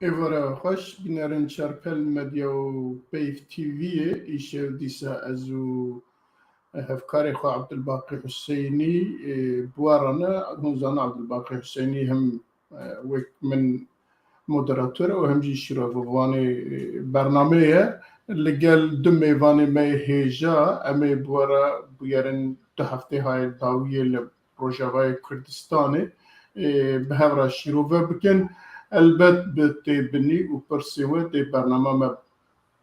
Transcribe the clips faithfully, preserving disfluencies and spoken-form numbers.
Êvara xweş, bînerên Çarpel Medya û Peyv T V'yê. Îşev dîsa ez û hevkarê xwe Abdulbaqî Huseynî, e, bi we re ne. Hûn zanin Abdulbaqî Huseynî hem, e, wek min moderator e û hem jî şîrovevanê, e, bernameyê ye. Li gel du mêvanê me yê hêja em ê bi we re bûyerin du heftê hayê dawiyê li Rojavayê Kurdistanê, e, bi hev re şîrove bikin. Elbet bi têbinî û pirsên we dê bernama me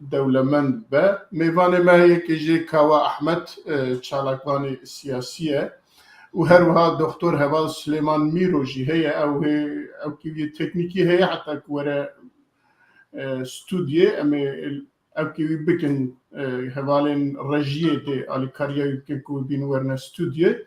dewlemend be. Mêvanê me yekê jê Kawa Ahmed, e, çalakvanê siyasî ye û her wiha Doktor Heval Silêman Mîro jî heye. Ew hê, ewkî wî teknîkî heye heta ku were, e, stûdyê. Em ê ewkî wî bikin, e, hevalên rejiyê dê alîkariya wî bikin ku wî bîn werine stûdyê.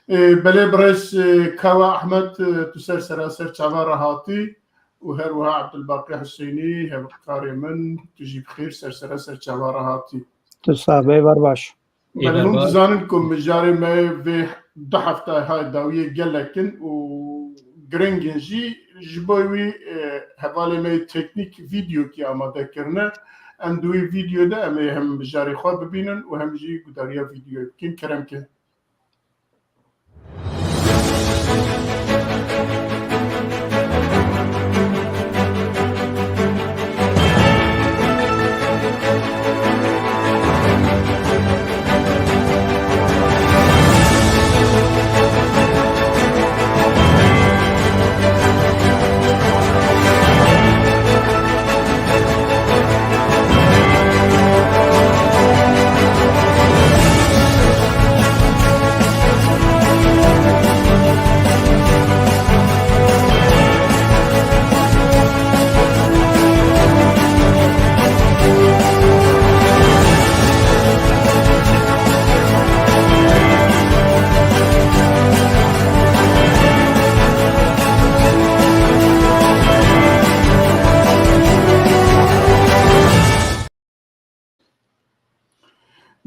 E, belê birêz, e, Kawa Ahmed, e, tu ser seraser çava re hatî û her wiha Abdulbaqî Huseynî, hevkarê min, tu jî bi xêr ser seraser çava re hatî. Tu sax be, êvar baş. Belê hûn dizanin ku mijarê me vê du hefteyê hay dawiyê gelek in û giring in jî. Ji bo wî, e, hevalê me yê teknîk vîdeokî amade kirine. Em di wî vîdeo de em ê hem mijarê xwe bibînin û hem jî gudariya vîdeoyê bikin. Kerem ke.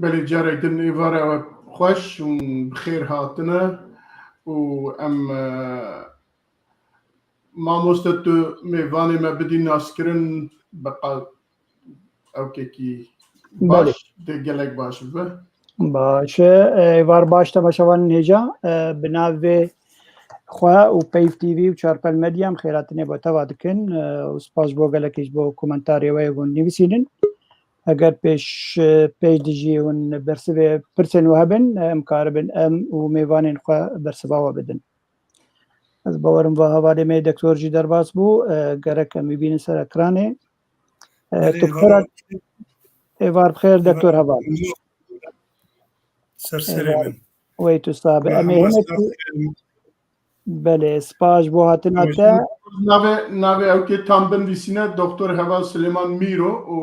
Belê, carek din êvara we xweş û bi xêr hatine û em, e, mamoste, tu mêvanê me bidî naskirin, beqa ewkekî Belê. baş, dê gelek baş bibe. Baş e, êvar baş temaşevanên hêja, e, bi navê xwe û Peyv T V û Çarpel Medya em xêrhatinê bo teva dikin, e, û spas ji bo gelekî ji bo komentarê we yê hûn nivîsînin. Eger pêş, pêş dijî hûn bersivê pirsên we hebin, em karibin em û mêvanên xwe bersiva we bidin. Ez bawerim va hevalê me yê doktor jî derbas bû, e, gerek em wî bînin ser ekranê. E, Belê, tu bi xêr hat-, êvar bi xêr, doktor heval. Ser serê Êvar, min. Wey tu sabe. Em ê hema hinekî Belê, spas ji bo hatina te. Navê, navê ewkê tam binivîsîne, Doktor Heval Silêman Mîro û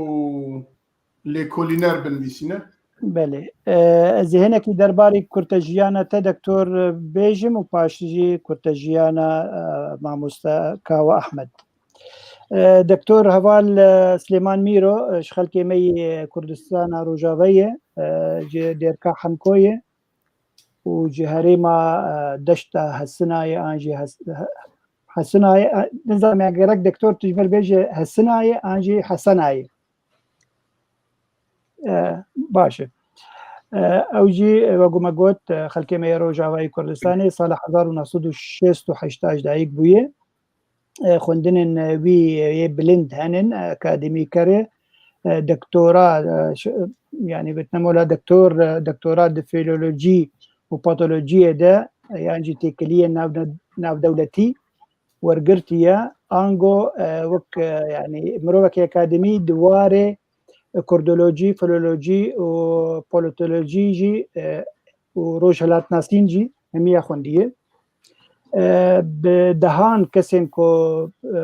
lêkolîner binivîsîne. Belê. E, ez ê hinekî derbarê kurtejiyana te, doktor, bêjim û paş jî kurtejiyana, e, mamoste Kawa Ahmed. E, doktor Heval, e, Silêman Mîro, e, ji xelkê me yê Kurdistana Rojavayê ye, e, ji Dêrka Hemko ye. û ji herêma, e, deşta Hesinayê an jî Hes-, He-, Hesinayê, e, nizam ya gerek doktor tu ji me bêje Hesinayê an jî Hesenayê. E, baş e. E, ew jî, e, wek me got, e, xelkê me yê Rojavayê Kurdistanê sala hezar û neh sed û şêst û heşt ji dayik bûye. E, xwendinên, e, wî, e, yê bilind henin, e, akademîker e, e, doktora, e, ş-, yanî gotine mola doktor, e, doktora di filolojî û patolojiyê de, e, yan jî têkiliyên nav-, navdewletî wergirtiye. Ango, e, wek, e, yanî mirovekî akademî di warê, e, kurdolojî, filolojî û polîtolojî jî, e, û rojhilatnasîn jî hemiya xwendiye. E, bi dehan kesên ku, e,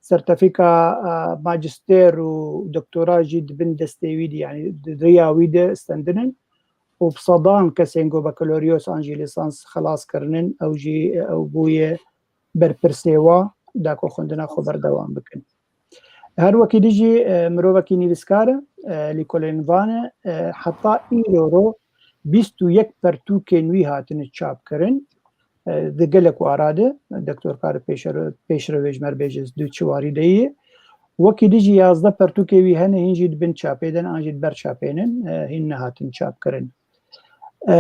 sertefîka, e, majistêr û doktora jî di bin destê wî de, yanî di riya wî de stendin in û bi sedan kesên ku bakaloriyos an jî lîsans xilas kirinin, ew jî, ew bûye berpirsê wa da ku xwendina xwe berdewam bikin. Her wekî dî jî, e, mirovekî nivîskar e, e, lêkolînvan e, e, heta îro ro bîst û yek pertûkên wî hatine çapkirin. E, di gelek wara de, Doktor Karip Pêşer-, Pêşrewê ji me re bêje du çi warî de ye. Wekî dî jî yazdeh pertûkê wî hene, hîn jî di bin çapê de ne, an jî di ber çapê ne, e, hîn nehatin çapkirin. E,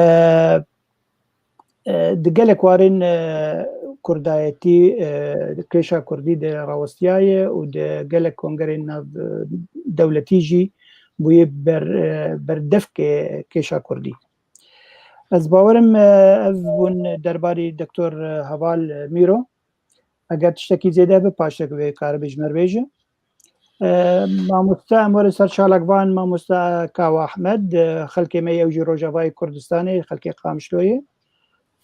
e, di gelek warên, e, kurdayetî, e, kêşa kurdî de rawistiyaye û di gelek kongerên nav, e, dewletî jî bûye ber, e, berdevkê kêşa kurdî. Ez bawerim, e, ev bûn derbarî Doktor Heval Mîro. Eger tiştekî zêde be, paştek wê karibe ji me re bêje. E, mamoste, em werin ser çalakvan, mamoste Kawa Ahmed, e, xelkê me ye, ew jî Rojavayê Kurdistanê, xelkê Qamişloyê.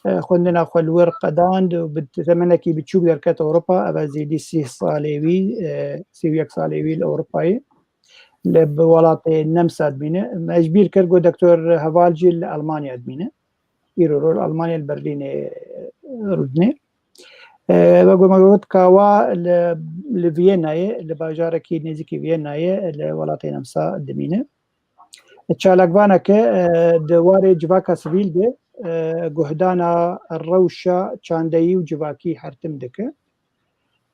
E, xwendina xwe li wir qedand û bi temenekî biçûk derket Ewropa, ev e zêdî sîh salê wî, e, sî û yek salê wî li Ewropayê. Li bi welatê Nemsa dimîne. Me ji bîr kir, got Doktor Heval jî li Almanya dimîne. Îro li Almanya, li Berlînê, e, rûdinê. E, wek me got, Kawa li, li Viyennayê, li bajarekî nêzîkî Viyennayê, li welatê Nemsa dimîne. Çalakvaneke, e, di warê civaka sivîl de, e, guhdana rewşa çandeyî û civakî her tim dike.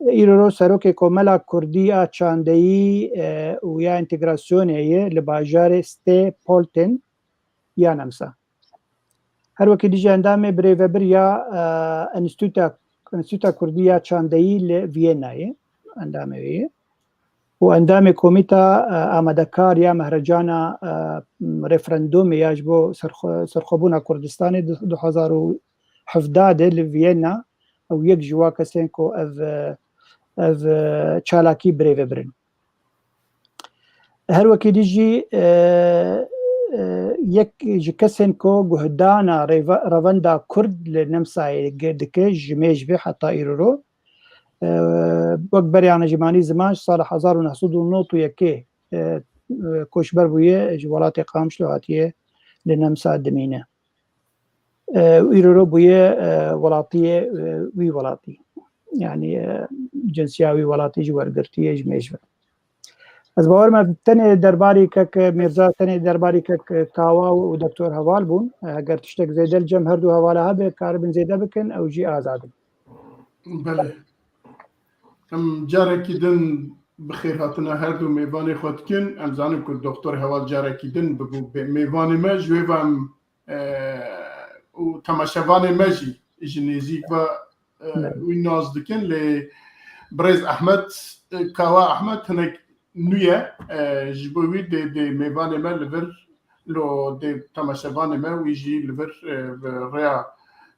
Îro serokê Komela Kurdî ya Çandeyî, e, û ya Entegrasyonê ye li bajarê Stê Polten ya Nemsa. Her wekî dî jî endamê birêvebir ya, e, Enstîtuta, Enstîtuta Kurdî ya Çandeyî li Viyennayê, endamê wê ye. Û endamê Komîta, e, Amadekar ya Mehrecana, e, Referandumê ya ji bo serxwe-, serxwebûna Kurdistanê du, du hezar û hevdeh de li Viyena, ew yek ji wa kesên ku ev, e, ev, e, çalakî birêvebir in. Her wekî dî jî, e, e, yek ji kesên ku guhdana rêve-, revenda Kurd li Nemsayê ge-, dike ji mêj ve heta îro. E, wek berê anijîmanî ziman ji sala hezar û neh sed û nod û yekê, e, e, koçber bûye, ji welatê Qamişlo hatiye li Nemsa dimîne. E, û îro bûye, e, welatiyê, e, wî welatî. Yanî, e, cinsiya wî welatî jî wergirtiye ji mêj ve. Ez bawer me tenê derbarî kek Mîrza, tenê derbarî kek Kawa û Doktor Heval bûn. Eger tiştek zêde li cem her du hevala hebe, karibin zêde bikin, ew jî azad in. Belê. Em carekî din bi xêrhatina her du mêvanê xwe dikin. Em zanin ku Doktor Heval carekî din bibû bê-, mêvanê me, ji wê ve em, e, û temaşevanê me jî ji nêzîk ve, e, Evet. wî nas dikin. Lê birêz Ehmed, e, Kawa Ehmed hinek nû ye. E, ji bo wî dê, dê mêvanê me li vir, lo dê temaşevanê me wî jî li vir, e, bi rêya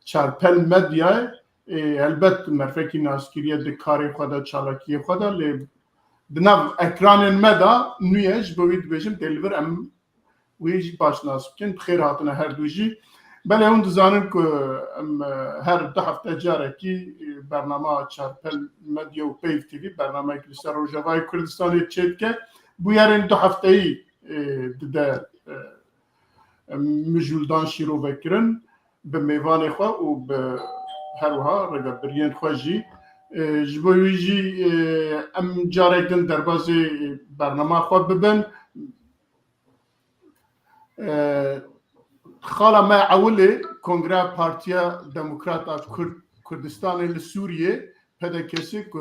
Çarpel Medyayê, e, helbet merfekî naskirî ye di karê xwe de, çalakiyê xwe de, lê di nav ekranên me de nû ye, ji bo wî dibêjim dê li vir em wê jî baş nas bikin. Bi xêr hatine her du jî. Belê hûn dizanin ku em, e, her du hefte carekî, e, bernama Çarpel Medya û Peyv T V bernameyek li ser Rojavayê Kurdistanê çêdike. Bûyerên du hefteyî, e, dide, e, mijûldan şîrovekirin bi mêvanê xwe û bi her wiha rêvebiriyên xwe jî. E, ji bo wî jî, e, em carek din derbazê bernama xwe bibin. E, xala me ewilê Kongreya Partiya Demokrata Kurd, Kurdistanê li Sûriyê, P D K S, ku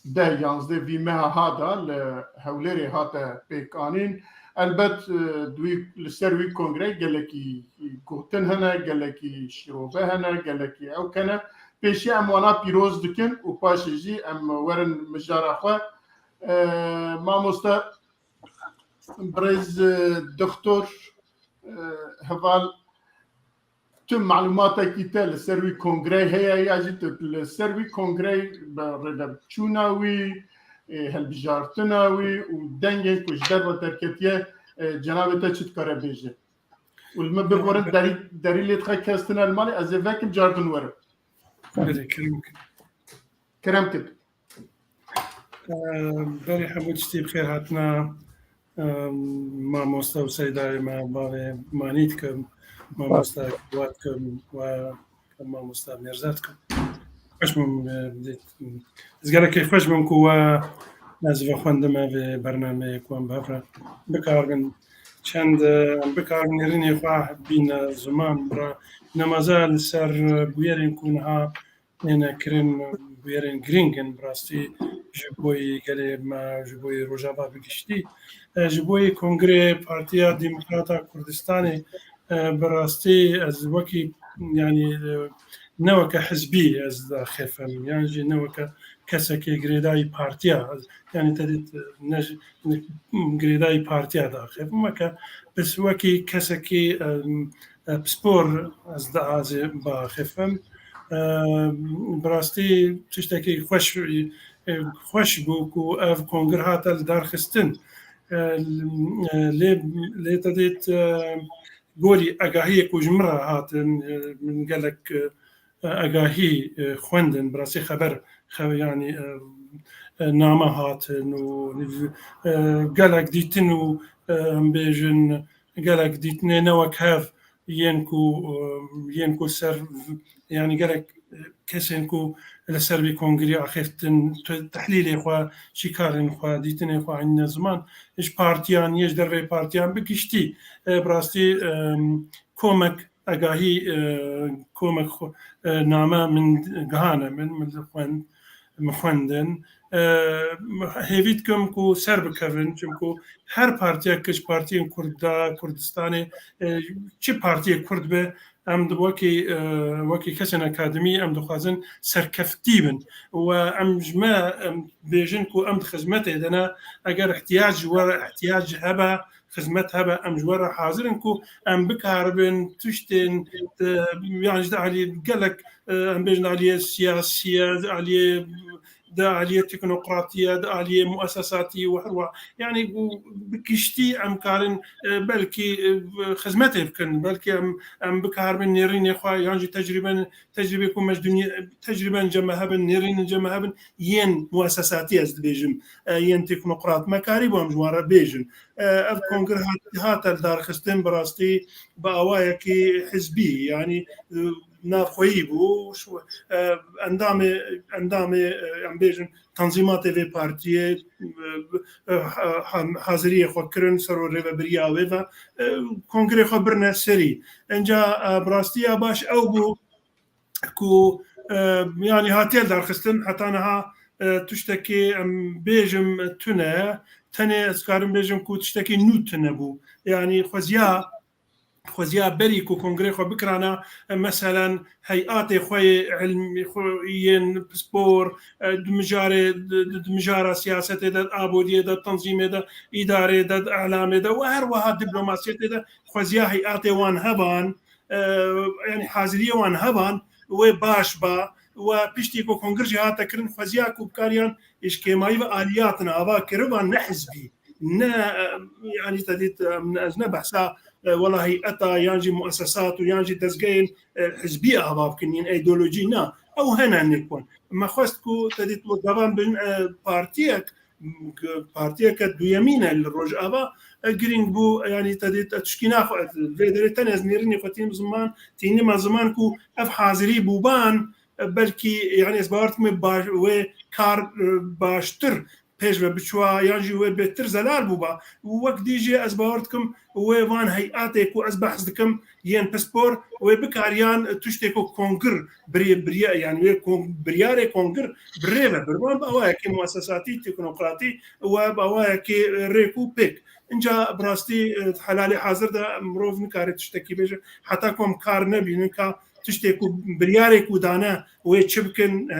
deh yanzdeh vî meha ha de li Hewlêrê hate pêkanîn. Elbet, e, di wî, li ser wî kongreyê gelekî gotin hene, gelekî şîrove hene, gelekî ew kene. Pêşî em wana pîroz dikin û paşê jî em werin mijara xwe. E, mamoste, birêz, e, doktor, e, Heval, tu malûmatekî te li ser wî kongreyê heye ya jî tu li ser wî kongreyê bi rêveçûna wî, e, hilbijartina wî û dengên ku ji derve derketiye, e, cenabê te çi dikare bêje? Û li min biborin derî, derî lê dixe kes tune li malê, ez ê vekim car din werim. Belê, kerem kir. Kerem kir. Em, berê hemû tiştî bi xêr hatina, em, mamoste û seydayê me, bavê Manî dikim, mamoste Kiwa dikim û mamoste Mêrze dikim. Xweş bûm, e, dît-, ez gelek keyfxweş bûm ku we ez vexwendime vê bernameyê ku em bi hev re bikaribin çend, e, em bikaribin nêrînê xwe bîne ziman, bi ra-, nemaza li ser bûyerên ku niha têne kirin, bûyerên girîng in, bi rastî ji bo yê gelê me, ji bo yê Rojava bi giştî. E, ji bo yê Kongrê Partiya Demokrata Kurdistanê, e, bi rastî ez wekî, yanî, e, ne weke hizbî ez daxefim, yan jî ne weke kesekê girêdayî partiya, yanî te dît, e, ne ji, girêdayî partiya daxefim, weke, bes wekî kesekî, e, e, pispor ez diazê biaxifim. E, bi rastî tiştekî xweş, e, xweş bû ku ev kongir hate li dar xistin. E, lê, lê te dît, e, gorî agahiyê ku ji min re hatin, e, min gelek, e, agahî, e, xwendin, bi rastî xeber, xeber, yanî, e, e, name hatin û, e, gelek dîtin û, e, em bêjin, gelek dîtinê ne wek hev yên ku, e, yên ku ser, yanî gelek, e, kesên ku li ser vî kongirî axiftin, te-, tehlîlê xwe, şîkarên xwe, dîtinê xwe anîne ziman, ji partiyan, yê ji derveyî partiyan bi giştî, e, bi rastî, e, komek agahî, e, komek xwe, e, name min gihane min, min xwend, min xwendin. E, hêvî dikim ku ser bikevin, çimku her partiyek ji partiyên Kurd de, Kurdistanê, e, çi partiyê Kurd be, em di wekî, e, wekî kesên akademî em dixwazin serkeftî bin. Û em ji me, em bêjin ku em di xizmetê de ne, eger ihtiyac ji we re, ihtiyac hebe, xizmet hebe, em ji we re hazir in ku em bikaribin tiştên, e, yan jî di aliyê gelek, e, em bêjin aliyê siyasî ye, di aliyê, di aliyê teknokratî ye, di aliyê muesesatî û her wa. Yanî bi giştî em karin, e, belkî, e, xizmetê bikin, belkî em, em bikaribin nêrînê xwe yan jî tecrîben, tecrîbê ku me ji dinya, tecrîben cem me hebin, nêrînin cem me hebin, yên muesesatî ez dibêjim, e, yên teknokrat, me karîbû em ji wan re bêjin. E, ev kongir hat-, hate li darxistin bi rastî bi awayekî hizbî, yanî, e, navxweyî bû. Şu, e, endamê, endamê, e, em bêjin, tanzîmatê vê partiyê, e, e, ha-, ha-, haziriyê xwe kirin ser û rêvebiriya wê ve, e, kongrê xwe birine serî. Înca, e, bi rastî ya baş ew bû ku, e, yanî hatiye darxistin, heta niha, e, tiştekî em bêjim tune, tenê ez karim bêjim ku tiştekî nû tune bû. Yanî xweziya, xweziya berî ku kongrê xwe bikirana, e, meselen heyatê xwe yê ilmî, xwe yên pispor, e, di mijarê, di, di, di mijara siyasetê de, aboriyê de, tanzîmê de, îdarê de, di elamê de û her wiha diplomasiyetê de xweziya heyatê wan hevan, e, yanî haziriyê wan hevan wê baş ba, we piştî ku kongir jî hate kirin, xweziya ku bikariyan îşkêmayî ve aliyatin ava kirivan ne hizbî, ne, e, yanî te dît, e, ez ne behsa, e, wela heyeta yan jî muesesat û yan jî dezgehên, e, hizbî ava bikin, yên îdeolojî na. Ew hene nêkwan. Me xwest ku te dît we devam bin, e, partiyek, partiyeke duyemîn e li Rojava, e, girîng bû, yanî te dît, e, tişkîna xwe, vê derê tenê ez nêrînê xwe tînim ziman, tînime ziman ku ev hazirî bûban, e, belkî, yanî ez bawer dikim wê baş-, wê kar, e, baştir pêş ve biçûwa, yan jî wê bêtir zelal bûba. Û wek dî jî ez bawer dikim wê van heyatê ku ez behs dikim, yên pispor, wê bikariyan tiştê ku kongir birê-, biriya-, yanî wê kon-, biryarê kongir bi rê ve birban, bi awayekî muesesatî, teknokratî û bi awayekî rêk û pêk. Înca bi rastî, e, helalê hazir de mirov nikare tiştekî bêje, heta ku em kar nebînin ka tiştê ku biryarê ku dane wê çi bikin, e,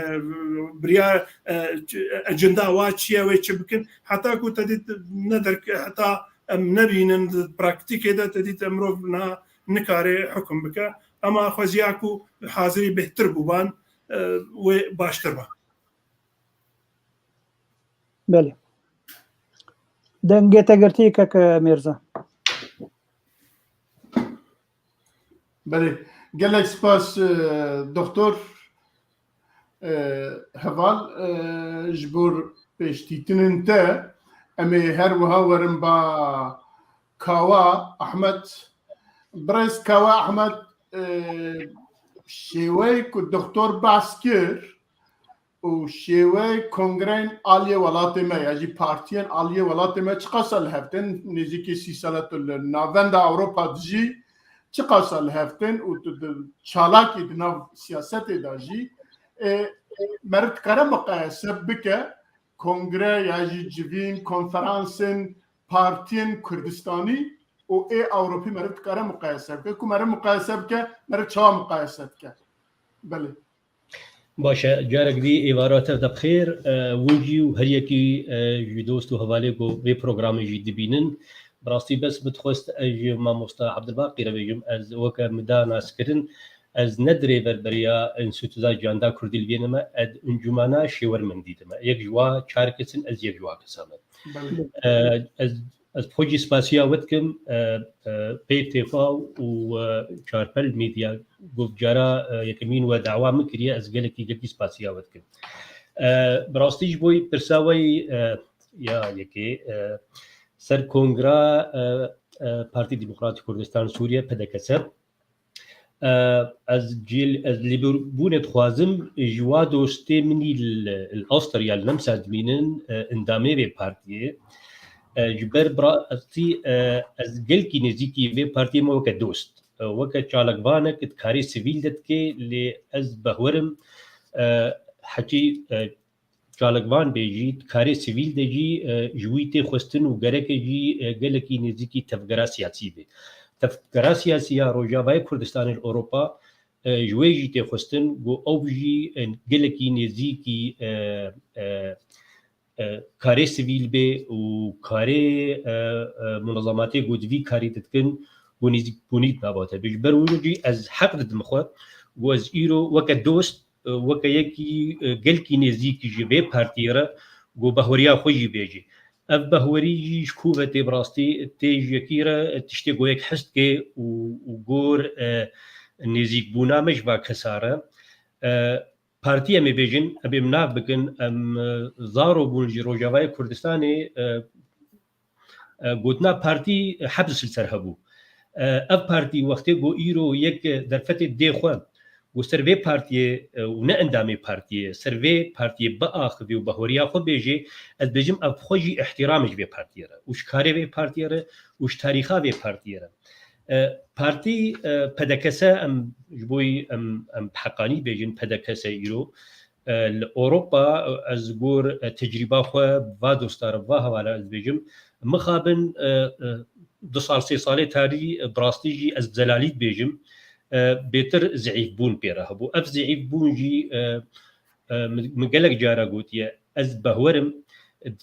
biryar, e, ç-, ecenda wa çi ye, wê çi bikin, heta ku te dît ne derke-, heta em nebînin di praktîkê de, te dît mirov niha nikare hukum bike. Ema xweziya ku hazirî bêhtir bûban, e, wê baştir ba. Belê. Dengê te girtî kek Mîrza. Belê. Gelek spas, e, Doktor, e, Heval, e, ji bo pêşdîtinên te. Em ê her wiha werin ba Kawa Ahmed. Birêz Kawa Ahmed, e, şêweyê ku Doktor behs kir, û şêweyê kongreyên aliyê welatê me ya jî partiyên aliyê welatê me çiqas e li hev tên, nêzîkî sî sal e tu li navenda Ewropa dijî, çiqasa li hev tên û tu di çalakî di nav siyasetê de jî, e, meriv dikare muqayese bike kongre ya jî civîn, konferansên partiyên Kurdistanî û ê Ewropî meriv dikare muqayese bike. Ku meriv muqayese bike, meriv çawa muqayese dike? Belê. Baş e, carek dî êvara te de bi xêr, e, win jî û her yekî, e, ji dost û hevalê ku vê programê jî dibînin. Bi rastî bes min dixwest ez ji mamosta Abdulbaqî re bêjim, ez weke min da naskirin, ez ne dirêver beriya Înstîtuda Canda Kurdî li Vîyene me, ez Encûmena Şêwermendî de me. Yek ji wa çar kes in, ez yek ji wa kesa me. Belê. E, ez, ez bi xwe jî spasiya we dikim, e, e, pê têfa û, e, Çarpel Medya, ku cara, e, yekemîn we dawa min kiriye, ez gelekî, gelekî spasiya we dikim. E, bi rastî ji bo pirsa we yî, e, ya yekê, e, ser kongra, e, e, Partî Demokratîk Kurdistan Sûriye, P D K S, e, ez cil, ez lêbûnê dixwazim ji wa dostê min î li, li Astralya, li Nemsa dimînin, e, endamê vê partiyê. E, ji ber bi rastî, e, ez gelkî nêzîkî vê partiyê me weke dost. E, weke çalakvanek di karê sivîl de dike, lê ez behwerim, e, hekî, e, çalakvan bê jî, di karê sivîl de jî, e, ji wî tê xwestin û gereke jî, e, gelekî nêzîkî tevgera siyasî bê. Tevgera siyasî ya Rojavayê Kurdistanê li Ewropa, e, ji wê jî tê xwestin ku ew jî, e, gelekî nêzîkî, e, e, e, karê sivîl bê û karê, e, e, munezematê ku di vî karî dikin, ku nêzîkbûnî di nava te bê. Ji ber wilo jî ez heq didim xwe ku ez îro weke dost, e, weke yekî, e, gelkî nêzîk ji vê partiyê re ku behweriya xwe jî bêjî. Ev behwerî jî ji ku ve tê bi rastî, tê ji yekî re tiştê ku yek his dike û, û gor, e, nêzîkbûna me ji va kesa re. E, partî em ê bêjin, em ê min nav bikin, em, e, zaro bûn ji Rojavayê Kurdistanê, e, e, gotina partî, e, hebs li ser hebû. E, ev partî wextê ku îro yek derfetê dê xwe, ku ser vê partiyê, e, û ne endamê partiyê, ser vê partiyê biaxivê û behweriya xwe bêjê, ez bêjim ev xwe jî îhtîramê ji vê partiyê re û ji karê vê partiyê re û ji tarîxa vê partiyê re. E, partî, e, P D K S em ji bo yî em, em bi heqanî bêjin P D K S îro, e, li Ewropa, e, ez gor, e, tecrîba xwe va dostar, va hevala ez bêjim. Mixabin, e, e, du sal, sê salê tarî, e, bi rastî jî ez bi zelalî dibêjim, e, bêtir zîîfbûn pê re hebû. Ev zîîfbûn jî, e, e, min, min gelek cara gotiye, ez behwerim,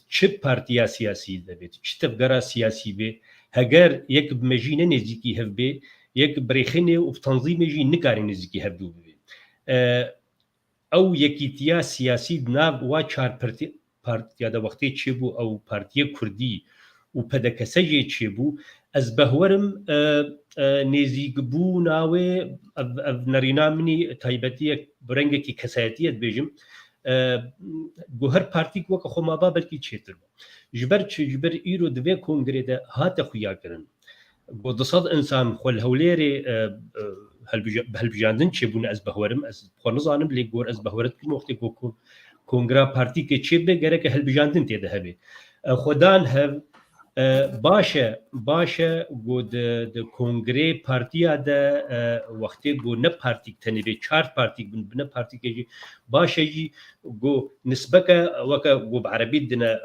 çi partiya siyasî de bê, çi tevgera siyasî bê, heger yek bi me jî ne nêzîkî hev bê, yek bi rêxinê û bi tenzîmê jî nikare nêzîkî hevdû bibê. E, ew yekîtiya siyasî di nav wa çar pirti-, partiya de wextê çêbû, ew partiyê kurdî û P D K S jê çêbû, ez behwerim, e, e, nêzîkbûna wê, ev, ev nerîna min î taybetiyek, bi rengekî kesayetiyê dibêjim, e, ku her partîk weke xwe maba belkî çêtir bû. Ji ber çi? Ji ber îro di vê kongrê de hate xuya kirin. Ku du sed însan xwe li Hewlêrê, e, e, helbija-, bi helbijandin çêbûne, ez behwerim, ez xwe nizanim, lê gor ez behwere dikim, wextê ku, ku kongra partîkê çêbibe, gereke helbijandin tê de hebe. E, xwedan hev, e, baş e, baş e, ku di, di kongrê partiya de, e, wextê ku ne partîk tenê bê, çar partîk bin, bi ne partîkê jî baş e jî, ku nisbeke weke ku bi erebî dine,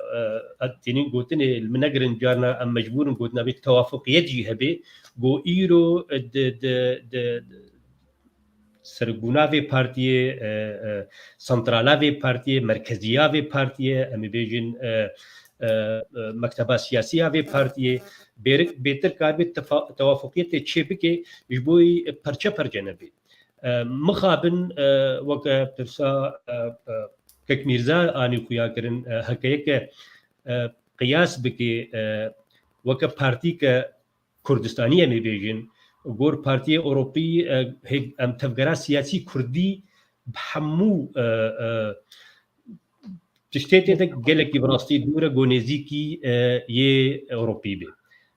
e, tênin gotinê li min negirin, carna em mecbûr in gotina bê tewafuqiyet jî hebe, ku îro di, di, di, di sergûna vê partiyê, e, e, santrala vê partiyê, merkeziya vê partiyê, em ê bêjin, e, e, e, mekteba siyasî ya vê partiyê, bêrik-, bêtir karibe tefa-, tewafuqiyetê çê bike, ji bo yî perçe perçe nebe. E, mixabin, e, weke pirsa, e, e, Kek Mîrza anî xuya kirin, e, heke yeke, e, qiyas bike, e, weke partîke Kurdistanî em ê bêjin, gor partiyê Ewropî, e, hê-, em tevgera siyasî kurdî bi hemû, e, e, tiştê tê de gelekî bi rastî dûr e, ku nêzîkî, e, yê Ewropî be.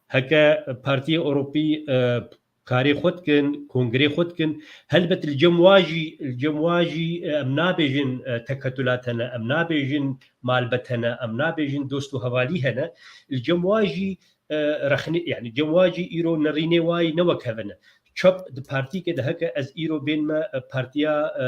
Heke partiyê Ewropî, e, karê xwe dikin, kongrê xwe dikin. Helbet li cem wa jî, li cem wa jî, e, em nabêjin, e, teketula hene, em nabêjin malbet hene, em nabêjin dost û hevalî hene. Li cem wa jî, e, rexne, yani cem wa jî îro nerînê wa yî ne wek hev in e. çap di partîkê de heke ez îro bên me, e, partiya, e,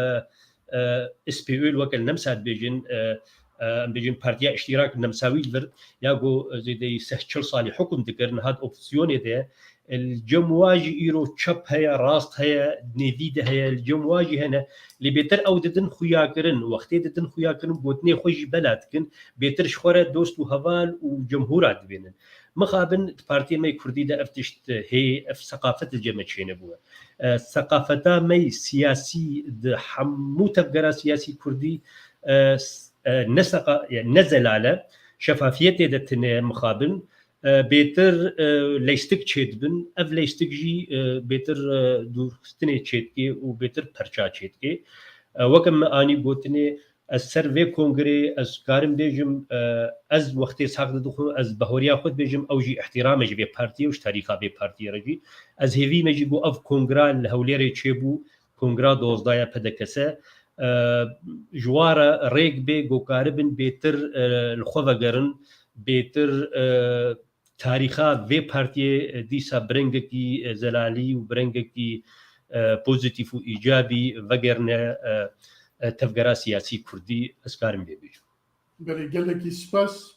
e, S P Ö weke li Nemsa dibêjin, e, e, em bêjin Partiya Îştîrak Nemsawî li vir, ya ku zêdeyî seh çil salî hukum dikir, niha di opozîsyonê de ye. Li cem wa jî îro çep heye, rast heye, nêvî de heye, li cem wa jî hene. Lê bêtir ew didin xuyakirin, wextê didin xuyakirin, gotinê xwe jî bela dikin, bêtir ji xwe re dost û heval û cemhûra dibênin. Mixabin di partiyê me yê kurdî de ev tişt heye, ev seqafet li cem me çênebûye. E, seqafeta me yê siyasî di hemû tevgera siyasî kurdî, e, s-, e, ne seqa-, yani ne zelal e, şefafiyetê de tune mixabin, e, bêtir, e, leystik çêdibin. Ev leystik jî, e, bêtir, e, dûrxistinê çêdike û bêtir perça çêdike. E, weke min anî gotinê, ez ser vê kongrê, ez karim bêjim, e, ez wextê sax didixwim, ez bahoriya xwe dibêjim, ew jî îhtîrame ji vê partiyê û ji tarîxa vê partiyê re jî. Ez hêvî me jî ku ev kongra li Hewlêrê çêbû, kongra dozdaya P D K S, e, ji wa re rêk bê, ku karibin bêtir, e, li xwe vegerin, bêtir, e, tarîxa vê partiyê, e, dîsa bi rengekî, e, zelalî û bi rengekî, e, pozîtîf û îcabî vegerine, e, e, tevgera siyasî kurdî, ez karim vê bêjim. Belê, gelekî spas.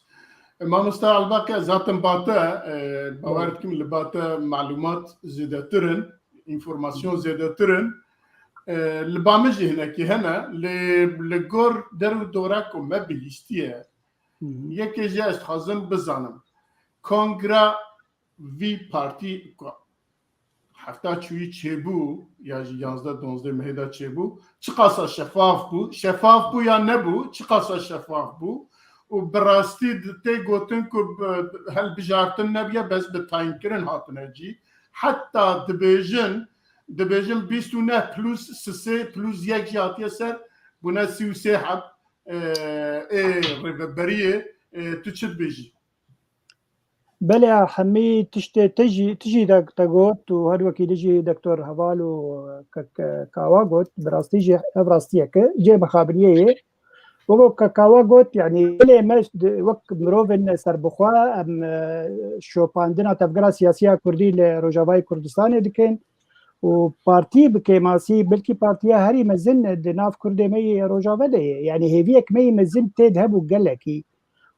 E, mamosta Elbak, ez hatim ba te, e, bawer dikim li ba te malûmat zêdetir in, înformasyon zêdetir in. E, li ba min jî hinekî hene, lê li gor der û dora ku me bihîstiye, Hı hı. yekê jî ez dixwazim bizanim. Kongra vî partî ku hefta çûyî çêbû, ya jî yanzdeh donzdeh mehê de çêbû, çiqasa şefaf bû? Şefaf bû ya nebû? Çiqasa şefaf bû? Û bi rastî di-, tê gotin ku bi-, hilbijartin nebiye, bes bi tayînkirin hatine cî. Heta dibêjin, dibêjin bîst û neh plus sisê plus yek jî hatiye ser, bûne sî û sê heb, e, ê rêveberiyê, e, tu çi dibêjî? Belê, hemî tiştê te jî, tu jî de te got û her wekî di jî Doktor Heval û Kek Kawa got, bi rastî jî ev rastiyek e, cê mixabiniyê ye. Wek Kek Kawa got, yanî belê me di-, wek mirovên serbixwe em, e, şopandina tevgera siyasiya kurdî li Rojavayê Kurdistanê dikin û partî bi kêmasî, belkî partiya herî mezin di nav kurdê me yê Rojavê de ye. Yanî hêviyek me yê mezin tê de hebû gelekî.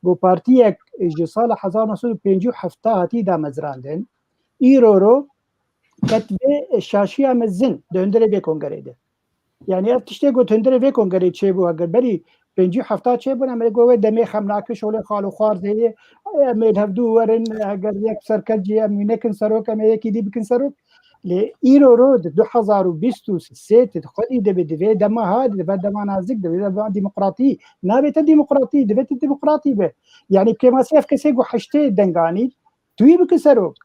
Ku partiyek ji sala hezar neh sed û pêncî û heft hatî damezrandin, îro ro ket vê şaşiya mezin di hundirê vê kongerê de. Yanî ev tiştê ku di hundirê vê kongerê çêbû, heger berî pêncî û heft çêbûn, em ê got wê demê xem nake, şolê xal û xwarzê ye, em ê li hevdû werin, heger yek serket jî em wî nekin serok, em ê yekî dî bikin serok. Lê îro ro di du hezar û bîst û sê tu xwedî dibê, di vê dema ha, di vê dema nazik, di vê dema demokratî, nabê te demokratî, divê tu demokratî be. Yanî kêmasî ev kesê ku heştê deng anî, tu wî bike serok.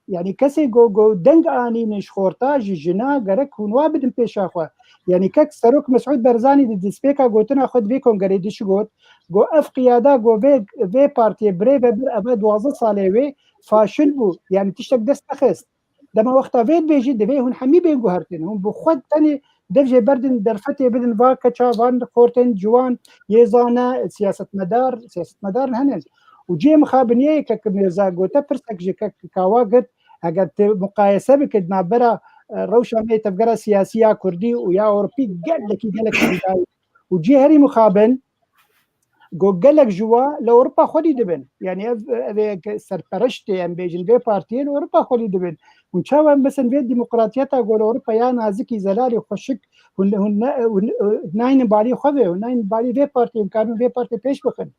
Yanî kesê ku, ku deng anînin ji xorta, ji jina, gerek hûn wa bidin pêşa xwe. Yanî kek serok Mesûd Barzanî di destpêka gotina xwe di vê kongerê de jî got, ku ev qiyada ku vê, vê partiyê birê ve bir eve duwazdeh salê wê faşil bû. Yanî tiştek dest nexist. Dema wexta vê dibêjî, divê hûn hemî bên guhertin. Hûn bi xwe tenê dev jê berdin, derfetê bidin va keça, van xortên ciwan, yê zane, siyasetmedar, siyasetmedar hene. Û cihê mixabiniyê Kek Mirza gote, pirsek ji Kek Kawa girt, heger tu muqayese bike di navbera, e, rewşa me yê tevgera siyasî ya kurdî û ya ewropî, gelekî, gelekî cuda ye. Û cihê herî mixabin, Got gelek ji wa li Ewropa xwedî dibin. Yanî ev, ev ê serpereştê em bêjin vê partiyê li Ewropa xwedî dibin. Hûn çawa em bisin vê demokratiyeta ku li Ewropa ya nazikî, zelalî, xweşik, hûn, hûn ne, hûn, e, naynin balî xwe vê, hûn naynin balî vê partiyê, hûn karin vê partiyê pêş bixin.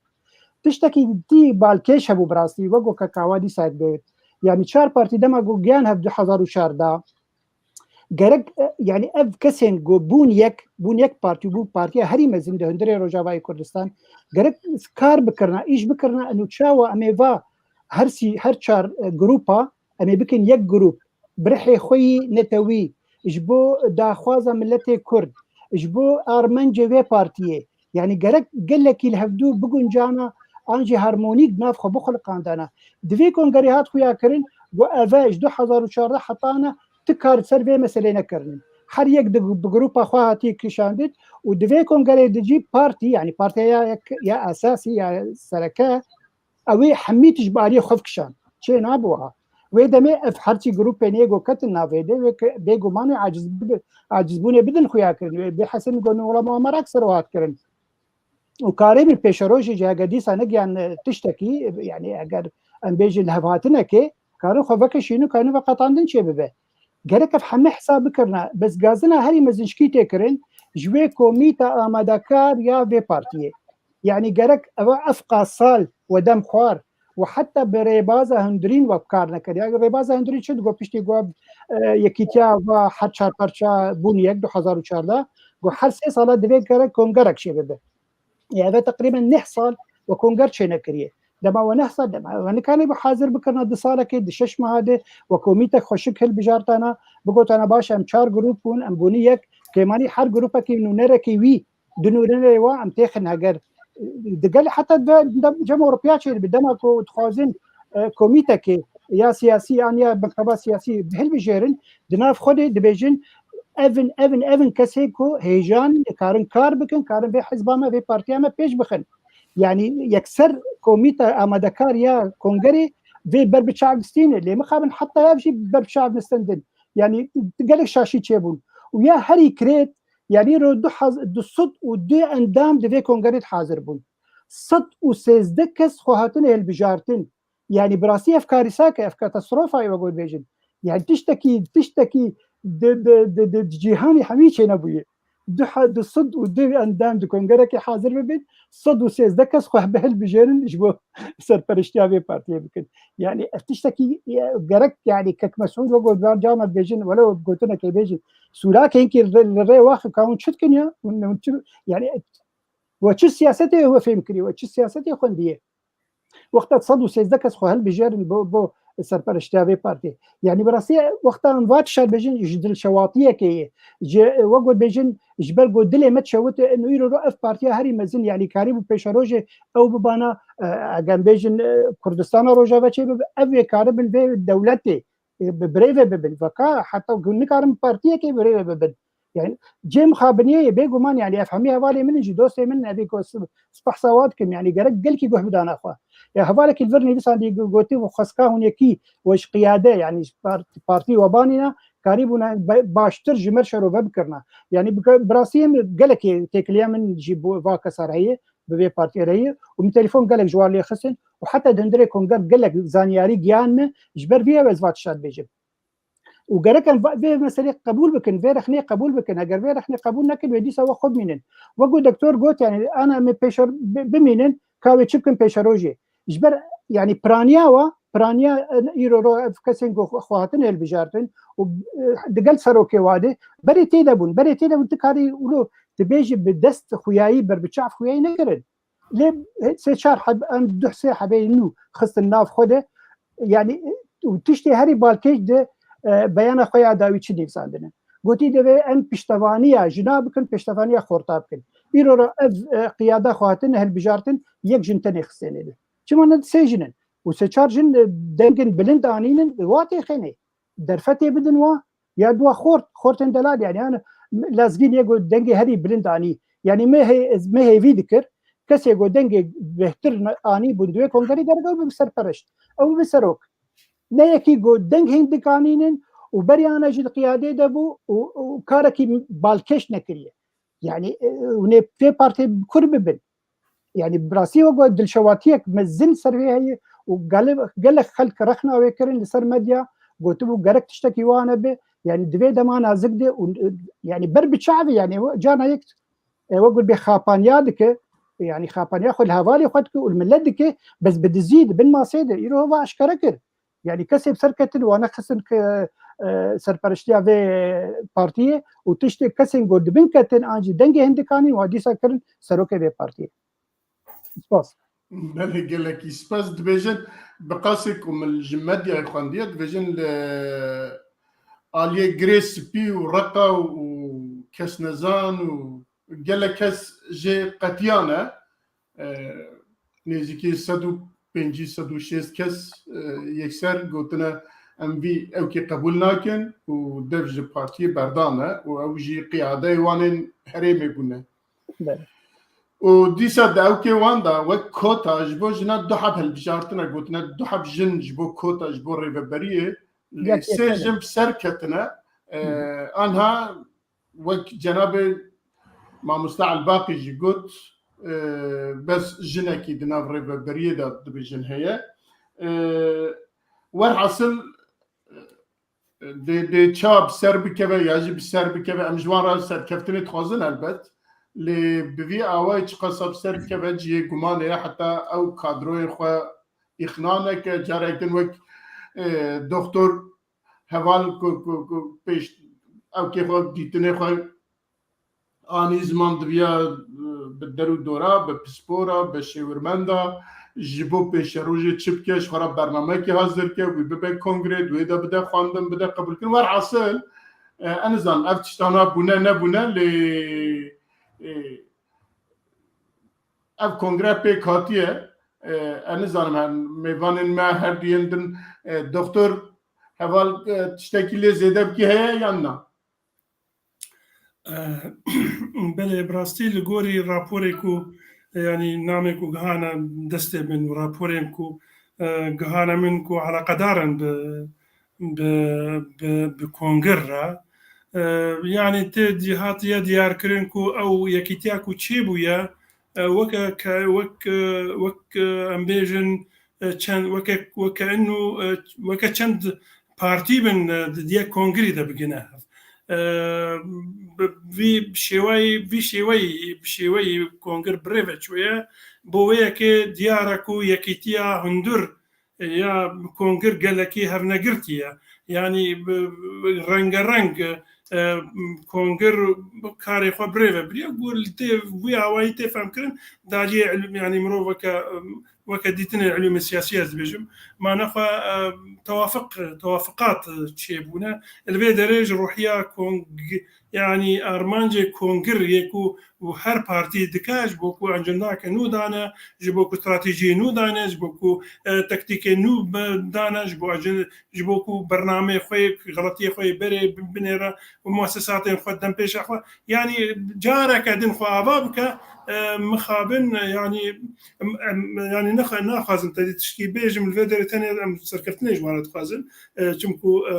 Tiştekî dî balkêş hebû bi rastî, wek ku Kek Kawa dîsa digot. Yanî çar partî dema ku giyan hev du hezar û çardeh, Gerek, e, yanî ev kesên ku bûn yek, bûn yek partî, bûn partiya herî mezin di hundirê Rojavayê Kurdistan, gerek kar bikirina, îş bikirina, eno çawa em ê va her sî, her çar, e, grupa, em ê bikin yek grup, bi rihê xwe yî netewî, ji bo daxwaza miletê Kurd, ji bo armencê vê partiyê, Yanî gerek gelekî li hevdû biguncana an jî harmonîk nav xwe bixuliqandana. Di vê kongerê hat xuyakirin, got ev e ji du hezar û çardeh hetana ti kar ser vê meselê nekirin. Her yek di, bi grupa xwe hatiye kişandin û di vê kongerê de jî partî, yanî partiya ya, ya esasî ya sereke, ew ê hemî tişt bi aliyê xwe bikişand. Çê nabe wiha. Wê demê ev herçî grûpên yê ku ketin navê de wê ke-, bêguman wê aciz bi-, acizbûnê bidin xuya kirin. Wê bê hesin ku wela muamerak ser wiha dikirin. Û karê min pêşerojê jî heger dîsa negiyan, e, tiştekî, e, yanî heger em bêjin lihevhatinekê, karin xwe vekişînin, karin veqetandin çêbibe. Gerek ev heme hesab bikirina, bes gazina herî mezin ji kî tê kirin? Ji wê komîta amadekar ya vê partiyê. Yanî gerek eva efqa sal we dem xwar û heta bi rêbaza hundirîn we bi kar nekir. Yanî rêbaza hundirîn çi digot piştî ku, e, yekîtiya va her çar parça bûn yek du hezar û çardeh, ku her sê sala divê gerek kongerek çêbibe. Ya ve teqrîben neh sal we konger çênekiriye. Dema we neh sal, dema we nikanî bi hazir bikirina du salekê, di şeş meha de we komîtek xweşik hilbijartana, bigotana baş em çar grûp bûn, em bûnî yek, kêmanî her grûpekî nûnerekî wî, di nûnerê wa em têxin heger, digel heta de, de cem Ewropiya çêdibe, dema ku dixwazin, e, komîtekê ya siyasî yan ya binqeba siyasî hilbijêrin, di nav xwe de dibêjin, evin, evin, evin kesê ku hêjan dikarin kar bikin, karin vê hizba me, vê partiya me pêş bixin. Yanî yekser komîta amadekar ya kongerê vê ber bi çav distîne. Lê mixabin heta ev jî ber bi çav nistendin. Yanî gelek şaşî çêbûn. Û ya herî kirêt, yanî ro du haz-, du sed û du endam di vê kongerê de hazir bûn. Sed û sêzdeh kes xwe hatine hilbijartin. Yanî bi rastî ev karîsak e, ev katastropayê we got bêjin. Yanî tiştekî, tiştekî di, di, di, di, di cîhanê hemî çênebûye. Du he-, du sed û du endam di kongerekê hazir bibin, sed û sêzdeh kes xwe bi hilbijêrin ji bo serperiştiya vê partiyê bikin. Yanî ev tiştekî, e, gerek, yanî kek Mesûd we got, car me dibêjin, wele gotinekê bêjin. Sûrakê hinkî li, li rê waxin ka hûn çi dikin ya? Hûn, hûn çi, yanî we çi siyasetê we fêm kiriye, we çi siyasetê xwendiye? Wexta sed û sêzdeh kes xwe hilbijêrin bo, bo serperiştiya vê partiyê. Yanî bi rastî wexta em va tişa dibêjin ji dilşewatiyekê ye. Ji, we got bêjin ji ber got dilê me dişewite, ên îro ro ev partiya herî mezin, yanî karîbû pêşerojê ew bibana, e, eger em bêjin, e, Kurdistana Rojava çê bibe, ev ê karibin vê dewletê, e, bi birêve bibin. Veka heta ku nikarin partiyekê birêve bibin. Yani cê mixabiniyê ye, bêguman, yani ev hemî hevalê min in jî, dostê min in, evê ku sp-, spehsa wa dikim, yani gerek gelkî guh bidana xwe. Ya hevalekî li vir nivîsandî, go-, gotî, xwestka hûn yekî we ji qiyade, yani ji part-, partî we banîna, karîbûna be-, baştir ji me re şerove bikirina. Yani bi, bi rastî em gelekê têkiliya min jî bo va kesa re heye, bi vê partiyê re heye û min telefon gelek ji wan lê xistin û heta di hundirê konger gelek zanyarî giyan me, ji ber vê ew ez va tişta dibêjim. Û gerek em va-, vê meselê qebûl bikin, vê rexnê qebûl bikin. Eger vê rexnê qebûl nekin, wê dîsa we xwe bimînin. Wek ku doktor got, yani, ana em ê pêşer-, bi-, bimînin, ka wê çi bikin pêşerojê. Ji ber, yani, piraniya wa, piraniya, e, îro ro ev kesên ku xwe, xwe hatin hilbijartin û, e, digel serokê wa de, berê tê de bûn, berê tê de bûn, tu karî wilo dibêjî bi dest xuyayî, ber bi çav xuyayî nekirin. Lê sê çar heb, em duh sê hebeyên nû xistin nav xwe de, yani, û tiştê herî balkêş de, e, beyana xwe ya dawî çi nivîsandine. Gotî, divê em piştevaniya jina bikin, piştevaniya xorta bikin. Îro re ev, e, qiyada xwe hatine hilbijartin, yek jin tenê xistêne de. Çima ne sê jin in? Û sê çar jin, e, dengên bilind anînin, wa têxêne. Derfetê bidin wa, ya dua xort, xortên delal, yani, yani, Lezgîn yê ku dengê herî bilind anî. Yani me hê-, ez me hêvî dikir, kesê ku dengê bêhtir ne-, anî bûn di wê kongerî, gerek ew bibe serpereşt. Ew bibe serok. Ne yekî ku deng hindik anînin û beriya ne jî di qiyadê de bû û, û karekî balkêş nekiriye. Yani, e, hûn ê vê partê kur bibin. Yani bi rastî wek dilşewatiyek mezin ser vê heye û gele-, gelek xelk rexna wê kirin li ser medya, gotibû gerek tiştekî wan hebe, yani di vê dema nazik de û, yani ber bi çavê, yani we-, carna yek, e, wek bê xapaniya dike, yani xapaniya xwe li hevalê xwe dike û li milet dike, bes bi dizî di bin masê de, îro va eşkere kir. Yani kesê bi ser ketin wana xistin ki, e, serperiştiya vê partiyê û tiştê kesên ku dibin ketin an jî dengê hindikanî wa dîsa kirin serokê vê partiyê. Spas. Belê, gelekî spas. Dibêjin, bi qasê ku min ji medyayê xwendiye, dibêjin li aliyê girê spî û reqa û kesnezan û gelek kes jê qetiyane. E, nêzîkî sed û pêncî, sed û şêst kes, e, yekser gotine, em vî ewkê qebûl nakin û dev ji partiyê berdane û ew jî qiyadeyê wan ên herêmê bûne. Belê. Û dîsa di ewkê wan de wek kota ji bo jina du heb hilbijartine gotine, du heb jin ji bo kota, ji bo rêveberiyê, lê sê jin bi ser ketine. E, anha wek cenabê mamoste Elbaqî jî got, e, bes jinekî di nav rêveberiyê de dibêjin heye. E, werhasil, dê, dê ça bi ser bikeve ya jî bi ser bikeve, em ji wan re serkeftinê dixwazin helbet. Lê bi vî awayî çiqasa bi ser bikeve cihê gumanê ye, heta ew kadroyên xwe îqna neke. Carek din wek, e, Doktor Heval ku, ku, ku pêş ewkê xwe, dîtinê xwe anî ziman diviya, e, bi der û dora, bi pispora, bi şêwirmenda, ji bo pêşerojê çi bike, ji xwe re bernameyekê hazir ke, wî bibe kongre, di wê de bide xwendin, bide qebûlkirin. Werhasil, e, ez nizanim ev tiştana bûne nebûne, lê, e, ev kongre pêk hatiye. E, ez nizanim, her mêvanên me her duyên din, e, Doktor Heval, e, tiştekî lê zêde bikî heye yan na? Eh, belê, bi rastî li gorî raporê ku, yanî namê ku gihana destê min û raporên ku, eh, gihana min ku eleqedar in bi, bi, bi, bi kongir re, eh, yanî tê di-, hatiye diyarkirin ku ew yekîtiya ku çêbûye, eh, weke ke-, wek, eh, wek, eh, em bêjin, e, çend, weke, weke inu, e, weke çend partî bin, e, di, di yek kongirî de bigine hev. E, bi vî şêwayî, vî şêweyî, bi şêweyî kongir bi rê ve çûye. Bo wê yekê diyar e ku yekîtiya hundir, e, ya kongir gelekî hevnegirtî ye. Yanî bi, bi rengereng, e, kongir karê xwe bi rê ve biriye. Ku li tê, wî awayî tê femkirin, dariyê ilm, yanî mirov weke, e, weke dîtinên ilûmê siyasî ez dibêjim, ma nexwe, e, tewafiq, tewafiqat çêbûne. Li vê derê ji ruhiya kong-, yanî armancê kongir yê ku her partî dike, ji bo ku ecendake nû dane, ji bo ku stratejiyê nû dane, ji bo ku, e, tektîkê nû be-, dane, ji bo ecen-, ji bo ku bernameyê xwe yê, xeletiyê xwe yê berê bi-, binêre û muessesatên xwe dem pêşa xwe. Yanî careke din xwe ava bike, e, mixabin, e, yanî, em, em, yanî nexe-, naxwazim te dî tişkî bêjim, li vê derê tenê em serkeftinê ji wan re dixwazin. E, çimku, e,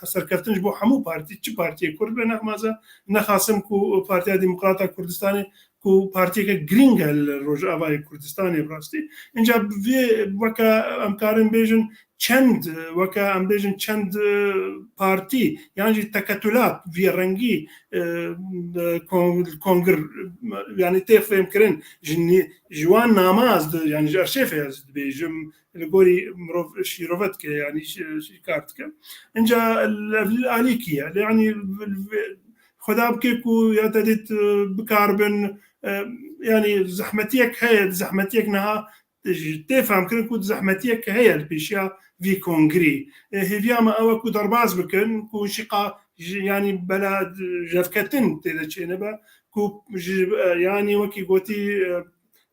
serkeftin ji bo hemû partî, çi partiyê Kurd be, nexmaze, nexasim ku Partiya Demokrata Kurdistanê ku partiyeke girîng e li Rojavayê Kurdistanê bi rastî. Înca vê weke em karin bêjin, çend, weke em bêjin çend, e, partî yan jî teketulat vî rengî, e, kon-, kongir, yanî tê fêmkirin ji nî-, ji wan nama ez di, yanî ji arşêfê ez dibêjim, li gorî mirov şîrove dike, yanî şî-, şîkar dike. Înca ev alîkî ye. Lê yanî xweda bike ku ya te dît, e, bikaribin, e, yanî zehmetiyek heye, zehmetiyek niha ji tê femkirin ku zehmetiyek heye li pêşiya vî kongirî. E, hêviya me ew e ku derbas bikin, ku şiqa ji, yanî bela jevketin tê de çênebe, ku ji, e, yanî wekî gotî, e,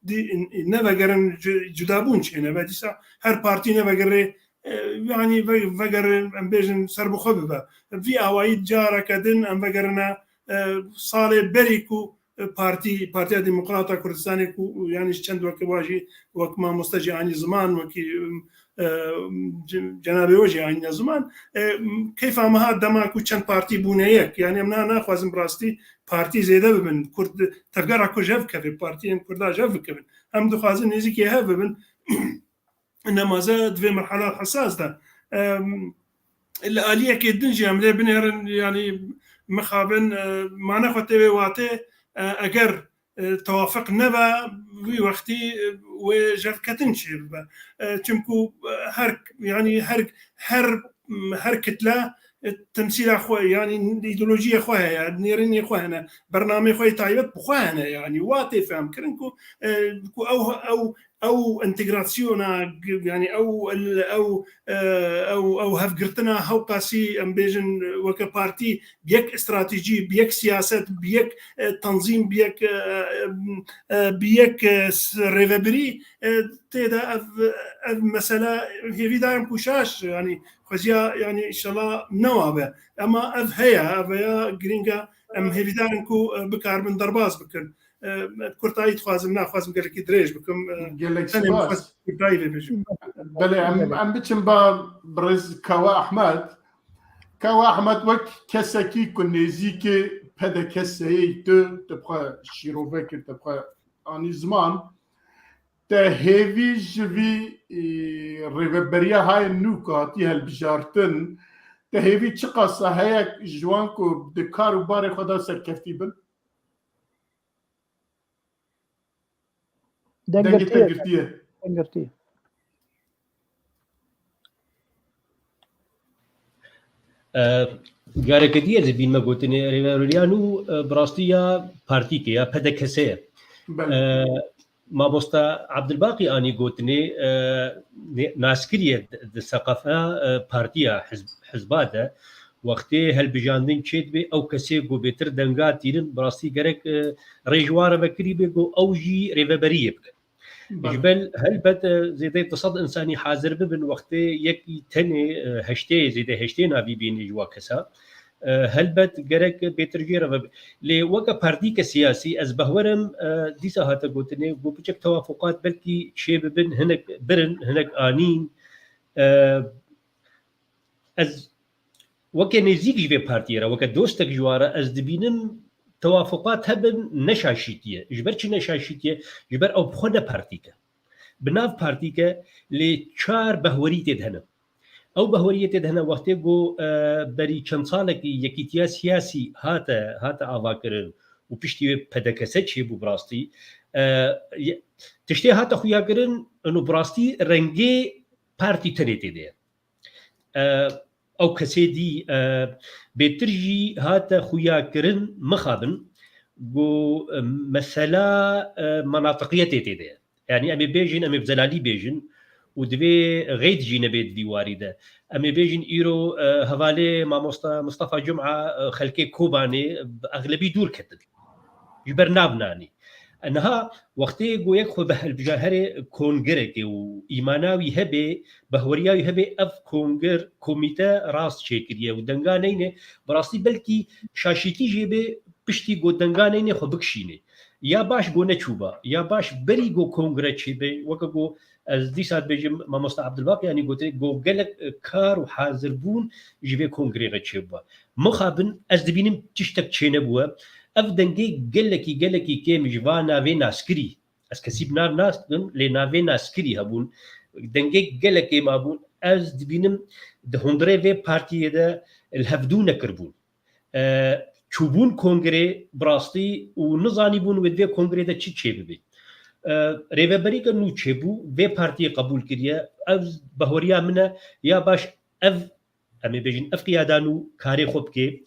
dî, nevegerin, cu-, cudabûn çênebe. Dîsa her partî nevegere, e, yanî ve-, vegere, em bêjin, serbixwe bibe. Vî awayî careke din em vegerine, e, salê berî ku, e, partî, Partiya Demokrata Kurdistanê ku, yanî ji çend weke wa jî wek mamoste jî anî ziman, wekî, e, ce-, cenabê we jî anîne ziman. E, keyfa me hat dema ku çend partî bûne yek. Yanî em na-, naxwazin bi rastî partî zêde bibin. Kurd, tevgera ku jev keve, partiyên Kurda jev bikevin. Em dixwazin nêzîkî hev bibin. Nemaze di vê merhala hesas de. Em, li aliyekê din jî em lê binêrin, yanî mixabin, e, mane xwe tê wê watê, e, eger, e, tewafiq nebe, wî wextî, e, wê jevketin çêbibe. E, çimku, e, her, yanî her, her, her kitle, e, temsîla xwe, yanî îdeolojiyê xwe heye, nêrînê xwe hene, bernameyê xwe yê taybet bi xwe hene, yanî wa tê fehmkirin ku, e, ku ew, ew ew entegrasyona, g-, yanî ew, ew, e, ew, ew hevgirtina hewqasî, em bêjin, weke partî, bi yek stratejî, bi yek siyaset, bi yek, e, tanzîm, bi yek, e, e, bi yek, e, s-, rêvebirî, e, tê de ev, ev mesele hêvîdarim ku şaş, yanî xweziya, yanî înşallah newa be. Ema ev heye, ev heye girîng e, em hêvîdarin ku, e, bikaribin derbas bikin. E, kurtayî dixwazim, naxwazim gelekî dirêj bikim. E, Gelek tenê spas. Kurtayî vê bêjim. Belê, em, em biçin ba birêz Kawa Ahmed. Kawa Ahmed, wek kesekî ku nêzîkê P D K S'ê tu, tu bi xwe şîrove kir, tu bi xwe anî ziman, te hêvî ji vî, e, rêveberiya hayê nû ku hatî helbijartin, te hêvî çiqasa heye ji wan ku di kar û barê xwe de serkeftî bin? Dengê te girtiye. Dengê girtiye. Deng girtiye. E, careke dî ez ê bînime gotinê, rêveberiya nû, e, bi rastî ya partîkê, ya P D K S'ê ye. Belê. E, Mamosta Abdulbaqî anî gotinê, e, ne-, naskirî ye di, di seqafa, e, partiya, hizb-, hizba de. Wextê helbijandin çêdibe, ew kesê ku bêtir denga tînin, bi rastî gerek, e, rê ji wan re vekirî be ku ew jî rêveberiyê bike. Belê. Ji ber helbet, e, zêdeyê du sed insanî hazir bibin, wextê yekî tenê, e, heştê, zêdeyê heştê navî bînî ji wa kesa. E, helbet gerek bêtir jê re vebe. Lê weke partîke siyasî, ez behwerim, e, dîsa hate gotinê, ku piçek tewafuqat belkî çê bibin, hinek birin, hinek anîn. E, ez weke nêzîk ji vê partiyê re, weke dostek ji wan re, ez dibînim tewafuqat hebin, ne şaşîtî ye. Ji ber çi ne şaşîtî ye? Ji ber ew bi xwe ne partîk e. Bi nav partîk e, lê çar behwerî tê de hene. Ew behweriyê tê de hene wextê ku, e, berî çend salekî yekîtiya siyasî hate, hate avakirin û piştî wê P D K S çêbû bi rastî. E, ye-, tiştê hate xuyakirin, û bi rastî rengê partî tenê tê de ye. E, ew kesê dî, e, bêtir jî hate xuyakirin, mixabin ku, e, mesela, e, menatiqiyetê tê de ye. Yanî em ê bêjin, em ê bi zelalî bêjin û divê xeyd jî nebe di vî warî de. Em ê bêjin îro, e, hevalê mamosta Mistefa Cuma, e, xelkê Kobanê bi exlebî dûr ketin. Ji ber nav nanî. E, niha wextê ku yek xwe bi helbija-, herê kongerekê û îmana wî hebe, behweriya wî hebe, ev konger, komîte rast çêkiriye û denga neyne, bi rastî belkî şaşîtî jê bê piştî ku denga neyne xwe bikişînê. Ya baş ku neçûba, ya baş berî ku kongre çêbe, weke ku ez dîsa dibêjim, mamosta Abdulbaqî anî gote, ku gelek, e, kar û hazirbûn ji vê kongrê re çêbû. Mixabin ez dibînim tiştek çênebûye. Ev dengê gelekî, gelekî kêm ji va navê naskirî, ez kesî bi nav nasdim, lê navê naskirî hebûn. Dengê gelek kêm hebûn. Ez dibînim di hundirê vê partiyê de li hevdû nekiribûn. E, çûbûn kongrê bi rastî û nizanîbûn wê di vê kongrê de çi çêbibê. E, rêveberîka nû çêbû, vê partiyê qebûl kiriye. Ev behweriya min e, ya baş ev, em ê bêjin, ev qiyada nû karê xwe bike,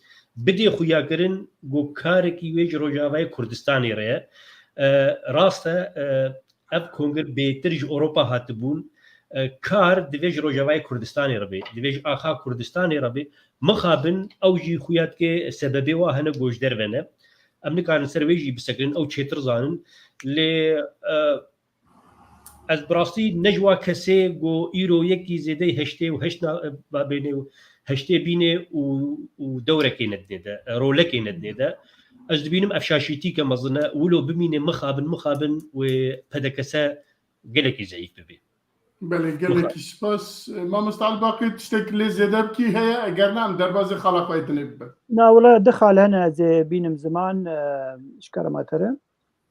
bidê xuyakirin ku karekî wê ji Rojavayê Kurdistanê re ye. E, rast e, e, ev kongir bêtir ji Ewropa hatibûn. E, kar divê ji Rojavayê Kurdistanê re bê, divê ji axa Kurdistanê re bê. Mixabin ew jî xuya dike sebebê wa hene ku ji derve ne. Em nikarin ser wê jî bisekirin, ew çêtir zanin. Lê, e, ez bi rastî ne ji wa kesê ku îro yekî zêdeyî heştê û heşt na-, ba bênê û heştê bînê û, û dewrekê nedinê de, rolekê nedinê de. Ez dibînim ev şaşîtîke mezin e, wilo bimîne mixabin, mixabin wê P D K S gelekî zeyîf bibê. Belê, gelekî spas. Mamosta Elbaqî, tiştek lê zêde bikî heye, eger ne em derbazê xala xwe yê dinê bibin. Na, wela du xal hene ez ê bînim ziman, e, ji kerema te re.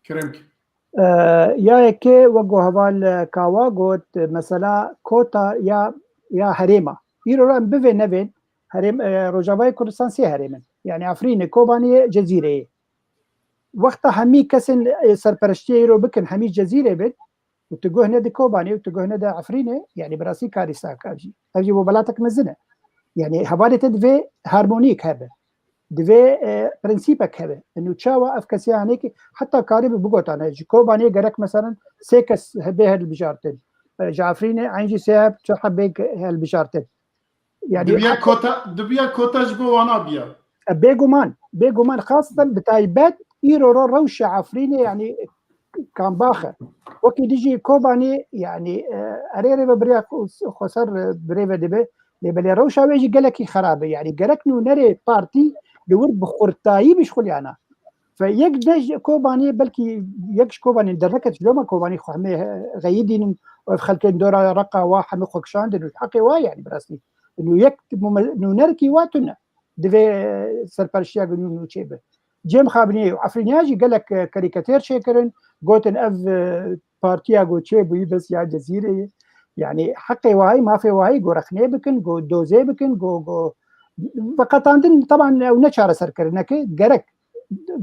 Kerem ki. E, ya yekê wek ku heval, e, Kawa got, e, mesela kota ya, ya herêma. Îro re em bivên nevên, herêm, e, Rojavayê Kurdistan sê herêm in. Yani Efrînê, Kobaniyê, Cezîreyê. Wexta hemî kesên, e, serpereştiyê îro bikin, hemî Cezîrê bin, û tu guh nede Kobanê û tu guh nede Efrînê, yani bi rastî karîsa ev jî. Ev jî bo welatek mezin e. Yani hevalê te divê harmoniyek hebe. Divê, e, prensîpek hebe. Û çawa ev kesiyanê ki heta karî bi bigotane. Ji Kobanê gerek meselen sê kes hebe hilbijartin. E, ji Efrînê eyn jî sê heb, çar heb bê hilbijartin. Yani Dibiya heta kota, dibiya kota ji bo wana biya. E, bêguman, bêguman, xaseten bi taybet îro ro rewşa Efrînê, yani Kambax e. Wekî dijî Kobanê, yani, e, erê rêvebiriya xwe-, xweser, e, birêve dibe. Lê belê rewşa wê jî gelekî xerab e. Yani gerek nûnerê partî li wir bi xurtayî bişxuliyana. Fe yek ne ji Kobaniyê, belkî yek ji Kobaniyê derneket ji loma Kobanî xwe hemê he-, xeyidînin û ev xelkên dora Reqa wa hemî xwe kişandin û heqê wa, yanî bi rastî. Û yek mume-, nûnerkî wa tune. Divê, e, serpereştiya nû nû çêbe. Cem Xabiniyê û Efrîniya jî gelek, e, karîkatêr çêkirin, gotin ev, e, partiya ku çêbûyî bes ya Cezîrê ye. Yanî heqê wahî, mafê wahî ku rexnê bikin, ku dozê bikin, ku, ku veqetandin, teban ew ne çareserkirineke, gerek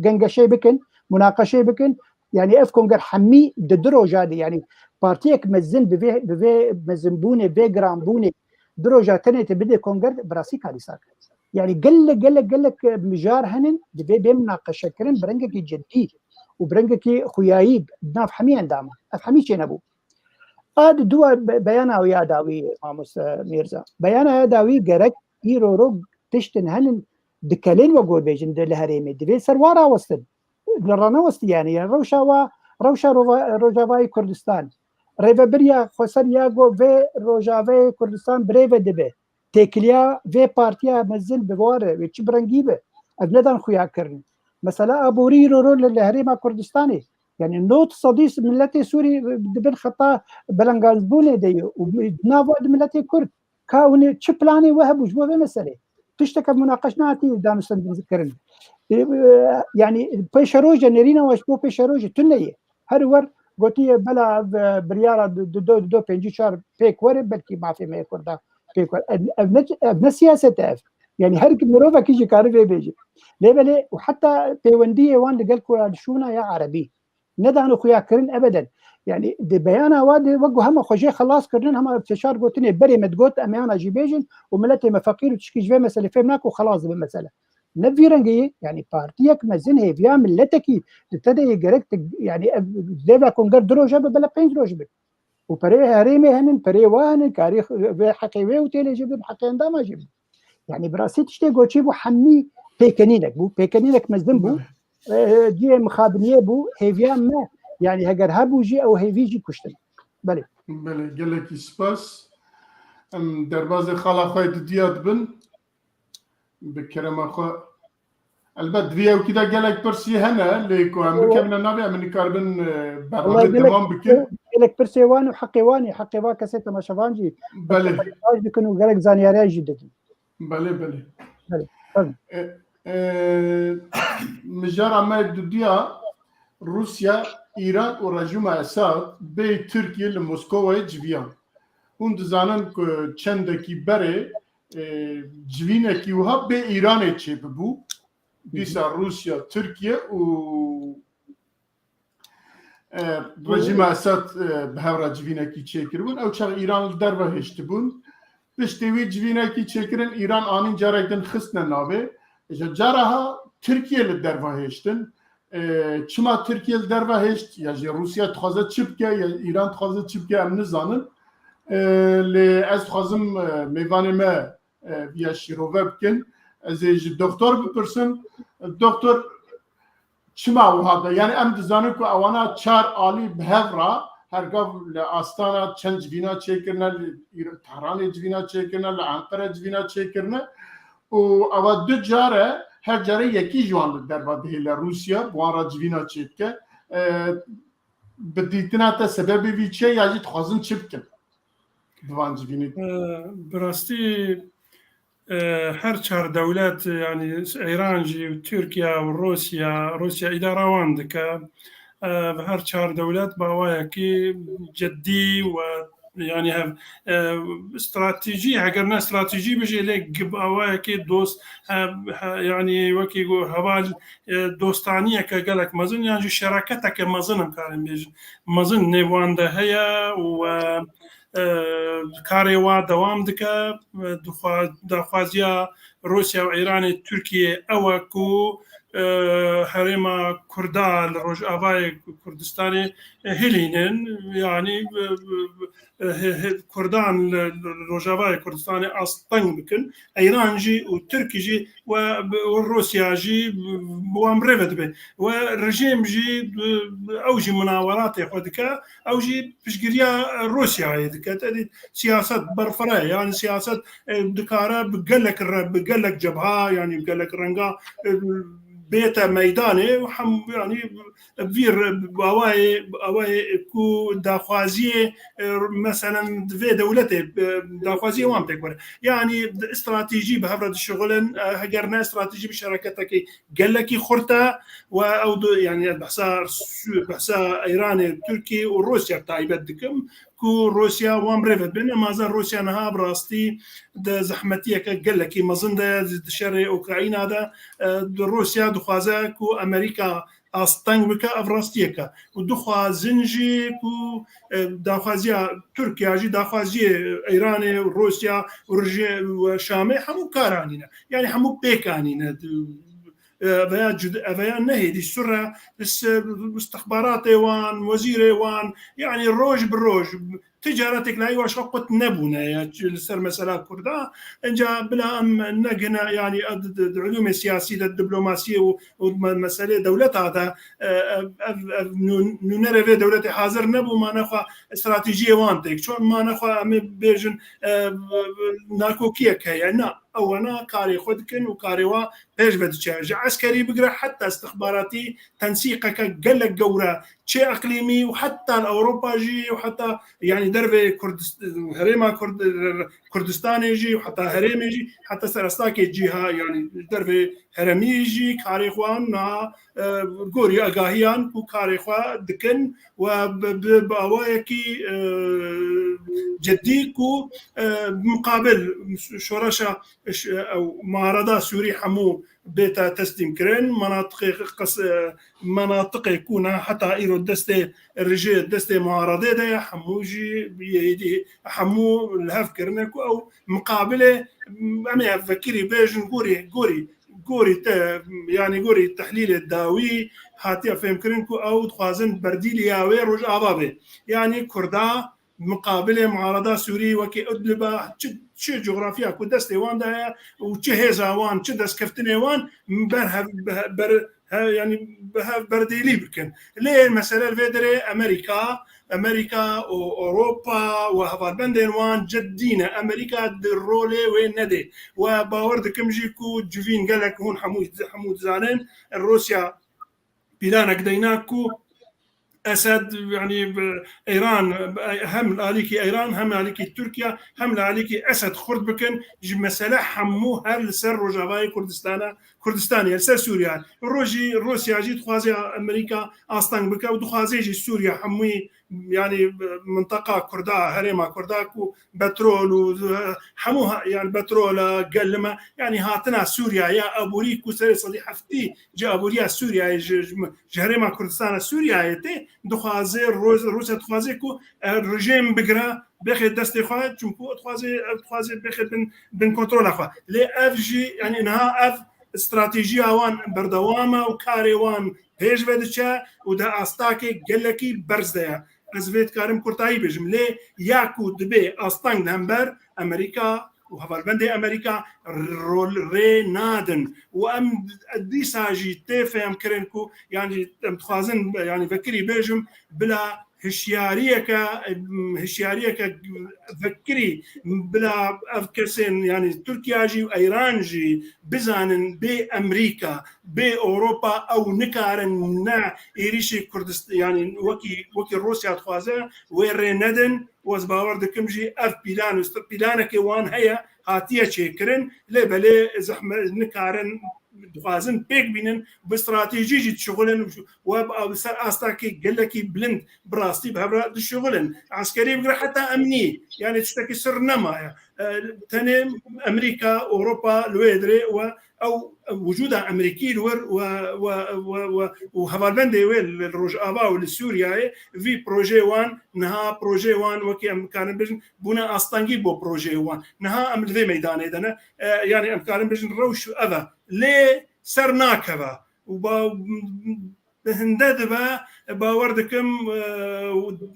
gengeşê bikin, munaqeşê bikin. Yanî ev konger hemî di du roja de, yanî partiyek mezin bi vê, bi vê mezinbûnê, vê giranbûnê du roja tenê te bide konger, bi rastî karîsa kir. Yanî gelek, gelek, gelek mijar henin, divê bê munaqeşekirin bi rengekî cidî û bi rengekî xuyayî di nav hemî endama. Ev hemî çênebû. A di dua be-, beyana wî ya dawî, mamoste Mîrza. Beyana ya dawî gerek îro ro tiştin henin dikelên we gor bêjin di li herêmê. Divê ser wa rawestin. Li ranewestî yanî. Yanî rewşa wa, rewşa Rova-, Rojavayê Kurdistan. Rêvebiriya xweser ya go vê Rojavayê Kurdistan birêve dibe. Têkiliya vê partiya mezin bi war e, wê çi bi rengî be. Ev nedan xuya kirin. Mesela aborî îro ro li, li herêma Kurdistanê. Yanî nod sedî miletê Sûrî di bin xeta belengazbûnê de ye û di nav wa de miletê Kurd. Ka hûn ê çi planê we hebû ji bo vê meselê? Tişteke munaqeş nehatî danûstendin kirin. E, e, yanî pêşeroj e, nêrîna we ji bo pêşeroj e, tune ye. Her wer gotiye bela ev, e, biryara du, du, du, du, pêncî çar pêk were, belkî mafê me yê Kurda pêk were. Ev, ev ne, ev ne siyaset e ev. Yanî her ki mirovekî jî kare vê bêje. Lê belê û heta pêwendiyê wan li gel ku ya li şûna ya erebî. Nedane xuya kirin ebeden. Yanî di beyana wa de wek ku hema xwe jê xelas kirinin, hema feşar gotinê berê me digot, em ê ana jî bêjin û miletê me feqîr û tişkî ji vê meselê fêm nake û xelas dibe mesele. Ne vî rengê ye, yanî partiyek mezin hêviya miletekî di te de yê gerek te, yanî ev dêva konger du roje be, bela pênc roj be. Û perê herêmê henin, perê wa henin, karî vê heqê wê û têlê jî bin, heqê endama jî bin. Yanî bi rastî tiştê goçî bû, hemî pêkenînek bû, pêkenînek mezin bû. Belê. E, cihê mixabiniyê bû, hêviya me, yanî heger hebû jî ew hêvî jî kuştin. Belê. Belê, gelekî spas. Em derbazê xala xwe dudiya dibin. Bi kerema xwe. Elbet, di vî ewkî de gelek pirsî hene, lê ku em bikevine navê, em nikaribin, e, bernamê temam bikin. Gelek pirsê wan û heqê wan ê, heqê va kesê temaşevan jî. Belê. Baş dikin û gelek zanyariya jî didin. Belê, belê. Belê, tabii. E, e, mijara me dudiya Rûsya, Îran û rejîma Esad bê Tirkiye li Moskowayê civiyan. Hûn dizanin ku çendekî berê, e, civînekî wiha bê Îranê çêbibû. Dîsa Rûsya, Tirkiye û, e, rejîma Esad, e, bi hev re civînekî çêkiribûn. Ew çax Îran li derve hêştibûn. Piştî wî civînekî çêkirin, Îran anîn carek din xistine navê. Ji cara ha Tirkiye li derve hêştin. E, çima Tirkiye li derve hêşt? Ya jî Rûsya dixwaze çi bike, ya Îran dixwaze çi bike, em nizanin. E, lê ez dixwazim, e, mêvanê me, e, viya şîrove bikin. Ez ê ji doktor bipirsim. Doktor, çima wiha be? Yani em dizanin ku ewana çar alî bi hev re her gav li Astana çend civîna çêkirine, li Îr-, Tehranê civîna çêkirine, li Enqere civîna çêkirine û ewa du care, her care yekî ji wan li derva dihêle Rûsya, bi wan re civîna çêdike. E, bi dîtina te sebebê vî çi ye ya jî dixwazin çi bikin? Bi van civînê. E, bi rastî, e, her çar dewlet, yani Îran jî, Tirkiye û Rûsya, Rûsya îdara wan dike. E, her çar dewlet bi awayekî cidî û, yani hev, e, stratejî, heger ne stratejî bijî, lê bi awayekî dost, he, he, yani wekî ku heval, e, dostaniyeke gelek mezin, yan jî şeraketeke mezin em karin bêjin. Mezin nêv wan de heye û, e, e, karê wa dewam dike. E, dixwa-, daxwaziya Rûsya û Îranê Tirkiye ew e ku, e, herêma Kurda li Rojavayê Kurdistanê, e, hilînin. Yanî, e, e, he-, he-, Kurdan li, li Rojavayê Kurdistanê asteng bikin. Îran jî û Tirk jî we bi, û Rûsya jî bi, bi wan birêve dibe. We rejîm jî, bi, bi, ew jî munaweratê xwe dike, ew jî piştgiriya Rûsyayê dike. Te dît siyaset berfireh e, yani siyaset, e, dikare bi gelek re, bi gelek cebha, yani bi gelek renga, e, bête meydanê û hem, yanî, vî re-, awayê, awayê ku daxwaziyê, e, meselen, vê dewletê, e, daxwaziyê wan pêk were. Yanî, di stratejî bi hev re dişixulin, e, heger ne stratejî bi şereketekî gelekî xurt e we ew du, yanî, behsa Sü-, behsa Îranê, Tirkiye û Rûsya taybet dikim ku Rûsya wan bi rê ve dibin. Em azan Rûsya niha bi rastî di zehmetiyeke gelekî mezin de, di şerê Ukrayna de, e, di Rûsya dixwaze ku Amerîka asteng bike, ev rastiyek e. Û dixwazin jî ku, e, daxwaziya Tirkiye jî, daxwaziyê Îranê û Rûsya û rejî-, û Şamê hemû kar anîne. Yanî hemû pêk anîne. Di-, e, veya cud-, veya nehêdî sure, is-, istixbaratê wan, wezîrê wan, yanî roj bi roj, ticaretek layî waşxa qut nebûne ya, li ser mesela Kurda. Enca bila em negine, yanî, di, di, di ulûmê siyasî de, diplomasiyê û, û me-, meselê dewleta de, e, ev, ev, ev nû-, nûnerê vê dewletê hazir nebû, mane xwe stratejiyê wan têk çûn, mane xwe em ê bêjin, e, nakokiyek heye. Na, ewana karê xwe dikin û karê wa pêş ve diçe. Ji eskerî bigire heta istixbaratî tensîqeke gelek gewre, çi eqlîmî û heta li Ewropa jî û heta, yanî, dervê Kurdist-, herêma Kurd-, Kurdistanê jî û heta herêmê jî, heta ser estakê cîha, yanî, dervê herêmî jî karê xwe niha, e, gorî agahiyan ku karê xwe dikin we bi, bi, bi awayekî, e, cidî ku, e, muqabil şoreşa, ş-, ew muarada Sûrî hemû bête teslîmkirin. Menatiqê qes-, menatiqê ku ne heta îro destê rejê, destê muaredê de ye, hemû jî yê dî, hemû li hev kirine ku ew miqabilê, em ê vekirî bêjin, gorî, gorî, gorî te, yanî gorî tehlîlê dawî hatiye fêmkirin ku ew dixwazin berdîliya wê Rojava bê. Yanî Kurda miqabilê muarada Sûrî wekî Idlib e, çi, çi coğrafya ku destê wan de ye û çi hêza wan, çi destkeftinê wan ber hev-, be-, ber-, he-, yanî bi hev berdêlî bikin. Lê mesele li vê derê Amerîka, Amerîka û Ewropa û hevalbendên wan cidî ne. Amerîka di rolê wê nedê. We bawer dikim jî ku civîn gelek hûn hemû, hemû dizanin, Rûsya pîlanek deyna ku Esed, yanî, bi Îran, hem li alîkî Îran, hem li alîkî Tirkiye, hem li alîkî Esed xurt bikin, ji mesele hemû her li ser Rojavayê Kurdistana, Kurdistanê, li ser Sûriye. Rojî, Rûsya jî dixwaze Amerîka asteng bike û dixwaze jî Sûriye hemûyî, yanî, minteqa Kurda, herêma Kurda ku petrol û, e, hemû ha-, yanî petrol e, gelim e, yanî hatina Sûriyeyê, aborî ku serê sedî heftî ji aboriya Sûriyeyê, ji, ji, ji herêma Kurdistana Sûriyeyê tê, dixwaze, Rûs-, Rûsya dixwaze ku, e, rejîm bigire, bêxe destê xwe, çunku dixwaze, ev dixwaze bêxe bin, bin kontrola xwe. Lê ev jî, yanî niha ev stratejiya wan berdewam e û karê wan pêş ve diçe û di astakê gelekî berz de ye. Ez vê dikarim kurtayî bêjim, lê ya ku dibê asteng li hember Amerîka û hevalbendê Amerîka rol rê nadin û em dîsa jî tê fêmkirin ku, yanî, em dixwazin, yanî, vekirî bêjim, bila hişyariyeke, hişyariyeke vekirî, bila ev kesên, yanî Tirkiye jî û Îran jî bizanin bê Amerîka, bê Ewropa ew nikarin ne êrîşê Kurdist-, yanî wekî, wekî Rûsya dixwaze wê rê nedin û ez bawer dikim jî ev pîlan û st-, pîlanekê wan heye, hatiye çêkirin, lê belê zehmet nikarin dixwazin pêk bînin, bi stratejî jî dişixulin û bi ser astakê gelekî bilind bi rastî bi hev re dişixulin. Eskerî bigire heta emnî, yanî tiştekî sir nemaye. E, tenê Amerîka, Ewropa li wê dirê we ew wicûda Amerîkî li wir we, we, we, we û hevalbendê wê li Rojava û li Sûriyeyê vî projeyê wan, niha projeyê wan wekî em karin bêjin bûne astengî bo projeyê wan. Niha em li vê meydanê de ne. E, yanî em karin bêjin rewş ev e. Lê ser nakeve. Û ba-, bi hinde dibe, bawer dikim, e,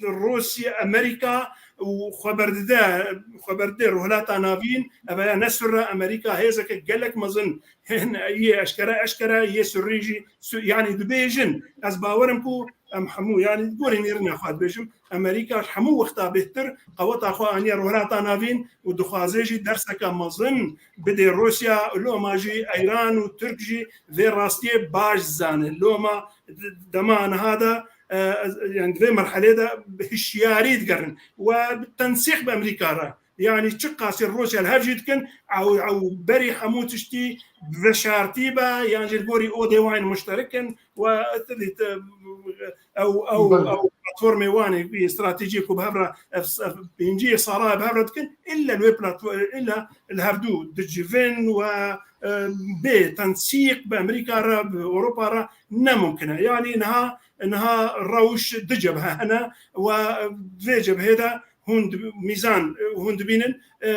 Rûsya, Amerîka û xwe berdide, xwe berdide Rojhilata Navîn, ev ya ne sirre, Amerîka hêzeke gelek mezin, hên yê eşkere, eşkere, yê sirrî jî, su-, yanî dibêjin. Ez bawerim ku em hemû, yanî gorî nêrîna xwe dibêjim, Amerîka ji hemû wexta bêhtir qeweta xwe aniye Rojhilata Navîn û dixwaze jî derseke mezin bidê Rûsya û loma jî Îran û Tirk jî vê rastiyê baş zane. Loma dema niha de, e, yani di vê merhelê de hişyarî digerin we bi tensîq bi Amerîka re. Yani çiqasî Rûsya li hev jî dikin, ew, ew berî hemû tiştî bi veşartî be, yan jî li gorî odê wan muşterik in we ew, ew, ew platformê wan ê stratejî ku bi hev re ev, ev pêncî sala bi hev re dikin, illa li wê platform, illa li hevdû dicivin we, e, bê tensîq bi Amerîka re, bi Ewropa re ne mumkin e. Yani niha, niha rewş du cebhe hene we vê cebhê de hûn di-, mîzan, e, hûn dibînin, e,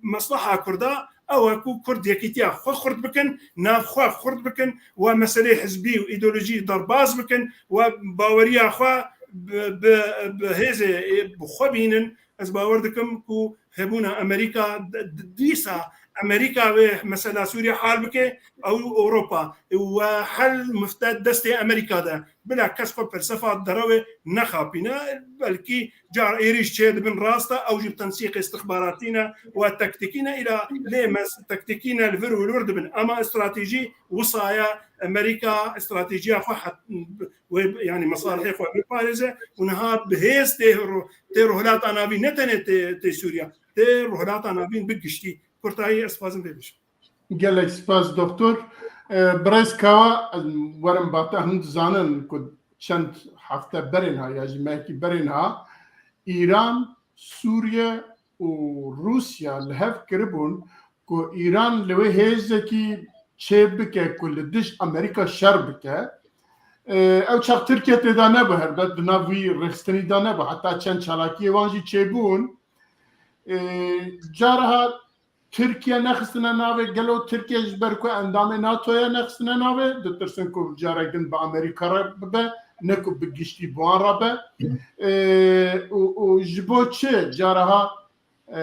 mesleha Kurda ew e ku Kurd yekîtiya xwe xurt bikin, nav xwe xurt bikin, we meselê hizbî û îdeolojî derbas bikin, we baweriya xwe bi, bi, bi hêzê, e, bi xwe bînin. Ez bawer dikim ku hebûna Amerîka d-, d-, dîsa Amerîka wê mesela Sûriye hal bike, ew Ewropa, we hel mifte destê Amerîka de. Bila kes xwe felsefa derewê nexapîne, belkî car êrîş çê dibin rast e, ew jî bi tensîqê istixbaratî ne we taktîkî ne, îla lê mes taktîkî ne li vir û li wir dibin. Ama stratejî wisa ye, Amerîka stratejiya xwe het-, wê, yani mesalihê xwe biparêze û niha bi hêz tê ro-, tê Rojhilata Navîn, ne tenê tê, tê Sûriya, tê Rojhilata Navîn bi giştî. Kurtayî ez dixwazim vê bêjim. Gelek spas doktor. E, birêz Kawa, em werin bate, hûn dizanin ku çend hefte berê niha ya jî mehekî berê niha Îran, Sûriye û Rûsya li hev kiribûn ku Îran li wê hêzekî çê bike ku li dij Amerîka şer bike. E, ew çax Tirkiye tê de nebû, helbet di nav wî rêxistinî de nebû. Heta çend çalakiyê wan jî çêbûn. E, cariha Tirkiye nexistine navê, gelo Tirkiye ji ber ku endamê NATO ye nexistine navê, ditirsin ku carek din bi Amerîka re bibe, ne ku bi giştî bi wan re be. Ê, û, û ji bo çi caraha, e,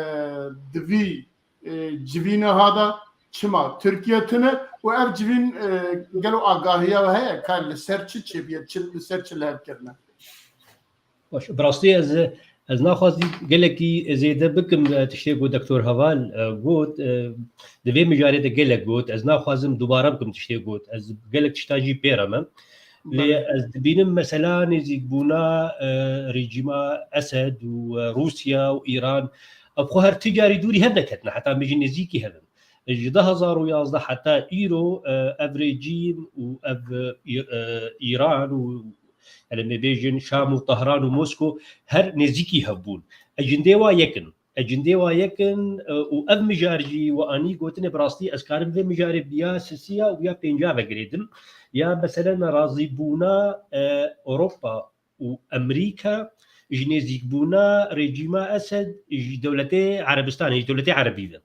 di vî, e, civîna ha de çima Tirkiye tune û ev civîn, e, gelo agahiya we heye ka li ser çi çêbiye, çi, li ser çi lihevkirine? Baş, bi rastî ez, ez naxwazî gelekî zêde bikim, e, tiştê ku Doktor Heval, e, got, e, di vê mijarê de gelek got, ez naxwazim dubare bikim tiştê got. Ez gelek tişta jî pê re me. Lê Belê. ez dibînim mesela nêzîkbûna, e, rejîma Esed û, e, Rûsya û Îran, ev xwe her ti carî dûrî hev neketine, heta em bêjin nêzîkî hev in. Ji du hezar û yazdeh heta îro, e, ev rejîm û ev, e, Î-, e, Îran û, yani, em ê bêjin Şam û Tehran û Mosko her nêzîkî hev bûn. Ecindê wa yek in. Ecindê wa yek in, e, û ev mijar jî we anî gotinê bi rastî ez karim vê mijarê bi ya sisiya û ya pênca ve girêdim. Ya meselen razîbûna, e, Ewropa û Amerîka ji nêzîkbûna rejîma Esed ji dewletê Erebistanê, ji dewletê Erebî ve.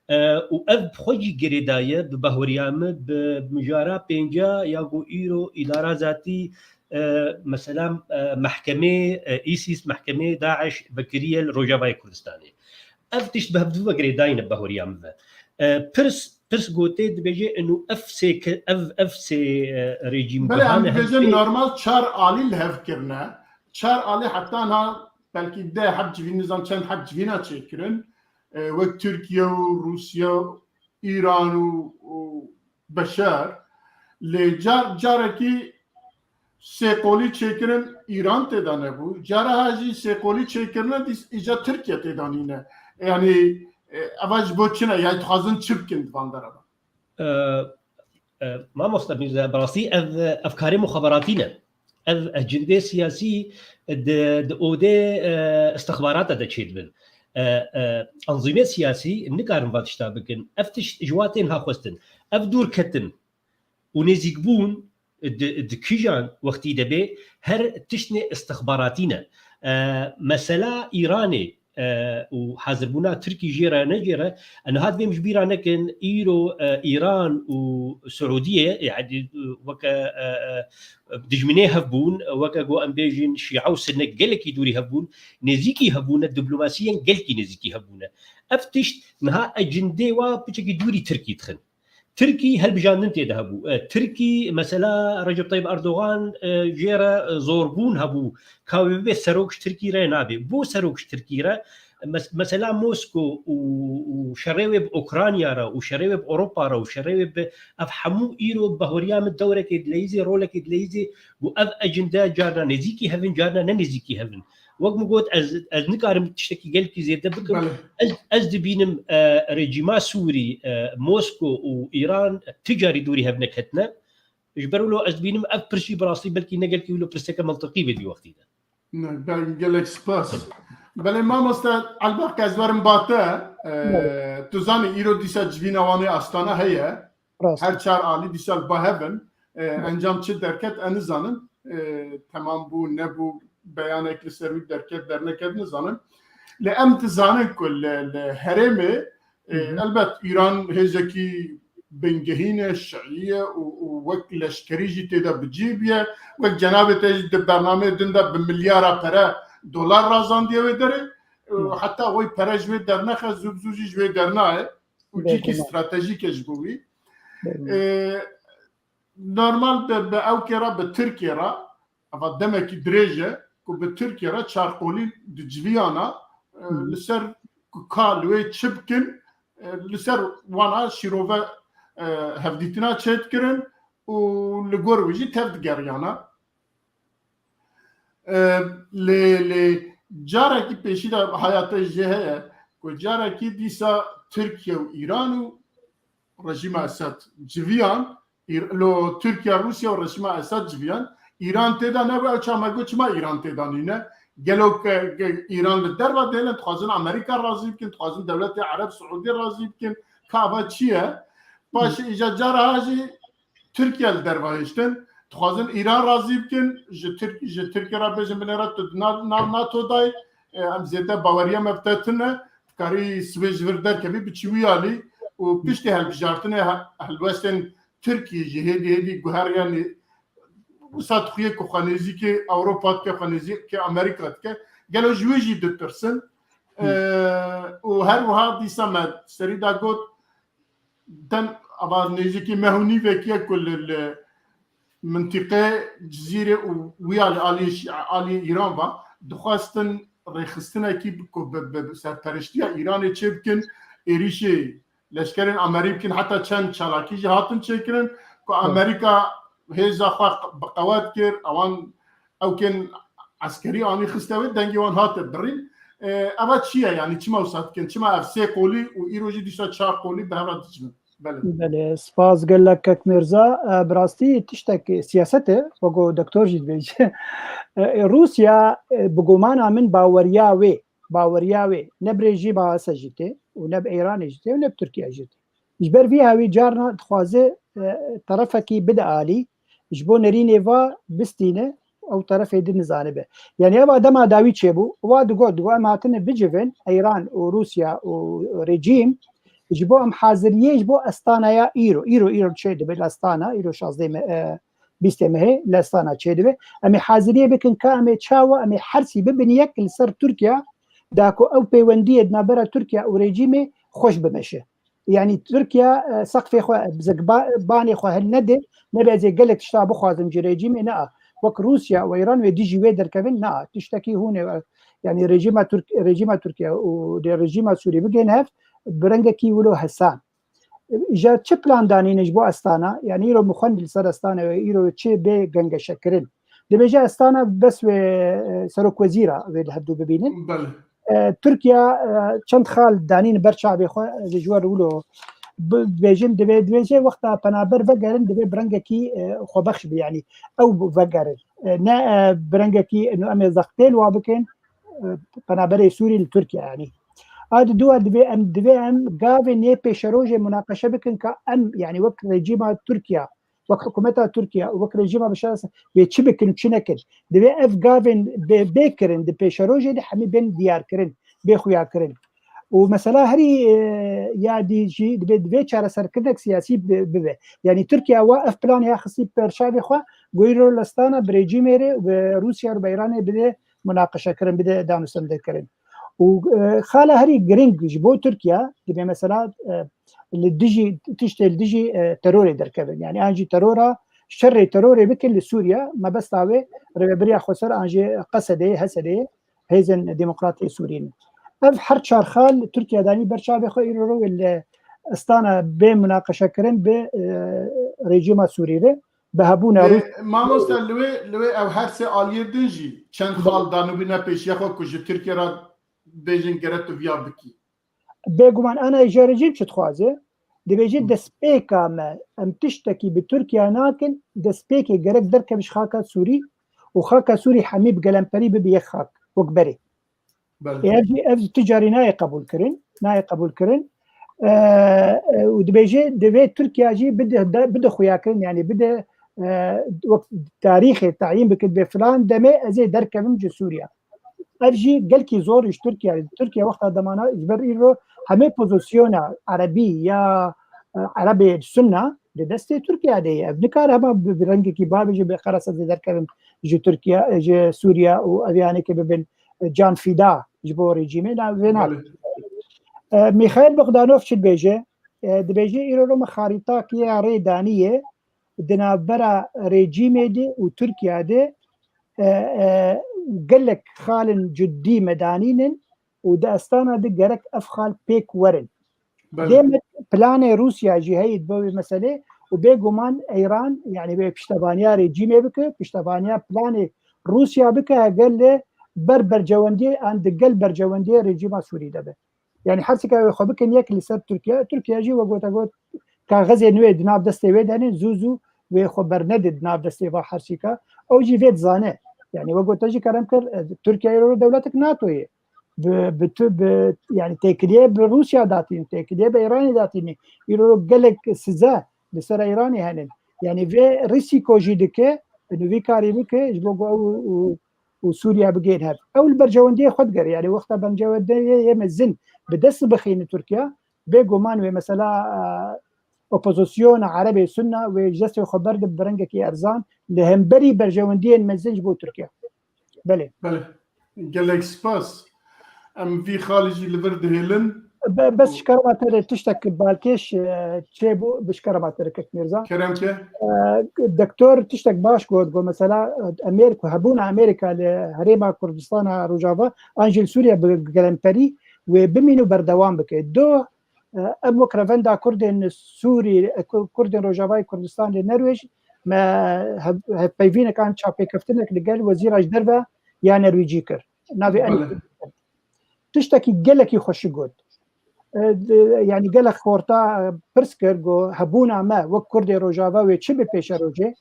E, û ev bi xwe jî girêdaye bi bahweriya min bi mijara pênca ya ku îro îdara zatî, e, mesela, e, mehkemê, e, îsîs, mehkemê DAIŞ vekiriye li Rojavayê Kurdistanê. Ev tişt bi hevdû ve girêdayî ne bi bahweriya min ve. E, pirs, pirs gotê dibêje inu ev sê ke-, ev, ev sê, e, rejîm Belê, em bihane dibêjin hevdû normal çar alî li hev kirine. Çar alî heta niha belkî deh heb civîn, nizam çend heb civîna çêkirin. E, wek Tirkiye û Rûsya, Îran û, û Beşar. Lê car, carekî sêqolî çêkirin Îran tê de nebû. Cara ha jî sêqolî çêkirine dîs îca Tirkiye tê de nîne. Yanî, e, eva ji bo çi ne? Ya dixwazin çi bikin di van dera de? E, e, mamoste Mîrze, bi rastî ev, ev karê muxaberatî ne. Ev, ev cindê siyasî di, di odê, e, istixbarata de çêdibin. E, e, anzîmê siyasî nikarin va tişta bikin. Ev tişt ji wa tên ha xwestin. Ev dûrketin û nêzîkbûn di, di kîjan wextî de bê, her tiştnê istixbaratî ne. E, mesela Îranê, e, û hazirbûna Tirkî jê re ne jê re, e, niha divêm ji bîra nekin, îro, e, Îran û Siûdiyê, yani, e, weke, e, e, dijminê hev bûn, weke ku em bêjin Şîa û Sinne gelekî dûrî hev bûn, nêzîkî hev bûne, diplomasiyên gelkî nêzîkî hev bûne. Ev tişt niha ecindê wa piçekî dûrî Tirkî dixin. Tirkî helbijandin tê de hebû. E, Tirkî, mesela Recep Tayyip Erdogan, e, jê re, e, zorbûn hebû. Ka wê bibe serok ji Tirkî re nabê. Bo serok ji Tirkî re, mes-, mesela Mosko û, û şerê wê bi Ukrayna re û şerê wê bi Ewropa re û şerê wê bi ev hemû îro bi bahweriya min dewrekê dileyîzê, rolekê dileyîzê, ku ev ecinde carna nêzîkî hevin, carna ne nêzîkî hevin. Wek min got, ez, ez nikarim tiştekî gelkî zêde bikim. Belê. Ez, ez dibînim, e, rejîma Sûrî, e, Mosko û Îran ti carî dûrî hev neketine. Ji ber wilo ez dibînim ev pirsî bi rastî belkî ne gelkî wilo pirseke mantiqî bê di wextî de. Ne, be-, gelek spas. Belê mamoste, elbet ke ez werim ba te, e, Belê. Tu zanî îro dîsa civîna Wanê Astana heye. Rast. Her çar alî dîsa li ba hev in. E, Hı. Encam çi derket, e, nizanin. E, temam bû, nebû, beyanek li ser wî derket, derneket, nizanin. Lê em dizanin ku li, li herêmê, e, Hı hı. elbet Îran hêzekî bingehîn e, şiî ye û, û wek leşkerî jî tê de bi cî bûye. Wek cenabê te jî di bernameyê din de bi milyara pere dolar razandiye wê derê. E, Hı. Heta wê pere ji wê dernexe, zû bi zû jî ji wê dernayê. Û Bê cîkî guman. Stratejîk e ji bo wî. Bê guman. E, normal bi, bi ewkê re, bi Tirkiyê re, eva demekî dirêj e ku bi Tirkiyê re çarqolî di civiyana, e, Hı hı. Li ser ku ka li wê çi bikin, e, li ser wana şîrove, e, hevdîtina çêdikirin û li gor wî jî tev digeriyana. E, lê, lê carekî pêşî de haya te jê heye ku carekî dîsa Tirkiye û Îran û rejîma Esed civiyan, Îr-, lo Tirkiye, Rûsya û rejîma Esed civiyan, Îran tê de nebû, ew çax me got, çima Îran tê de nîne? Gelo ke, ke Îran li derve dêlin, dixwazin Amerîka razî bikin, dixwazin dewletê Ereb Siûdî razî bikin, ka eva çi ye? Paşê îja cara ha jî Tirkiye li derve hiştin, dixwazin Îran razî bikin, ji Tirk-, ji Tirkiye re bêjin binêre tu di nav, nav NATO dayî, e, em zêde baweriya me bi te tune, dikarî sibê ji vir derkevî biçî wî alî û piştî hilbijartinê he-, helwestên Tirkiyê jî hêdî hêdî guheriyanî wisa dixuye ku xwe nêzîkê Ewropa dike, xwe nêzîkê Amerîka dike. Gelo ji wî jî ditirsin. Hı. E, û her wiha dîsa me serî de got, dem ava nêzîkî meh û nîvekî ye ku li, li mintîqe Cizîrê û wî alî, alî, alî Îran ve dixwestin rêxistinekî bi, ku bi, bi, bi serpereştiya Îranê çêbikin, êrîşê leşkerên Amerî bikin, heta çend çalakî jî hatin çêkirin ku Hı. Amerîka hêza xwe bi qewet kir, ewan ewkên eskerî anî xiste wê, dengê wan hate birîn. E, eva çi ye? Yanî çima wisa dikin? Çima ev sê qolî û îro jî dîsa çar qolî bi hev re diçin? Belê. Belê, spas gelek kek Mirza. E, bi rastî tiştek siyaset e, wek ku doktor jî dibêje. E, Rûsya, e, bi gumana min baweriya wê, baweriya wê ne bi rejîma Esed jî tê û ne bi Îranê jî tê û ne bi Tirkiye jî tê. Ji ber vî hawî carna dixwaze, e, terefekî bide alî, ji bo nerînê va bistîne, ew terefê din nizanibe. Yanî eva dema dawî çêbû, wa digot, digot, em hatine bicivin, Îran û Rûsya û rejîm, ji bo em haziriyê ji bo Estanaya îro, îro, îro çê dibe li Astana, îro şazdeh me, e, bîstê mehê li Astana çê dibe. Em ê haziriyê bikin ka em ê çawa, em ê hersî bibin yek li ser Tirkiye, da ku ew peywendiyê di navbera Tirkiye û rejîmê xweş bimeşe. Yanî Tirkiye, e, seqfê xwe, zikba-, banê xwe hil nede, nebe ez ê gelek tişta bixwazim ji rejîmê, ne. Wek Rûsya û Îran wê dijî wê derkevin, ne. Tiştekî hûn e, yanî rejîma Tirk-, rejîma Tirkiye û de rejîma Sûrî bigihên hev, bi rengekî wilo hesan. Îja çi plan danîne ji bo Astana? Yanî îro min xwend li ser Astana wê, îro çi bê gengeşekirin? Dibêje Astana bes wê, e, serokwezîra wê li hevdû bibînin. Belê. E, Tirkiye, e, çend xal danîn ber çavê xwe, ez ê ji we re wilo bibêjim, divê, dibêje wexta penaber vegerin, divê bi rengekî, e, xwebexş be, yanî ew vegerin. E, ne, e, bi rengekî, ino em ê zextê li wa bikin, e, penaberê Sûrî li Tirkiye, yanî. A di dua divê em, divê em gavê nê pêşerojê munaqeşe bikin ka em, yanî wek rejîma Tirkiye, wek hikûmeta Tirkiye û wek rejîma Beşar Esed wê çi bikin û çi nekin. Divê ev gavên bê, bê kirin di pêşerojê de hemî bên diyarkirin, bê xuyakirin. Û mesela herî, e, ya dî jî divê, divê çareserkirinek siyasî bi-, bibe. Yanî Tirkiye wa ev planê ya xistî ber çavê xwe, goyî rol Astana bi rejîmê re, bi Rûsya re, bi Îranê bide munaqeşekirin, bide danûstendinkirin. Û, e, xala herî giring ji bo Tirkiye dibe mesela, e, li dijî, tiştê li dijî, e, terorê derkevin. Yani an jî terora, şerê terorê bikin li Sûriye, mebesta wê rêvebiriya xweser an jî Qesedê, Hesedê, hêzên demokratê Sûrî ne. Ev her çar xal Tirkiye danî ber çavê xwe, îro ro li Astana bê munaqeşekirin bi, e, rejîma Sûrî re, bi hebûna Rûs- Mamoste, li wê, li wê ew her sê aliyê din jî çend xal danûbîne pêşiya xwe ku ji Tirkiye re bêjin gere tu viya bikî. Bêguman ana ji rejîm çi dixwaze? Dibêje destpêka me, em tiştekî bi Tirkiye nakin, destpêkê gerek derkeve ji xaka Sûrî û xaka Sûrî hemî bi gelemperî bibe yek xak, wek berê. Belê. Ê, ev jî, ev jî tu carî nayê qebûlkirin, nayê qebûlkirin. E, e, û dibêje, divê Tirkiye jî bide, de, bide xuyakirin, yani bide, e, wek tarîxê tayîn bike, dibê filan demê ez ê derkevim ji Sûriye. Ev jî gelkî zor ji Tirkiye. Tirkiye wexta demana ji ber îro hemê pozisyona erebî ya, e, erebê sunna di destê Tirkiye de ye. Ev nikare hema bi, bi rengekî babê jî bi xerasa ez ê derkevim ji Tirkiye, ji Sûriye û ev yanekê bibin, e, can fîda ji bo rejîmê, na, vê nake. Belê. E, Mîxaîl Bogdanov çi dibêje? E, dibêje îro me xarîtakê ya rê daniye di navbera rejîmê de û Tirkiye de, e, e, gelek xalên cidî me danînin û di Astana de gerek ev xal pêk werin. Belê. Dê me planê Rûsya jî heye bo vê meselê û bêguman Îran, yani wê piştevaniya rejîmê bike, piştevaniya planê Rûsya bike, heger li ber bercewendiyê an di gel bercewendiyê rejîma Sûrî de be. Yani her sika wê xwe bikin yek li ser Tirkiye. Tirkiye jî we gote got kaxezê nû yê di nav destê wê de ne, zû zû wê xwe bernede di nav destê va her sika. Ew jî vê dizane. Yani we gote jî kerem kir, e, Tirkiye îro dewletek NATO ye. Bi, bi tu, bi, yani têkiliyê bi Rûsya datîn, têkiliyê bi Îranê datînî. Îro gelek size li ser Îranê henin. Yani vê risîko jî dike, nûvî karî bike, ji bo ku ew û û Sûriye bigihên hev. Ew li bercewendiyê xwe digere. Yani wexta bercewendiyê yê mezin bi dest bixîne Tirkiye, bêguman wê mesela, e, opozisyona Erebê Sunna wê ji destê xwe berde bi rengekî erzan li hemberî bercewendiyên mezin ji bo Tirkiye. Belê. Belê. Gelek spas. Em vî xalî jî li vir dihêlin. Be-, bes ji kerema te re tiştek balkêş, e, çêbû, bi ji kerema te re kek Mîrza. Kerem ke. E, Doktor tiştek baş got, got mesela, e, Amerîka, hebûna Amerîka li Herêma Kurdistana Rojava, an jî li Sûriye bi gelemperî wê bimîne û berdewam bike. Do, e, em wek revenda Kurdên Sûrî, e, Ku-, Kurdên Rojavayê Kurdistan li Nerwêj, me hev-, hevpeyvînek an çavpêkeftinek li gel Wezîra ji Derve ya Nerwêcî kir. Navê Belê. Tiştekî gelekî xweşik got. E, di-, yani gelek xorta, e, pirs kir, got, hebûna me wek Kurdê Rojava wê çi bi pêşerojê?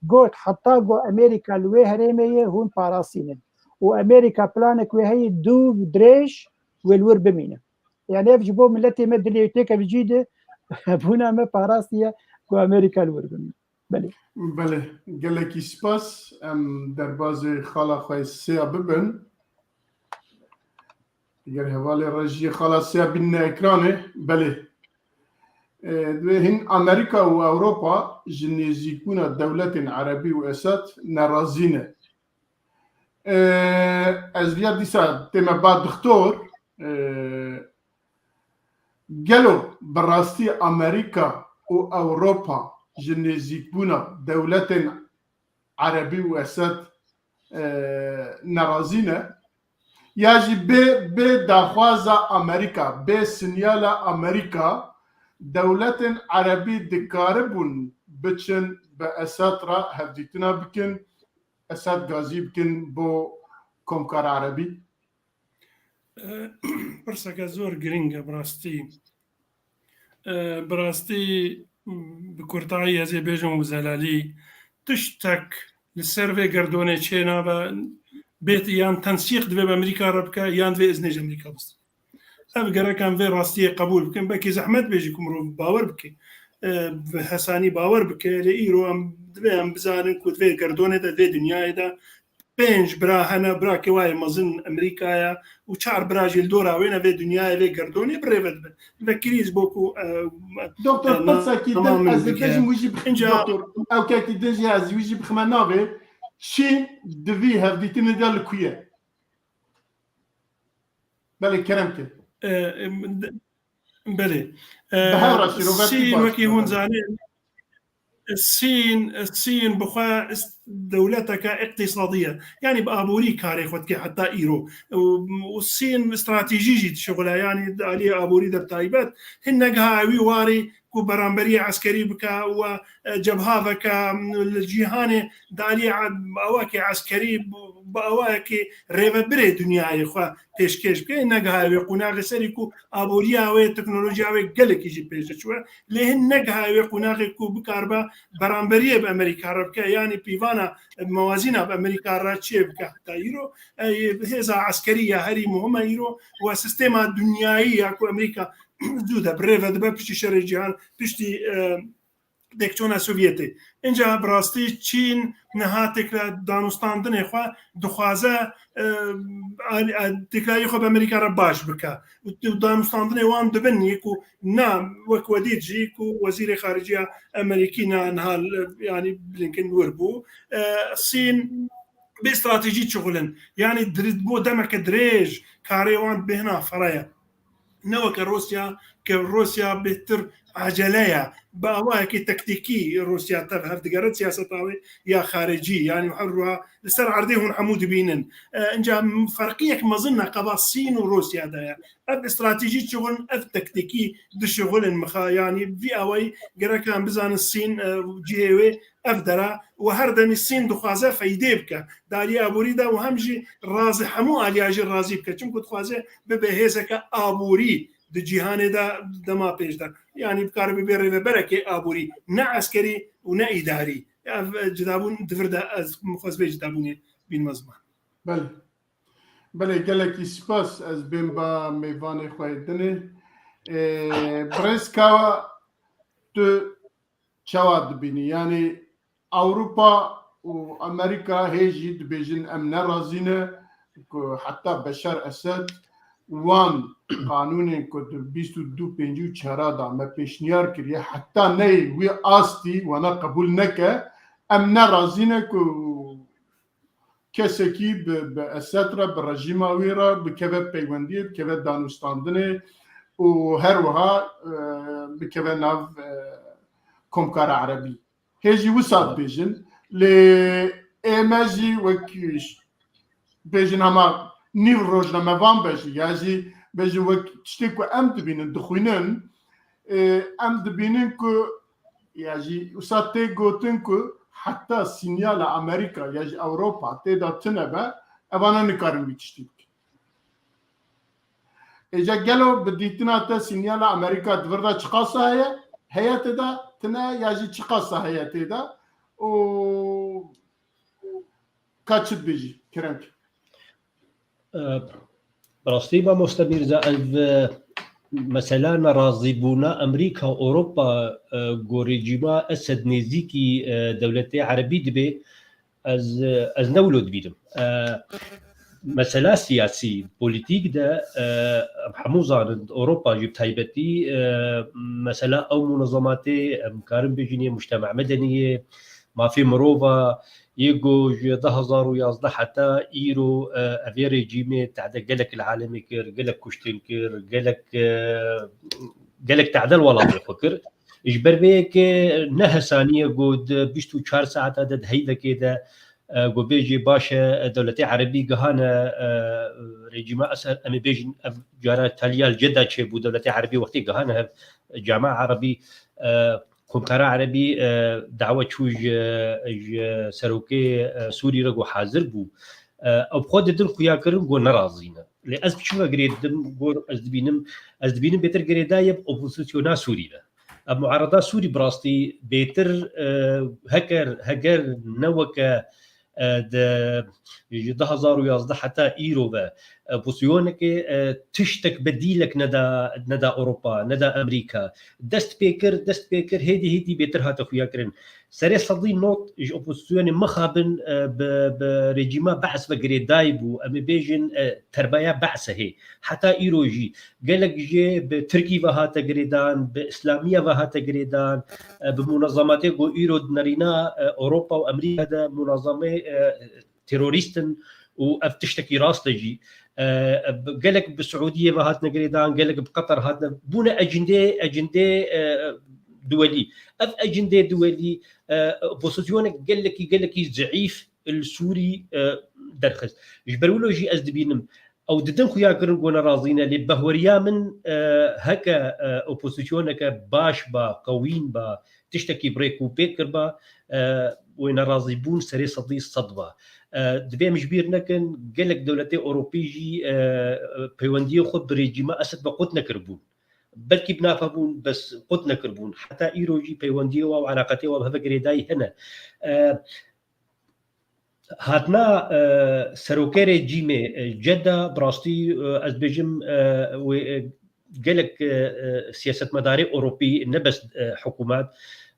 Got, heta got Amerîka li wê herêmê ye, hûn parastînin. Û Amerîka planek wê heye dû dirêj wê li wir bimîne. Yani ev ji bo miletê me dilê têkeve cî de, hebûna me parastiye ku Amerîka li wir bimîne. Belê. Belê, gelekî spas. Em derbazê xala xwe sêya bibin. Eger hevalê rejiyê xala sêya bînine ekranê, belê. E, divê hin Amerîka û Ewropa ji nêzîkbûna dewletên Erebî û Esad nerazî ne. E, ez viya dîsa tême ba dixtor, e, Gelo bi rastî Amerîka û Ewropa ji nêzîkbûna dewletên Erebî û Esed, e, nerazî ne? Ya jî bê, bê daxwaza Amerîka, bê sinyala Amerîka, dewletên Erebî dikaribûn biçin bi Esed re hevdîtina bikin, Esed gazî bikin bo komkara Erebî? E, pirseke zor giring e, bi rastî. E, bi rastî, bi kurtayî ez ê bêjim û zelalî, tiştek li ser vê gerdonê çênabe, bê yan tensîq divê bi Amerîka re bike, yan divê iznê ji Amerîka bistîne. Ev gerek em vê rastiyê qebûl bikin. Belkî zehmet bê jî ku mirov bawer bike. E, bi hesanî bawer bike. Lê îro em divê em bizanin ku vê gerdonê de, vê dinyayê de pênc bira hene, birakê wayê mezin Amerîka ye û çar bira jî li dora wê ne, vê dinyayê, vê gerdonê bi rê ve dibin. Vekirî ji bo ku, e, Doktor, e, pirsakî din ez dibêjim, wî jî bi-, Doktor, ew kekî din jî ez wî jî bixime navê. Çîn di vî hevdîtinê de li ku ye? Belê, kerem ke. E, em, de- Belê. E, Bi hev re şîrovekî Sîn baş wekî hûn zanin. Sîn, Sîn bi xwe ist-, dewleteke îqtîsadî ye. Yanî bi aborî karê xwe dike heta îro. Û, û Sîn stratejî jî dişixule. Yanî di aliyê aborî de bi taybet hin negiha wî warî ku beramberiyê eskerî bike û, e, cebha veke, m, li cîhanê di aliyê e-, awakê eskerî bi, bi awayekî rêvebirê dinyayê xwe pêşkêş bike. Negiha wê qonaxê serî ku aboriya wê, teknolojiya wê gelekî jî pêş diçûye. Lê hin negiha wê qonaxê ku bikaribe beramberiyê bi Amerîka re bike. Yanî pîvana mewazîna bi Amerîka re çê bike heta îro. E, hêza eskerî ya herî muhim e îro. Û sistêma dinyayî ya ku Amerîka zû de bi rê ve dibe piştî şerê cîhan, piştî, e, têkçûna Sovyetê. Înca bi rastî Çîn niha têkila danûstandinê xwe dixwaze, e, a-, a-, têkilayî xwe bi Amerîka re baş bike. Û tu danûstandinê wan dibin yê ku na wek we dît jî ku wezîrê xariciya Amerîkî na niha, e, yanî Blinken wir bû. E, Sîn bê stratejî çixulin. Yanî dir-, bo demeke dirêj karê wan bêhna fere ye. Ne weke Rûsya, ke Rûsya bêhtir acele ye. Bi awayekî taktîkî Rûsya tev hev digere siyaseta wê ya xaricî. Yanî her ruha li ser erdê hûn hemû dibînin. E, înca ferqiyek mezin ne qeba Sîn û Rûsya de ye. Ev stratejî çixulin, ev taktîkî dişixulin mixa. Yanî vî awayî gerek em bizanin Sîn, e, cihê wê ev dera û her demî Sîn dixwaze feydê bike. Di aliyê aborî de û hem jî razî, hemû aliya jî razî bike. Çimku dixwaze bibe hêzeke aborî di cîhanê de dema pêş de. Yanî bikare bibe rêveberekê aborî, ne eskerî û ne îdarî. Ev cidabûn di vir de ez mixwest vê cidabûnê bînime ziman. Belê. Belê, gelekî spas. Ez bêm ba mêvanê xwe yê dinê. Ee, birêz Kawa, tu çawa dibînî? Yanî Ewropa û Amerîka hê jî dibêjin em nerazî ne ku heta Beşar Esed wan qanûnên ku di bîst û du pêncî û çar de me pêşniyar kiriye, heta neyê wî astî wana qebûl neke, em nerazî ne ku kesekî bi, bi Esed re, bi rejîma wî re bikeve peywendiyê, bikeve danûstandinê û her wiha, e, bikeve nav, e, Komkara Erebî. Hê jî wisa dibêjin, lê ê me jî wek bêjin hema nîv rojnamevan be jî, ya jî bêjin wek tiştê ku em dibînin, dixwînin, e, em dibînin ku ya jî wisa tê gotin ku heta sînyala Amerîka ya jî Ewropa tê de tune be, evana nikarin wî tiştî bikin. Êca gelo bi dîtina te sînyala Amerîka di vir de çiqasa heye? Heye tê de tune ya jî çiqasa heye tê de? Û ka çi dibêjî? Kerem ke. E, bi rastî mamoste Mîrza, ev, e, mesela nerazîbûna Amerîka, Ewropa, e, ku rejîma Esed nêzîkî, e, dewletê Erebî dibe, ez, e, ez ne wilo dibînim. E, mesela siyasî, polîtîk de, e, em hemû zanin, Ewropa jî bi taybetî, e, mesela ew munezematê, em karin bêjin yê mujtema medenî yê, mafê mirova, yê ku ji du hezar û yazdeh heta îro, e, evê rejîmê tehde gelek li alemê kir, gelek kuştin kir, gelek, e, gelek tehde li welatê xwe kir. Ji ber vê yekê ne hesanî ye ku di bîst û çar saeta de di heyvekê de, e, ku bêjê baş e, dewletê Erebî gihane, e, rejîma Esed, em ê bêjin ev cara taliya li Ceda çêbû, dewletê Erebî wextê gihane hev, cama Erebî, e, Komkara Erebî, e, dawe çû ji, ji serokê, e, Sûrî re ku hazir bû. E, ew bi xwe didin xuya kirin ku nerazî ne. Lê ez bi çi ve girê didim, gor ez dibînim, ez dibînim bêtir girêdayê bi opozîsyona Sûrî ve. Ev muarada Sûrî bi rastî bêtir, e, heker, heger ne weke, e, di, ji du hezar û yazdeh heta îro ve, e, opozîsyonekê, e, tiştek bedîlek neda, neda Ewropa, neda Amerîka. Dest pê kir, dest pê kir, hêdî hêdî bêtir hate xuya kirin. Serê sedî nod ji opozîsyonê mixabin, e, bi, bi rejîma Be'es ve girêdayî bû. Em ê bêjin, e, terbaya Be'es e hê. Heta îro jî gelek jê bi Tirkî ve hate girêdan, bi Îslamiya ve hate girêdan, e, bi munezematê ku îro di nerîna, e, Ewropa û Amerîka de munezemê, e, terorîst in û ev tiştekî rast e jî. E, gelek bi Siûdiyê ve hatine girêdan, gelek bi Qeter hatine, bûne ecindê, ecindê, e, duwelî. Ev ecindê duwelî, e, opozîsyoneke gelekî, gelekî zeîf li Sûrî, e, derxist. Ji ber wilo jî ez dibînim, ew didin xuya kirin ku nerazî ne, lê behweriya min, e, heke, e, opozîsyoneke baş ba, qewîn ba, tiştekî bi rêk û pêk kirba, e, wê nerazîbûn serê sedî sed ba. E, divê em ji bîr nekin, gelek dewletê Ewropî jî, e, peywendiyê xwe bi rejîma Esed ve qut nekiribûn. Belkî bi nav hebûn, bes qut nekiribûn. Heta îro jî peywendiyê wan û eleqetê wan bi hev ve girêdayî hene. E, Hatina, e, serokê rejîmê, e, Cedda, bi rastî, e, ez dibêjim, e, wê, e, gelek, e, e, siyasetmedarê Ewropî, ne bes, e, hikûmet,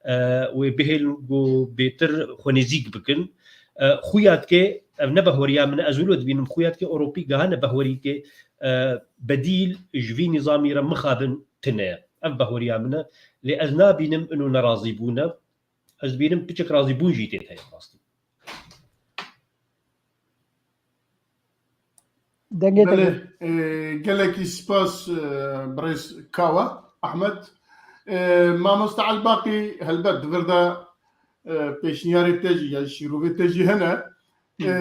e, wê bihêlin ku bêtir xwe nêzîk bikin. E, xuya dike, ev ne behweriya min e, ez wilo dibînim, xuya dike Ewropî gihane behwerîkê, e, bedîl ji vî nîzamî re mixabin tune ye. Ev behweriya min e. Lê ez nabînim ino nerazîbûn e. Ez dibînim piçek razîbûn jî tê heye rastî. Dengê te Belê, got. e, gelekî spas, e, birêz Kawa Ahmed. E, Mamoste Elbaqî, helbet di vir de, e, pêşniyarê te jî ya şîrovê te jî hene. E,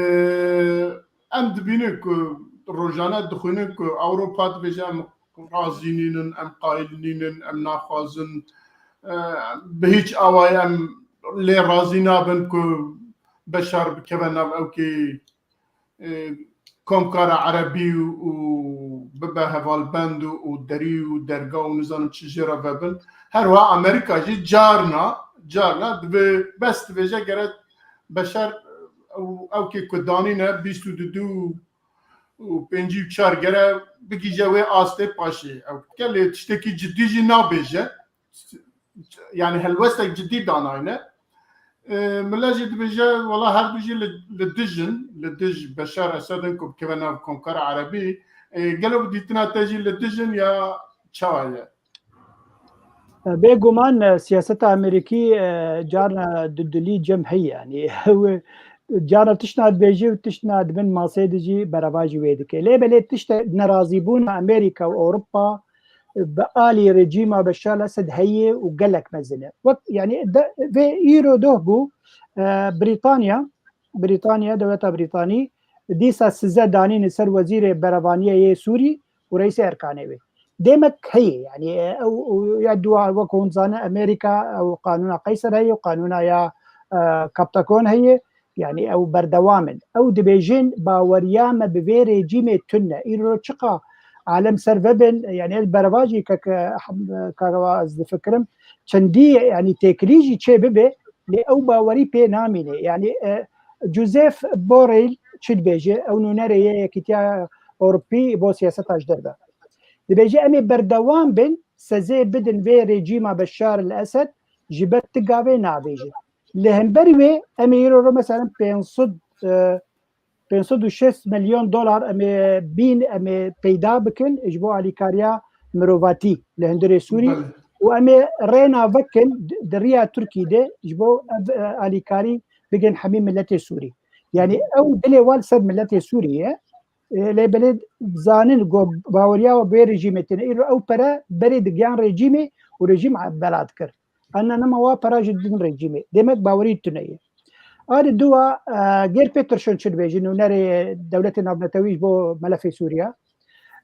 em dibînin ku rojane dixwînin ku Ewropa dibêje em razî nînin, em qayil nînin, em naxwazin, e, bi hîç awayî em lê razî nabin ku Beşar bikeve nav ewkê, e, komkara erebî û bibe hevalbend û, û derî û derga û nizanim çi jê re vebin. Her wiha Amerîka jî carna, carna divê bes dibêje gere Beşar ew, ewkê ku danîne bîst û du û pêncî û çar gere bigihîje wê astê paşê. Ew dike lê tiştekî cidî jî nabêje. Yani helwestek cidî danayne. E, millet jî dibêje, wela her du jî li, li dij in, li dij Beşar Esed in ku bikeve nav Komkara Erebî. E, gelo bi dîtina te jî li dij in ya çawa ye? Bêguman, e, siyaseta Amerîkî, e, carna dudilî cem heye, yanî ew, e, carna tiştna dibêjî û tiştna di bin masê de jî berevajî wê dike. Lê belê tişte nerazîbûna Amerîka û Ewropa, e, bi alî rejîma Beşar Esed heye û gelek mezin e. Wek, yanî de, vê îro doh bû, e, Brîtanya, Brîtanya, dewleta Brîtanî dîsa size danîne ser wezîrê berevaniyê yê Sûrî û reîsê erkanê wê. Demek heye, yanî, e, ew, ew, ya dua wek hûn zane Amerîka ew qanûna Qeyser heye û qanûna ya, e, Capitacon heye, yanî ew berdewam in. Ew dibêjin baweriya me bi vê rejîmê tune. Îro çiqa alem ser vebin, yanî ez berevajî ke, ke, ke ez difikirim çendî, yanî têkilî jî çê bibe, lê ew bawerî pê namîne. Yanî, e, Joseph Borrell çi dibêje? Ew nûnerê yê Yekîtiya Ewropî bo siyaseta ji derve. Dibêje, em ê berdewam bin, sezê bidin vê rejîma Beşar el Esed, ji ber ti gavê nabêje. Li hember wê, em ê îro ro, mesela, pênc sed, e, pênc sed û şêst milyon dolar em ê bîn, em ê peyda bikin ji bo alîkariya mirovatî li hundirê Sûrî Belê. û em ê rêna vekin di, di riya Tirkî de ji bo ev, e, alîkarî bigin hemî miletê Sûrî. Yanî ew dilê wan li ser miletê Sûrî ye. E, lê belê zanin ku baweriya we bi wê rejîmê tune. Îro ew pere berê digiyan rejîmê û rejîm bela dikir. Anna nema wa pera ji din rejîmê. Demek bawerî tune ye. A di dua, e, Gêr Peterson çi dibêjin û nerê dewletê navnetewî ji bo melefê Sûriya.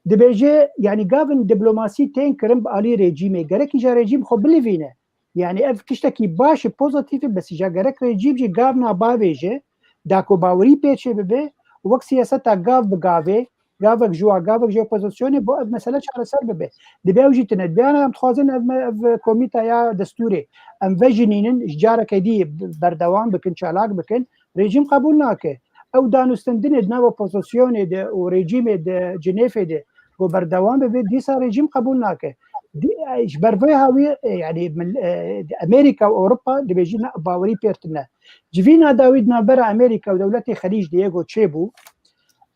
Dibêje, yanî gavin diplomasî tên kirin bi alî rejîmê. Gerek îja rejîm xwe bilivîne. Yanî ev tiştekî baş e, pozitîf e, bes îja gerek rejîm jî gavna bavêje, da ku bawerî pê çê bibe, wek siyaseta gav bi gavê, gavek ji wa, gavek ji opozisyonê bo ev mesele çareser bibe. Dibe ew jî tune. Dibe ana em dixwazin ev, me- ev komîta ya destûrê em vejinînin, ji careke dî berdewam bikin, çalak bikin. Rejîm qebûl nake. Ew danûstendinê di nav opozisyonê de û rejîmê de Cinêfê de ku berdewam bibe, dîsa rejîm qebûl nake. Dî- Ji ber vê hawî, e, yanî mil- e, Amerîka û Ewropa dibêjin na bawerî pêr tune. Civîna dawî di navbera Amerîka û dewletê Xelîc de yê ku çêbû,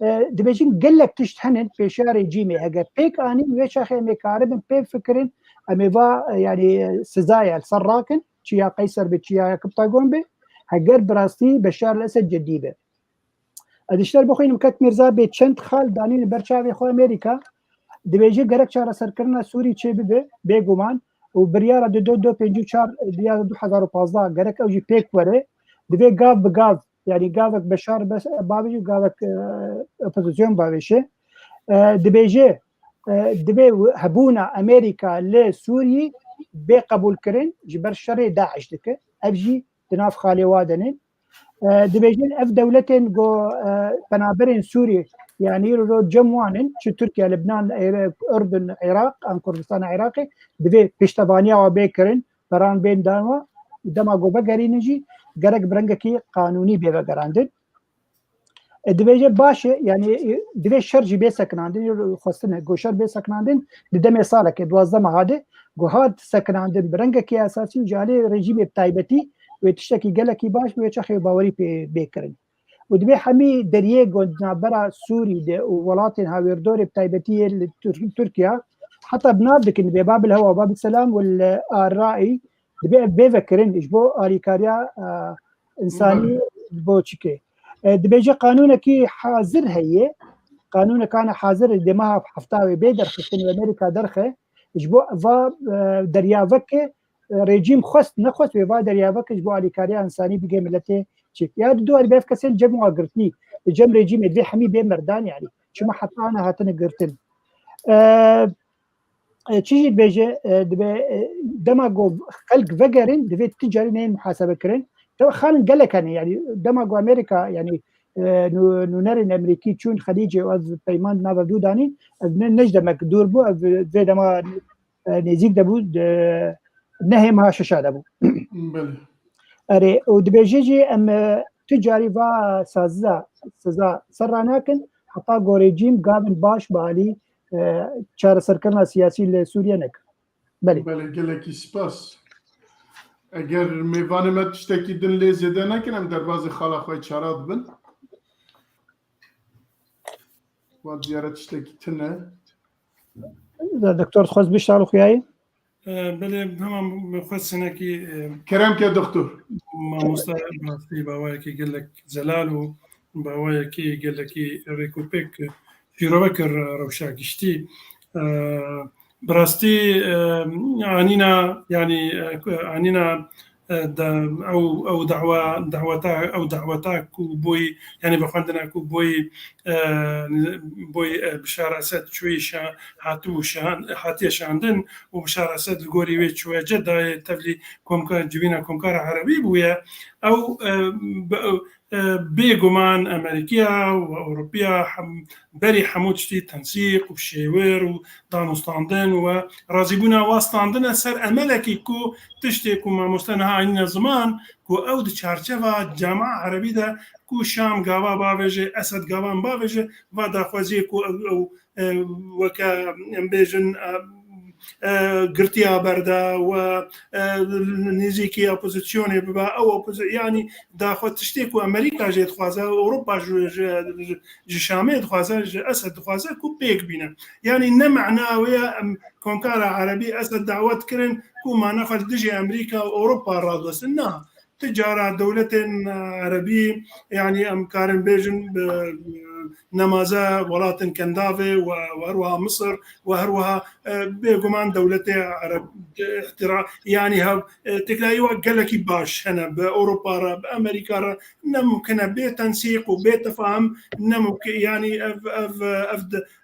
e, dibêjin gelek tişt henin pêşiya rejîmê. Heger pêk anîn wê çaxê em ê karibin pê fikirin, em ê va, e, yanî, e, sizaya li ser rakin, çi ya Qeyser be, çi ya Capitacon be, heger bi rastî Beşar el Esed cidî be. Ez ji te re bixwînim, kek Mîrza bê çend xal danîne ber çavê xwe Amerîka. Dibêje gerek çareserkirina Sûrî çê bibe, bêguman, û biryara di du, du pêncî û çar diya du hezar û pazdeh gerek ew jî pêk were. Divê gav bi gav, yanî gavek Beşar bes-, bavêje û gavek, e, opozîsyon bavêje. E, dibêje, e, divê hebûna Amerîka li Sûriyê bê qebûlkirin ji ber şerê DAIŞ dike. Ev jî di nav xalê wa de ne. E, dibêjin ev dewletên ku, e, penaberên Sûrî, yanî îro cem wan in, çi Tirkiye, Libnan, Ê-, Urdun, Iraq, an Kurdistana Iraqê, divê piştevaniya wa bê kirin, peran bên dan wa, û dema ku vegerînin jî gerek bi rengekî qanûnî bê vegerandin. E, dibêje baş e, yanî, e, divê şer jî bê sekinandin, îro xwestin e ku şer bê sekinandin, di demê salekê, duwazdeh meha de, ku hat sekinandin, bi rengekî esasî û ji alî rejîmê bi taybetî wê tiştekî gelekî baş bi wê çaxê bawerî pê bê kirin. Û divê hemî deriyê ku di navbera Sûrî de û welatên hawêrdorê bi taybetî yê li Tir-, Tirkiye, heta bi nav dikin, divê Babil Hewa, Babil Selam û li Arraî, divê ev bê vekirin ji bo alîkariya, e, însanî, Belê. bo çikê. E, dibêje qanûnekî hazir heye, qanûnekane hazir ê di meha hefta wê bê derxistin û Amerîka derxe, ji bo va, e, derya veke, e, rejîm xwest, nexwest wê va derya veke ji bo alîkariya însanî bigê miletê çik. Ya di duwarî bi ev kesên cem wa girtî, cem rejîmê divê hemî bê merdan yanî. Çima heta ana hatine girtin. E, e, çi jî dibêje, e, dibe, e, dema ku xelk vegerin, divê ti carî neyên muhasebe kirin. Tabi xalin gelek hene, yanî dema ku Amerîka, yanî, e, nû-, nûnerên Amerîkî çûn Xelîcê û ev peyman di nav ev dû danîn, ev ne, ne ji demek dûr bû, ev vê dema, e, nêzîk de bû, di nehê meha şeşa de bû. Belê. Erê, û dibêje jî em, e, tu carî va saziza, siza ser ranakin, heta ku rejîm gavên baş bi alî, e, çareserkirina siyasî li Sûriye nekin. Belê. Belê, gelekî spas. Eger mêvanê me tiştekî din lê zêde nekin, em derbazê xala xwe çara dibin. Wa diyare tiştekî tune. Doktor, dixwest bişta li xuyayê? E, belê, hema min xwest hinekî, e, Kerem ke doktor. Mamoste, bi rastî bawayekî gelek zelal û bawayekî gelekî rêk û pêk şîrove kir rewşa giştî. E, bi rastî, e, anîna, yanî, e, anîna, e, da, ew, ew dawa, daweta, ew daweta ku boyî, yanî bi xwendina ku boyî, e, boyî, e, Bişar Esed çûyî şa-, hatibû şan-, hatiye şandin û Bişar Esed li gorî wê çûye Cedayê, tevlî komka-, civîna Komkara Erebî bûye. Ew, e, bi-, e, bêguman Amerîkiya û Ewropiya hem-, berî hemû tiştî tensîq û şêwir û danûstandin û razîbûna wa standine ser emelekî ku tiştê ku mamoste niha anîne ziman ku ew di çarçeva Cama Erebî de ku Şam gava bavêje, Esed gavan bavêje, va daxwaziyê ku ew, ew, e, weke em bêjin, e, e, girtiya berde we, e, nêzîkî opozisyonê bibe, ew opozi-, yanî daxwe tiştê ku Amerîka jê dixwaze, Ewropa ji, ji, ji, ji Şamê dixwaze, ji Esed dixwaze ku pêk bîne. Yanî ne mena wê ye em Komkara Erebî Esed dawet kirin ku mane xwe li dijî Amerîka û Ewropa radwestin. Na, ti cara dewletên, e, Erebî, yanî em karin bêjin bi, e, nemaze welatên Kendavê û, û her wiha Misir û her wiha, e, bêguman dewletê Ereb, e, îhtira-, yanî hev, e, têkilahî wa gelekî baş hene bi Ewropa re, bi Amerîka re, ne mumkin e bê tensîq û bê tefahim, ne mumkin, yanî ev, ev, ev,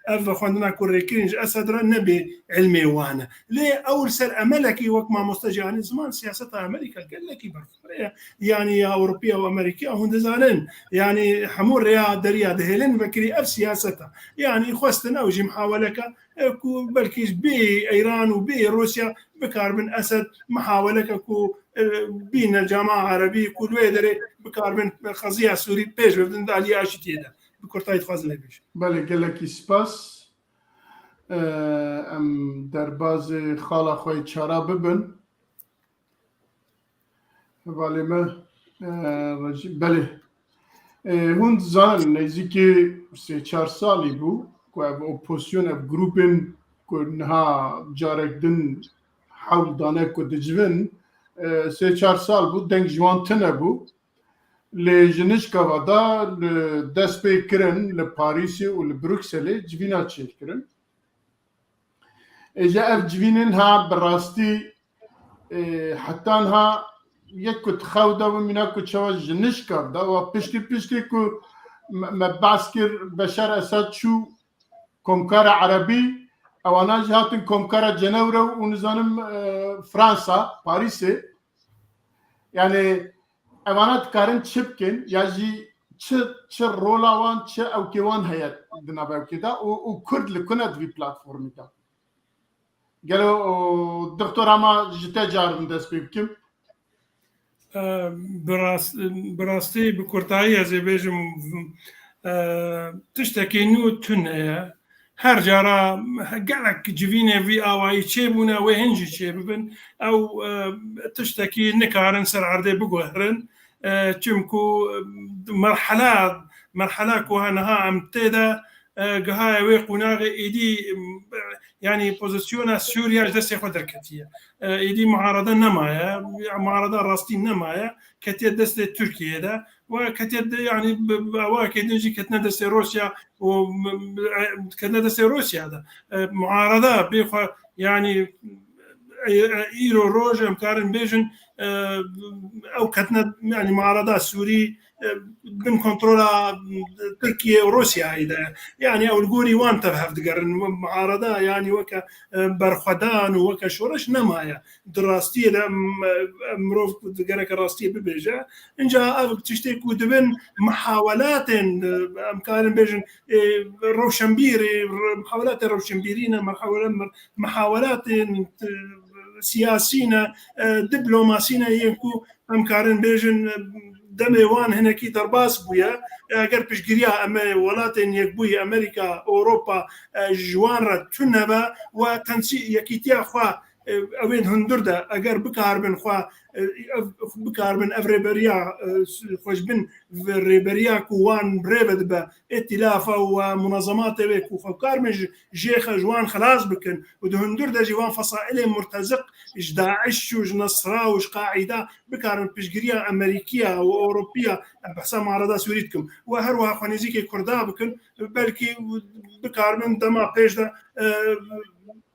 ev xwendina ku rêkirîn ji Esed re ne bê ilmê wan e. Lê ew li ser emelekî wek mamoste jî anî ziman siyaseta Amerîka gelekî berxwe ye. Yanî ya Ewropiya û Amerîkiya hûn dizanin. Yanî hemû rêya deriya dihêlin vekirî ev siyaseta. Yanî xwestin ew jî mihaweleke, e, ku belkî ji bê Îran û bê Rûsya bikaribin Esed mihaweleke ku, e, bîne Cama Erebî ku li wê derê bikaribin qeziya Sûrî pêş bibin di aliyê aşitiyê de. Bi kurtayî dixwazim vê bêjim. Belê, gelekî spas. E, em derbazê xala xwe yê çara bibin. Hevalê me, e, Recî-, belê. E, hûn dizanin, nêzîkî sê çar salî bû ku ev opozîsyon, ev grûpên ku niha carek din hewl dane ku dicivin, e, sê çar sal bû, deng ji wan tune bû. Li Jinişkava da li dest pê kirin li Parîsê û li Brukselê civîna çêkirin. Êje ev civînên ha bi rastî, e, heta niha yek ku di xew de bû, mîna ku çawa Jinişkav da, wa piştî piştî ku me, me behs kir, Beşar Esad çû Komkara Erebî, ewana jî hatin Komkara Cenewre û nizanim, e, Fransa, Parîsê. Yani evana dikarin çi bikin ya jî çi, çi rola wan, çi ewkê wan heye di nav ewkê de û, û Kurd li ku ne di vî platformî de? Gelo, o, doktor, ama ji te carin dest pê bikim. E, bi rast-, bi rastî, bi kurtayî ez ê bêjim, e, tiştekî nû tune ye. Her cara gelek civînê vî awayî çêbûne, wê hin jî çêbibin. Ew, e, tiştekî nikarin ser erdê biguherin. E, çimku, e, merhela, merhela ku niha em tê de, e, gihaye wê qonaxê êdî, e, yanî pozisyona Sûriye ji destê xwe derketiye. E, êdî muarada nemaye, muarada rastî nemaye, ketiye destê Tirkiyeyê de. Ve ketiye de, yanî bi, bi awakê din jî ketine destê Rûsya û, m-, m-, ketine destê Rûsya de. E, muarada bê xwe, yanî, e, e, îro roj em karin bêjin, e, ew ketine, yanî muarada Sûrî, e, bin kontrola, e, Tirkiye û Rûsyayê de. Yanî ew li gorî wan tev hev digerin. Muarada, yanî weke, e, berxwedan û weke şoreş nemaye. Di rastiyê de, m-, e, mirov gereke rastiyê bibêje. Inca ev tiştê ku dibin mihawelatên, e, em karin bêjin, e, rewşenbîrî, re-, mihawelatên rewşenbîrî ne, mihawele-, mihawelatên, e, siyasî ne, e, diplomasî ne, yên ku em karin bêjin, e, demê wan hinekî derbas bûye. Eger piştgiriya em ê welatên Yekbûyî, Amerîka, Ewropa, e, ji wan re tune be, we tensî-, yekîtiya xwe, e, ew ên hundir de, eger bikaribin xwe, e, ev, bikaribin ev rêberiya, e, xwe ji bin rêberiya ku wan rê ve dibe, îtîlafa û munazematê wê ku xwe bikaribin ji, jê xe-, ji wan xilas bikin û di hundir de jî wan fesaîlên murteziq ji DAIŞ û ji Nesra û ji Qaîda bikaribin piştgiriya Amerîkiya û Ewropiya, em behsa muarada Sûrî dikim, û her wiha xwe nêzîkê Kurda bikin, belkî bikaribin dema pêş de, e,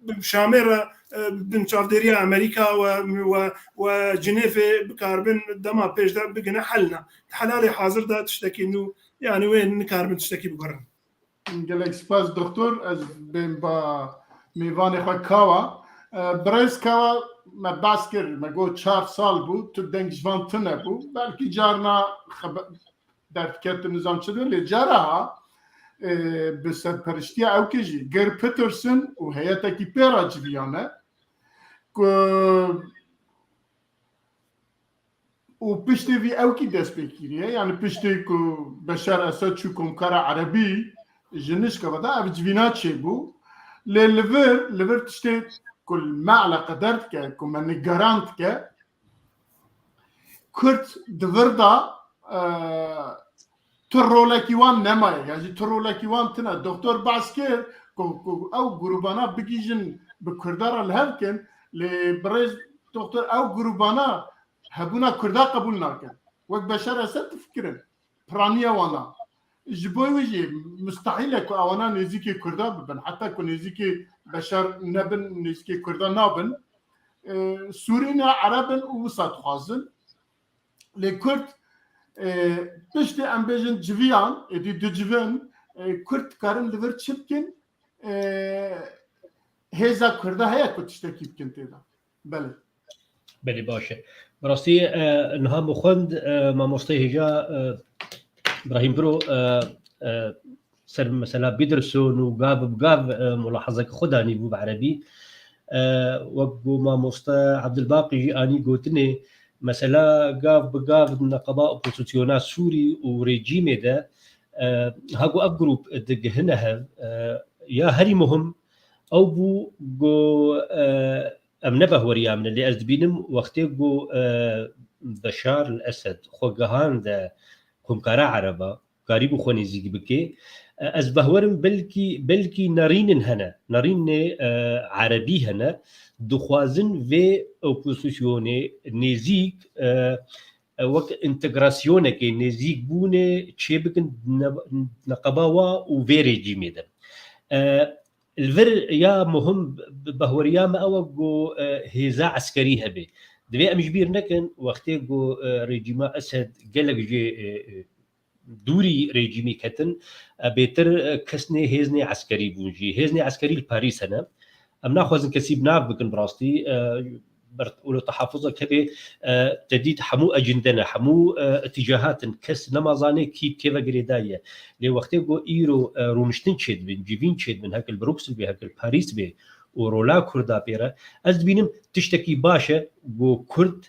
bi Şamê re, e, bin çavdêriya Amerîka we, we, we Cinêvê bikaribin dema pêş de bigine helna. Di helalê hazir de tiştekî nû, yanî wê nikaribin tiştekî biguherin. Gelek spas doktor, ez bên ba mêvanê xwe Kawa. E, birêz Kawa, me behs kir, me got çar sal bû, tu deng ji van tune bû. Belkî carna xebe-, derdiketin nizam çi dibin, lê cara ha, e, bi serperiştiya ewkê jî, Geir Petersen û heyetekî pê re civiyane ku û piştî vî ewkî dest pê kiriye. Yani piştî ku Beşar Esed çû Komkara Erebî, ji nişka ve de ev civîna çêbû. Lê li vir, li vir tiştê ku me eleqedar dike, ku me nigeran dike, Kurd di vir de, e, tu rolekî wan nemaye, ya jî tu rolekî wan tune. Doktor behs kir ku, ku ew grûbana bigihîjin bi Kurda re li hev kin, lê birêz doktor, ew grûbana hebûna Kurda qebûl nakin. Wek Beşar Esed difikirin. Piraniya wana. Ji bo wê jî mustehîl e ku ewana nêzîkî Kurda bibin. Heta ku nêzîkî Beşar nebin, nêzîkî Kurda nabin. E, Sûrî ne, Ereb in û wisa dixwazin. Lê Kurd, e, piştî em bêjin civiyan, êdî dicivin, e, Kurd dikarin li vir çi bikin? E, hêza Kurda heye ku tiştekî bikin tê de. Belê. Belê, baş e. Bi rastî, e, niha min xwend, e, mamoste hêja, e, Brahîm Biro, e, e, ser mesela Peterson û gav bi gav, e, mulahazeke xwe danîbû bi erebî. E, wek ku mamoste Ebdilbaqî jî anî gotinê, mesela gav bi gav neqeba opozisyona Sûrî û rejîmê de, e, ha ku ev grûp digihine hev, e, ya herî muhim ew bû ku, e, em ne behweriya min e, lê ez dibînim wextê ku, e, Beşar el Esed xwe gihande Komkara Ereba, karîbû xwe nêzîk bike. E, ez behwerim belkî, belkî nerînin hene, nerînê, e, erebî hene, dixwazin vê opozîsyonê nêzîk, e, e, wek întegrasyonekê, nêzîkbûnê çêbikin ne-, neqeba wa û vê rejîmê de. E, li vir ya muhim bi-, bahweriya me ew e ku, e, hêza eskerî hebe. Divê em ji bîr nekin, wextê ku, e, rejîma Esed gelek jê, e, e, dûrî rejîmî ketin, e, bêtir, e, kesnê hêznê eskerî bûn jî. Hêznê eskerî li Parîs hene. Em naxwazin kesî bi nav bikin bi rastî, e, ber-, wilo tehafuzek hebe, e, te dît hemû ecinde ne, hemû, e, îtîcahat in, kes nema zanê kî bi kê ve girêdayî ye. Lê wextê ku îro, e, rûniştin çêdibin, civîn çêdibin, heke li Bruksel bê, heke li Parîs bê û rola Kurda pê re, ez dibînim tiştekî baş e ku Kurd,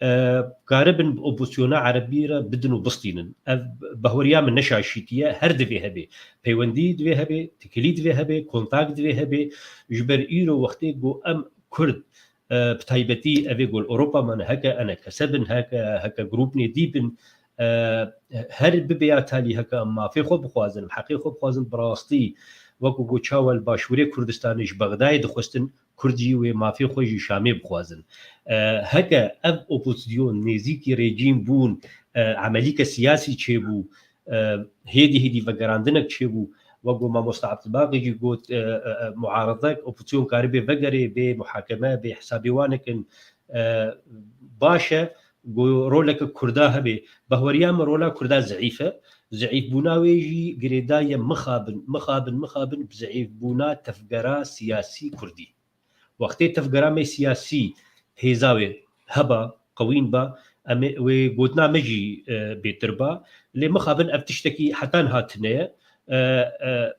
e, karibin bi opozisyona Erebî re bidin û bistînin. Ev bahweriya min ne şaşîtî ye, her divê hebe. Peywendî divê hebe, tikilî divê hebe, kontak divê hebe. Ji ber îro wextê ku em Kurd, e, bi taybetî evê ku li Ewropa mane, heke enekese bin, heke, heke grûpnê dî bin, e, her bibe ya talî heke em mafê xwe bixwazin, em heqê xwe bixwazin, bi rastî wekî ku çawa li Başûrê Kurdistanê ji Bexdayê dixwestin, Kurd jî wê mafê xwe ji Şamê bixwazin. E, heke ev opozisyon nêzîkî rejîm bûn, e, emelîke siyasî çêbû, e, hêdî hêdî vegerandinek çêbû, wek ku mamosta Abdulbaqî jî got, e, e, e, muaredek, opozisyon karibê vegerê, bê muhakeme, bê hesabê wan nekin, e, baş e, ku roleke Kurda hebe. Bahweriya min rola Kurda zeîf e. Zeîfbûna wê jî girêdayî ye mixabin, mixabin, mixabin bi zeîfbûna tevgera siyasî Kurdî. Wextê tevgera me siyasî hêza wê heba, qewîn ba, em ê, wê gotina me jî, e, bêtir ba. Lê mixabin ev tiştekî heta niha tune ye. E, e,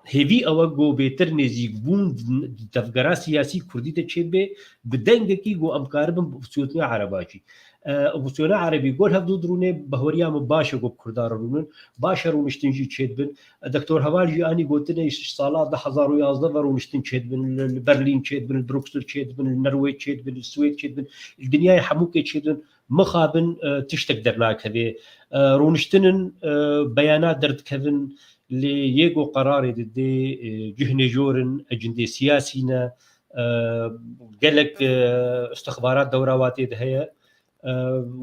hêvî ew e ku bêtir nêzîkbûn di tevgera siyasî Kurdî de çêbe, bi dengekî ku em karibin bi opozîsyona Ereba jî. E, opozîsyona Erebî gor hevdû dirûnê, bahweriya min baş e ku bi Kurda re rûnin, baş e rûniştin jî çêdibin. Doktor Heval jî anî gotinê ji sala du hezar û yazdeh ve rûniştin çêdibin, li, li Berlîn çêdibin, li Bruksel çêdibin, li Norwêc çêdibin, li Swêd çêdibin, li dinyayê hemûkê çêdibin. Mixabin, e, tiştek dernakeve. E, rûniştinin, e, beyana derdikevin, lê yê ku qerarê didê, e, cihnê jor in, ecindê siyasî ne, e, gelek, e, istixbarat dewra watê de heye. E,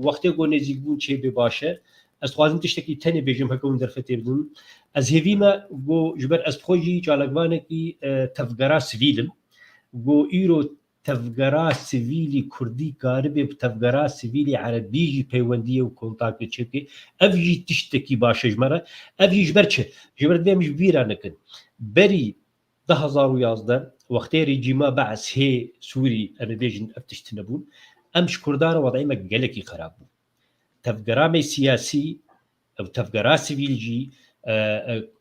wextê ku nêzîkbûn çêbê baş e. Ez dixwazim tiştekî tenê bêjim, heke hûn derfetê bidin. Ez hêvî me ku ji ber ez bi xwe jî çalakvanekî, e, tevgera sivîl im. Ku îro tevgera sivîlî Kurdî karibe bi tevgera sivîlî Erebî jî peywendiyê û kontakê çêbike. Ev jî tiştekî baş e ji me re. Ev jî ji ber çi? Ji ber divê em ji bîra nekin. Berî du hezar û yazdeh, wextê rejîma Be'es hê Sûrî, em ê bêjin ev tişt nebûn, em ji Kurdan re wedayê me gelekî xerab bû. Tevgera me siyasî, ew tevgera sivîl jî, e,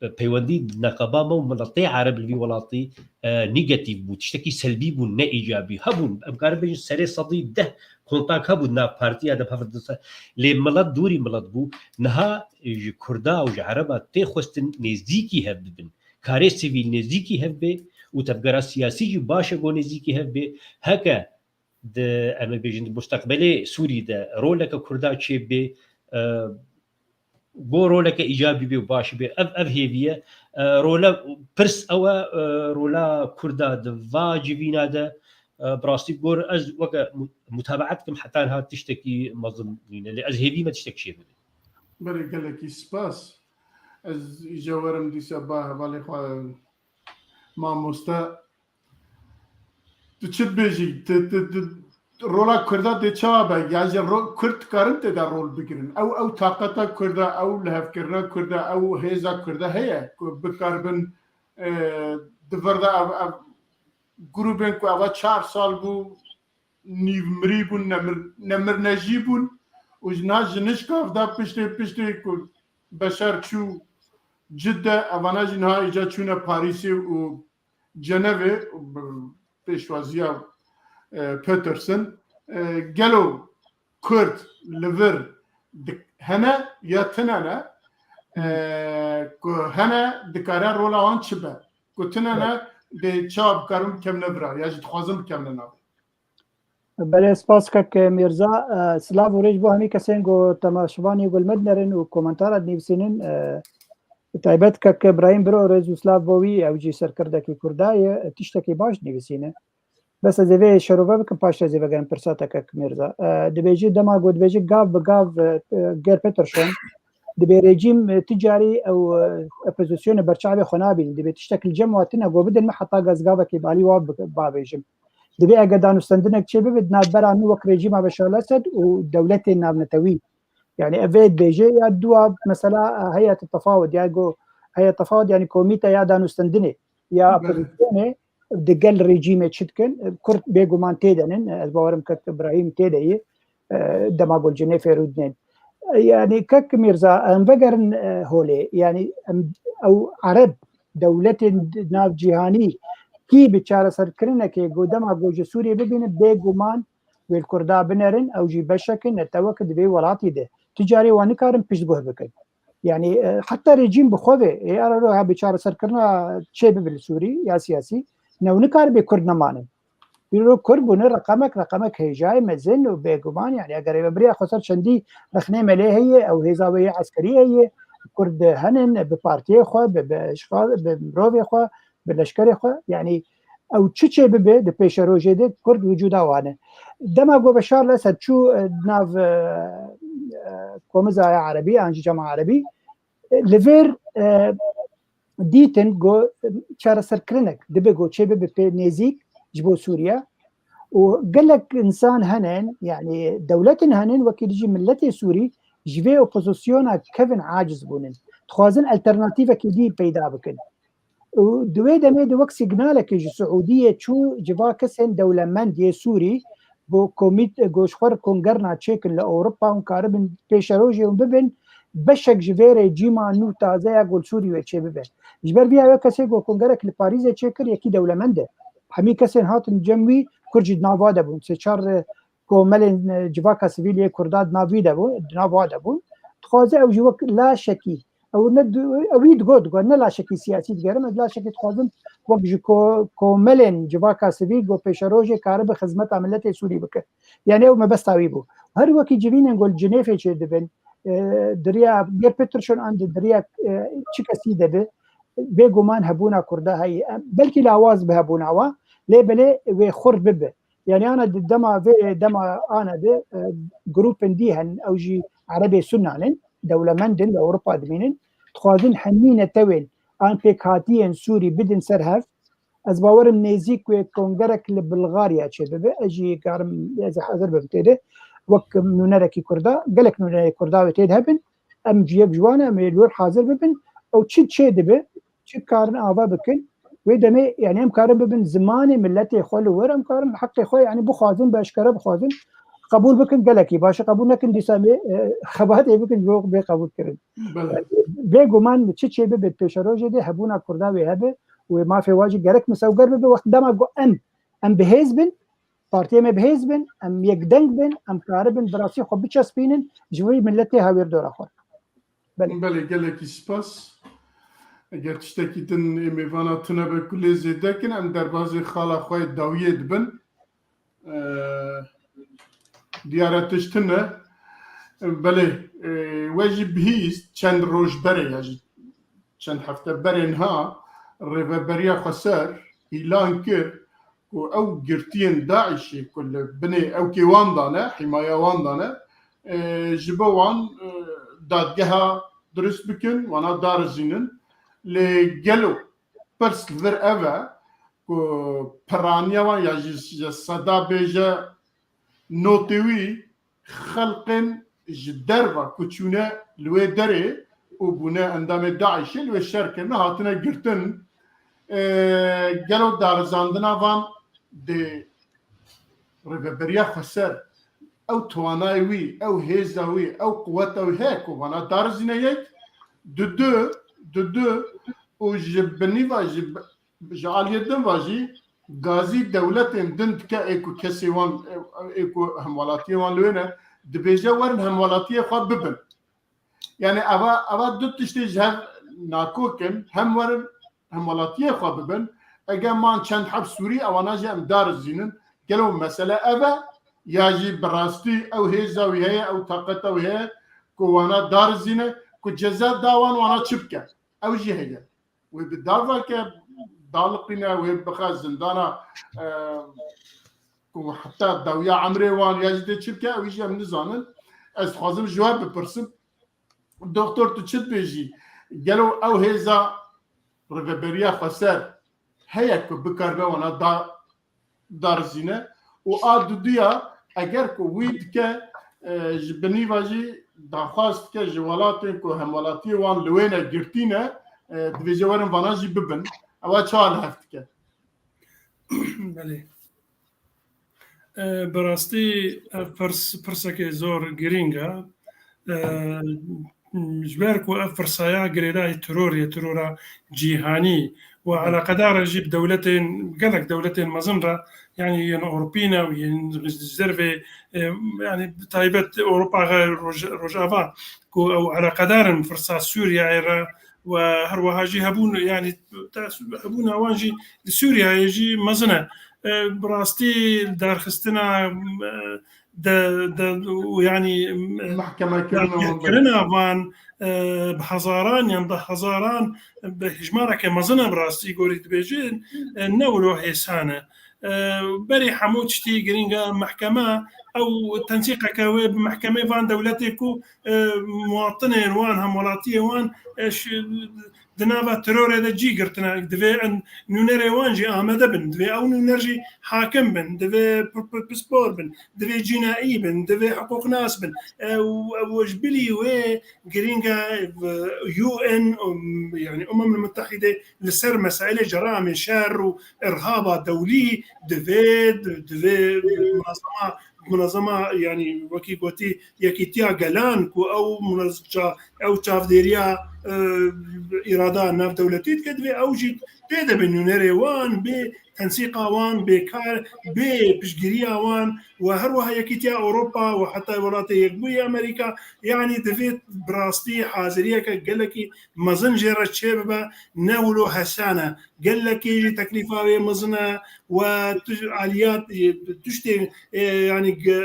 e, peywendî neqeba me û miletê Ereb li vî welatî, e, negatîf bû, tiştekî selbî bû, ne îcabî. Hebûn, em karin bêjin serê sedî deh kontak hebû nav partiya de hevdise. Lê milet dûrî milet bû. Niha ji Kurda û ji Ereba tê xwestin nêzîkî hev bibin. Karê sivîl nêzîkî hev bê û tevgera siyasî jî baş e ku nêzîkî hev bê. Heke di, em ê bêjin, di mustaqbelê Sûrî de roleke Kurda çêbê, e, go roleke îcabî bê û baş bê. Ev, ev hêvî ye. E, role, pirs ew e, e, rola Kurda di va civîna de, e, bi rastî gor ez weke mu-, mutabaet kim heta niha tiştekî mezin nîne. Lê ez hêvî me tiştek çêbibe. Belê, gelekî spas. Ez îca werim dîsa ba hevalê xwe mamoste. Tu çi dibêjî? Tu, tu, tu, rola Kurda dê çawa be? Ya ji ro-, Kurd dikarin tê de rol bigirin? Ew, ew taqeta Kurda, ew lihevkirina Kurda, ew hêza Kurda heye ku bikaribin, e, di vir de ev, ev grûbên ku eva çar sal bû, nîvmirî bûn, nemir-, nemirnejî bûn û ji niha ji nişka ev de piştê, piştê ku Beşar çû Cidde, evana jî niha îca çûne Parîsê û Cenevê, pêşwaziya, e, Peterson. E, gelo Kurd li vir dik-, hene ya tine ne? E, ku hene dikare rola wan çi be? Ku tine ne, dê çawa bikarin bikevine vira, ya jî dixwazin bikevine nav? Belê, spas kek Mîrza. E, silav û rêz bo hemî kesên ku temaşevanî gul me dinerin û komentara dinivîsînin. E, bi taybet kek Birahîm Biro rêz û silav bo wî, ew jî serkirdekî Kurda ye, tiştekî baş dinivîsîne. Bes ez ê vê şerove bikim, paş ez ê vegerim pirsa te kek Mîrza. E, dibêjî dema ku dibêjî gav bi gav, e, e, Gerd Peterson, dibê rejîm, e, ti carî ew, e, opozisyonê berçavê xwe nabînin. Dibê tiştek li cem wa tune ku bidin min heta ez gavekê bi alî wa bi-, bavêjim. Dibê eger danûstendinek çê bibe di navbera min wek rejîma Beşar Esed û dewletên navnetewî. Yani ev ê dibêje ya dua mesela, e, heyet tefawut ya go heyet tefawut yani komîte ya danûstendinê ya Belê. Opozisyonê di gel rejîmê çi dikin? Kurd bêguman tê de nin. Ez bawerim kek Îbrahîm tê de yî. E, dema gol Cinêfê rûdinên. E, yani kek Mîrza, em vegerin, e, holê. Yani em, ew Ereb dewletên di nav cîhanî kî bi çareserkirinekê go dema go ji Sûriyê bibînin, bêguman wê li Kurda binerin, ew jî beşek in, netewek di vê welatî de. Ti carê wan nikarin piştguh bikin. Yani, e, heta rejîm bi xwe ve, ê ara ro ha bi çareserkirina çê bibe li Sûrî, ya siyasî, ne ew nikare bê Kurd nemanin. Îro Kurd bûne reqemek, reqemek hêjayê mezin û bêguman, yani eger ê biriya xweser çendî rexnê me lê heye, ew hêza wê yê eskerî heye, Kurd henin, bi partiyê xwe, bi, bi eşxal, bi mirovê xwe, bi leşkerê xwe, yani ew çi çê bibe di pêşerojê de Kurd wicûda wan e. Dema ku Beşar Esed çû, e, nav, e, e, komiza ya Erebî, an jî cema Erebî, e, li vêr, e, dîtin ku, e, çareserkirinek dibe ku çê bibe pê nêzîk ji bo Sûriye û gelek însan henin, yani dewletin henin, wekî dijî miletê Sûrî ji vê opozisyona kevin aciz bûnin. Dixwazin alternatîvekî dî peyda bikin. Û di wê demê de wek sîgnalekê ji Siûdiyê çû civa kesên dewlemend yê Sûrî, bo komît-, go ji xwe re kongerna çêkin li Ewropa hûn karibin pêşerojê hûn bibin, beşek ji vê rejîma nû taze ya go li Sûrî wê çê bibe. Ji ber vîya wê kesê go kongerek li Parîzê çêkir, yekî dewlemend e. Hemî kesên hatin cem wî, Kurd jî di nav wa de bûn. Sê çar, e, komelên, e, civaka sivîl yê Kurda di nav wî de bû, di nav wa de bûn. Dixwaze ew jî wek laşekî, ew ne di-, ew wî digot, digot, ne laşekî siyasî digerim, ez laşekî dixwazim wek ji ko-, komelên civaka sivîl go pêşerojê karibe xizmeta miletê Sûrî bike. Yani ew mebesta wî bû. Her wekî civînên go li Cinêfê çê dibin, e, di riya Gerd Peterson an di, di riya, e, çi kesî de be, bêguman hebûna Kurda heye. Em, belkî lawaz bi hebûna wa, lê belê wê xurt bibe. Yani ana di dema vê, dema ana de, e, grûpên dî henin, ew jî Erebê Sunnan in, dewlemend in, li Ewropa dimînin. Dixwazin hemî netewên an pêkhatiyên Sûrî bidin ser hev. Ez bawerim nêzîk wê kongerek li Bulgarya çê bibe. Ez jî karim, ez ê hazir bim tê de. Wek nûnerekî Kurda, gelek nûnerê Kurda wê tê de hebin. Em ji yek ji wan em ê li wir hazir bibin. Ew çi çê dibe, çi karin ava bikin. Wê demê, yani em karin bibin zimanê miletê xwe li wir, em karin heqê xwe, yani bixwazin, bi eşkere bixwazin. Qebûl bikin gelekî baş e, qebûl nekin dîsa em ê, e, xebatê bikin ji bo bê qebûl kirin. Belê. Bêguman çi çê bibe pêşerojê de hebûna Kurda wê hebe û wê mafê wa jî gerek misewger bibe. Wext dema ku em, em bi hêz bin, partiyê me bi hêz bin, em yekdeng bin, em karibin bi rastî xwe biçespînin ji vî miletê hawîrdora xwe. Belê. Belê, gelekî spas. Eger tiştekî din ê mêvana tune be ku lê zêde kin, em derbazê xala xwe yê dawiyê dibin. Ee, diyare tişt tune. Belê, e, we jî bihîst çend roj berê ya jî çend hefte berê niha Rêveberiya Xweser îlan kir ku ew girtiyên DAIŞê ku li binê ewkê wan de ne, hîmaya wan de ne, e, ji bo wan, e, dadgeha dirust bikin, wana darizînin. Lê gelo pirs li vir ev e ku piraniya wan ya jî ji seda bêje notê wî xelqên ji derva ku çûne li wê derê û bûne endamê DAIŞê li wê şer kirine hatine girtin. E, gelo darizandina van dê Rêveberiya Xweser ew towanayê wî, ew hêza wî, ew quweta wî heye ku vana darizîne yek, di du, di du û ji binî ve ji, ji aliyê din ve jî gazî dewletên din dike ê ku kesê wan, ê ku hemwelatiyê wan li wê ne, dibêje werin hemwelatiyê xwe bibin. Yani eva, eva du tiştê ji hev nakok in, hem werin hemwelatiyê xwe bibin. Eger man çend heb Sûrî, ewana jî em darizînin. Gelo mesele ev e, ya jî bi rastî ew hêza wî heye, ew taqeta wî heye ku wana darizîne, ku ceza da wan wana çi bike? Ew jî heye. Wê bi dava ke daliqîne, wê bixe zindana, e, ku heta dawiya emrê wan ya jî dê çi bike, ew jî em nizanin. Ez dixwazim ji we bipirsim, Doktor, tu çi dibêjî? Gelo ew hêza Rêveberiya Xweser heye ku bikaribe wana da, darizîne? Û a duduya, eger ku wî dike, e, ji binî ve jî daxwaz dike ji welatên ku hemwelatiyê wan li wê ne girtî ne, e, divêje werin vana jî bibin. Ewa çawa li hev dike? Belê. E, bi rastî ev pirs, pirsekê zor girîng e. E, ji ber ku ev pirsaya girêdayî terorê, terora cîhanî û eleqedar e jî bi dewletên, gelek dewletên mezin re, yanî yên Ewropî ne û yên ji dervê, e, yanî bi taybet Ewropa, Roj-, Rojava, ku ew eleqedar in pirsa Sûriyeyê re û her wiha jî hebûn, yanî hebûna wan jî li Sûriyeyê jî mezin e. E, bi rastî darxistina, e, de, de, û yanî, e, Mehkemekirina wan dagirkirina van, e, bi hezaran yan deh hezaran, bi hejmareke mezin e bi rastî gorî dibêjin, e, ne wilo hêsan e. E, berî hemû tiştî girîng e mehkeme, ew tensîqeke wê bi mehkemê van dewletê ku, e, muwatinên wan, hemwelatiyê wan, e, ş-, di nava terorê de cî girtine. Divê em nûnerê wan jî amade bin. Divê ew nûner jî hakim bin. Divê p-, p-, pispor bin. Divê cînaî bin. Divê hiqûqnas bin. E, û, û ji bilî wê girîng e, e, U N, um, yanî Umem Mutehîde li ser mesailê ceramê şer û irhaba dewlî divê, divê munazama, munazama, yanî wekî gotî Yekîtiya Gelan ku ew munaz-, ça-, ew çavdêriya, e, îrada navdewletî dike, divê ew jî tê de be nûnerê wan, bê tensîqa wan, bê kar, bê piştgiriya wan û her wiha Yekîtiya Ewropa û heta Welatê Yekbûyî Amerîka, yanî divê bi rastî haziriyeke gelekî mezin jê re çêbibe, ne wilo hesan e. Gelekî jî teklîfa wê mezin e û tu-, aliyat, tiştê, e, yanî, e,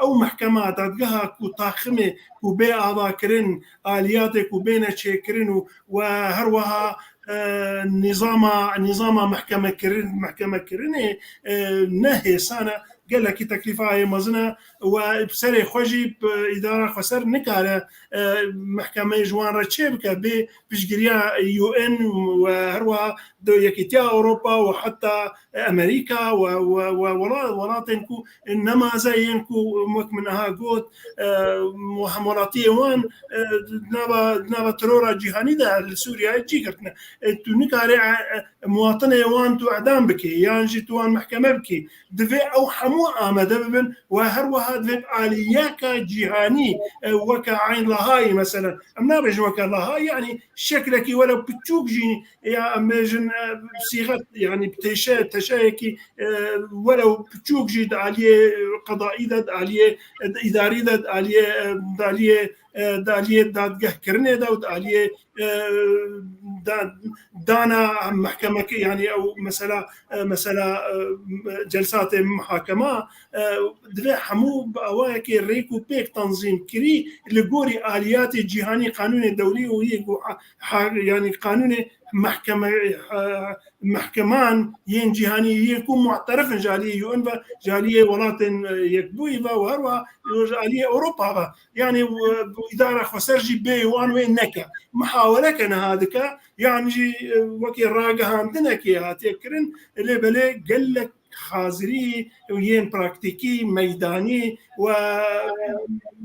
ew mehkema, dadgeha ku taximê ku bê avakirin, aliyatê ku bêne çêkirin û, û her wiha, e, nîzama, nîzama mehkemekirin, mehkemekirinê, e, ne hêsan e. Gelekî teklîfa wê mezin e û bi serê xwe jî bi îdara xweser nikare, e, mehkemeyê ji wan re çê bike, bê piştgiriya U N û her wiha de Yekîtiya Ewropa û heta Amerîka û, û, û wela-, welatên ku nemaze yên ku wek min aha got, e, hemwelatiyê wan, e, di nava, di nava terora cîhanî de li Sûriyeyê cî girtine. E, tu nikarî, e, e, muwatinê wan tu edam bikî, yan jî tu wan mehkeme bikî. Divê ew hemû amade bibin û her wiha divê bi aliyeka cîhanî, e, weke Eyn Lahayî meselen. Em nabêjin weke Lahayî, yanî şeklekî welew piçûk jî, ya em bêjin, e, sîxet, yanî teşe-, teşeyekî, e, welew piçûk jî di aliyê qedaî de, di aliyê, e, îdarî de, di aliyê, e, di aliyê, e, di aliyê dadgehkirinê de û di aliyê, e, da-, dana mehkemeke, yanî ew mesela, e, mesela, e, celsatê muhakema, e, divê hemû bi awayekê rêk û pêk tenzîm kirî li gorî aliyatê cîhanî, qanûnê dewlî û yê ku ha-, ha-, yanî qanûnê mehkeme, e, mehkeman yên cîhanî yên ku mu'terif in ji aliyê U N ve, ji aliyê welatên, e, Yekbûyî ve û her wiha ji aliyê Ewropa ve. Yanî, e, îdara xweser jî bê wan wê neke. Mihaweleke niha dike, yan jî, e, wekî ragihandinekê hatiye kirin, lê belê gelek hazirî û yên praktîkî, meydanî û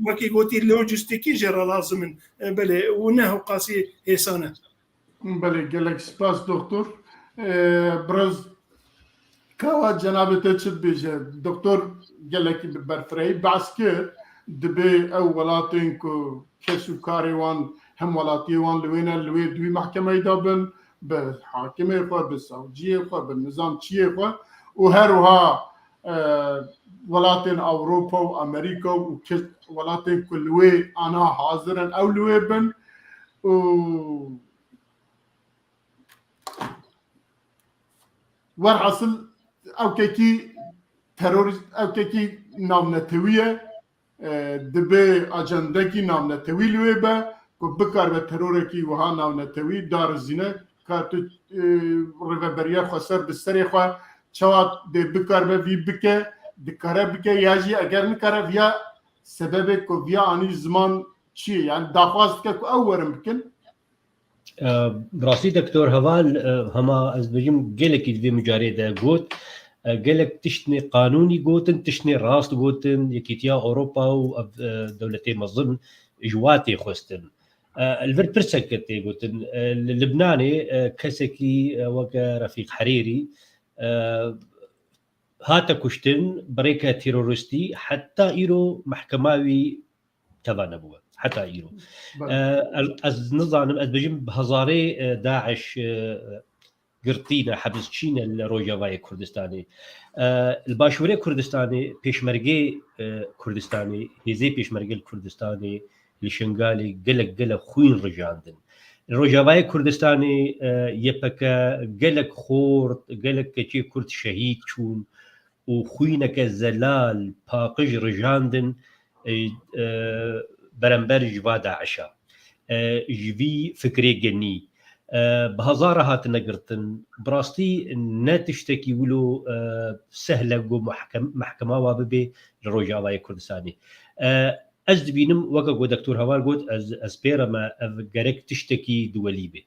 wekî gotî lojîstîkî jê re lazim in. E, belê, û ne hewqasî hêsan e. Belê, gelek spas, doktor. E, biraz kawa cenabê te çi dibêje? Doktor gelekî bi berfirehî behs kir, dibê ew welatên ku kes û karê wan, hemwelatiyê wan li wê ne, li wê di wî mehkemeyê de bin, bi hakimê xwe, bi savciyê xwe, bi nizamçiyê xwe û her wiha, e, welatên Ewropa û Amerîka û kes-, welatên ku li wê ana hazir in, ew li wê bin û werhasil ew kekî terorîst, ew kekî navnetewî ye. E, dibê acendekî navnetewî li wê be ku bikaribe terorekî wiha navnetewî darizîne. ka tu, e, rêveberiya xweser bi serê xwe çawa dê bikaribe vî bike, dikare bike ya jî eger nikare viya sebebê ku viya anî ziman çi ye? Yani daxwaz dike ku ew werin bikin. E, bi rastî Doktor Heval, e, hema ez dibêjim gelekî di vê mijarê de got, e, gelek tiştnê qanûnî gotin, tiştnê rast gotin, Yekîtiya Ewropa û ev, e, dewletê mezin ji wa tê xwestin. E, li vir pirsek tê gotin. E, li Libnanê, e, kesekî, e, weke Refîq Herêrî, e, hate kuştin, bi rêke teroristî, heta îro mehkema wî teva nebûye. Heta îro. Belê. E, ez, ez nizanim, ez bêjim bi hezarê, e, DAIŞ, e, girtî ne, hebs çî ne li Rojavayê Kurdistanê. E, li Başûrê Kurdistanê, pêşmergê, e, Kurdistanê, hêzê pêşmergê li Kurdistanê, li Şingalê gelek, gelek xwîn rijandin. Li Rojavayê Kurdistanê, e, Y P G gelek xort, gelek keçê Kurd şehîd çûn û xwîneke zelal, paqij rijandin, e, e, berember ji va DAIŞa. E, ji vî fikrê genî. E, bi hezara hatine girtin. Bi rastî ne tiştekî wilo, e, sehle ku muhkem-, mehkema wa bibe li Rojavayê Kurdistanê. E, ez dibînim, weke ku Doktor Heval got, ez, ez pê re me, ev gerek tiştekî duwelî be.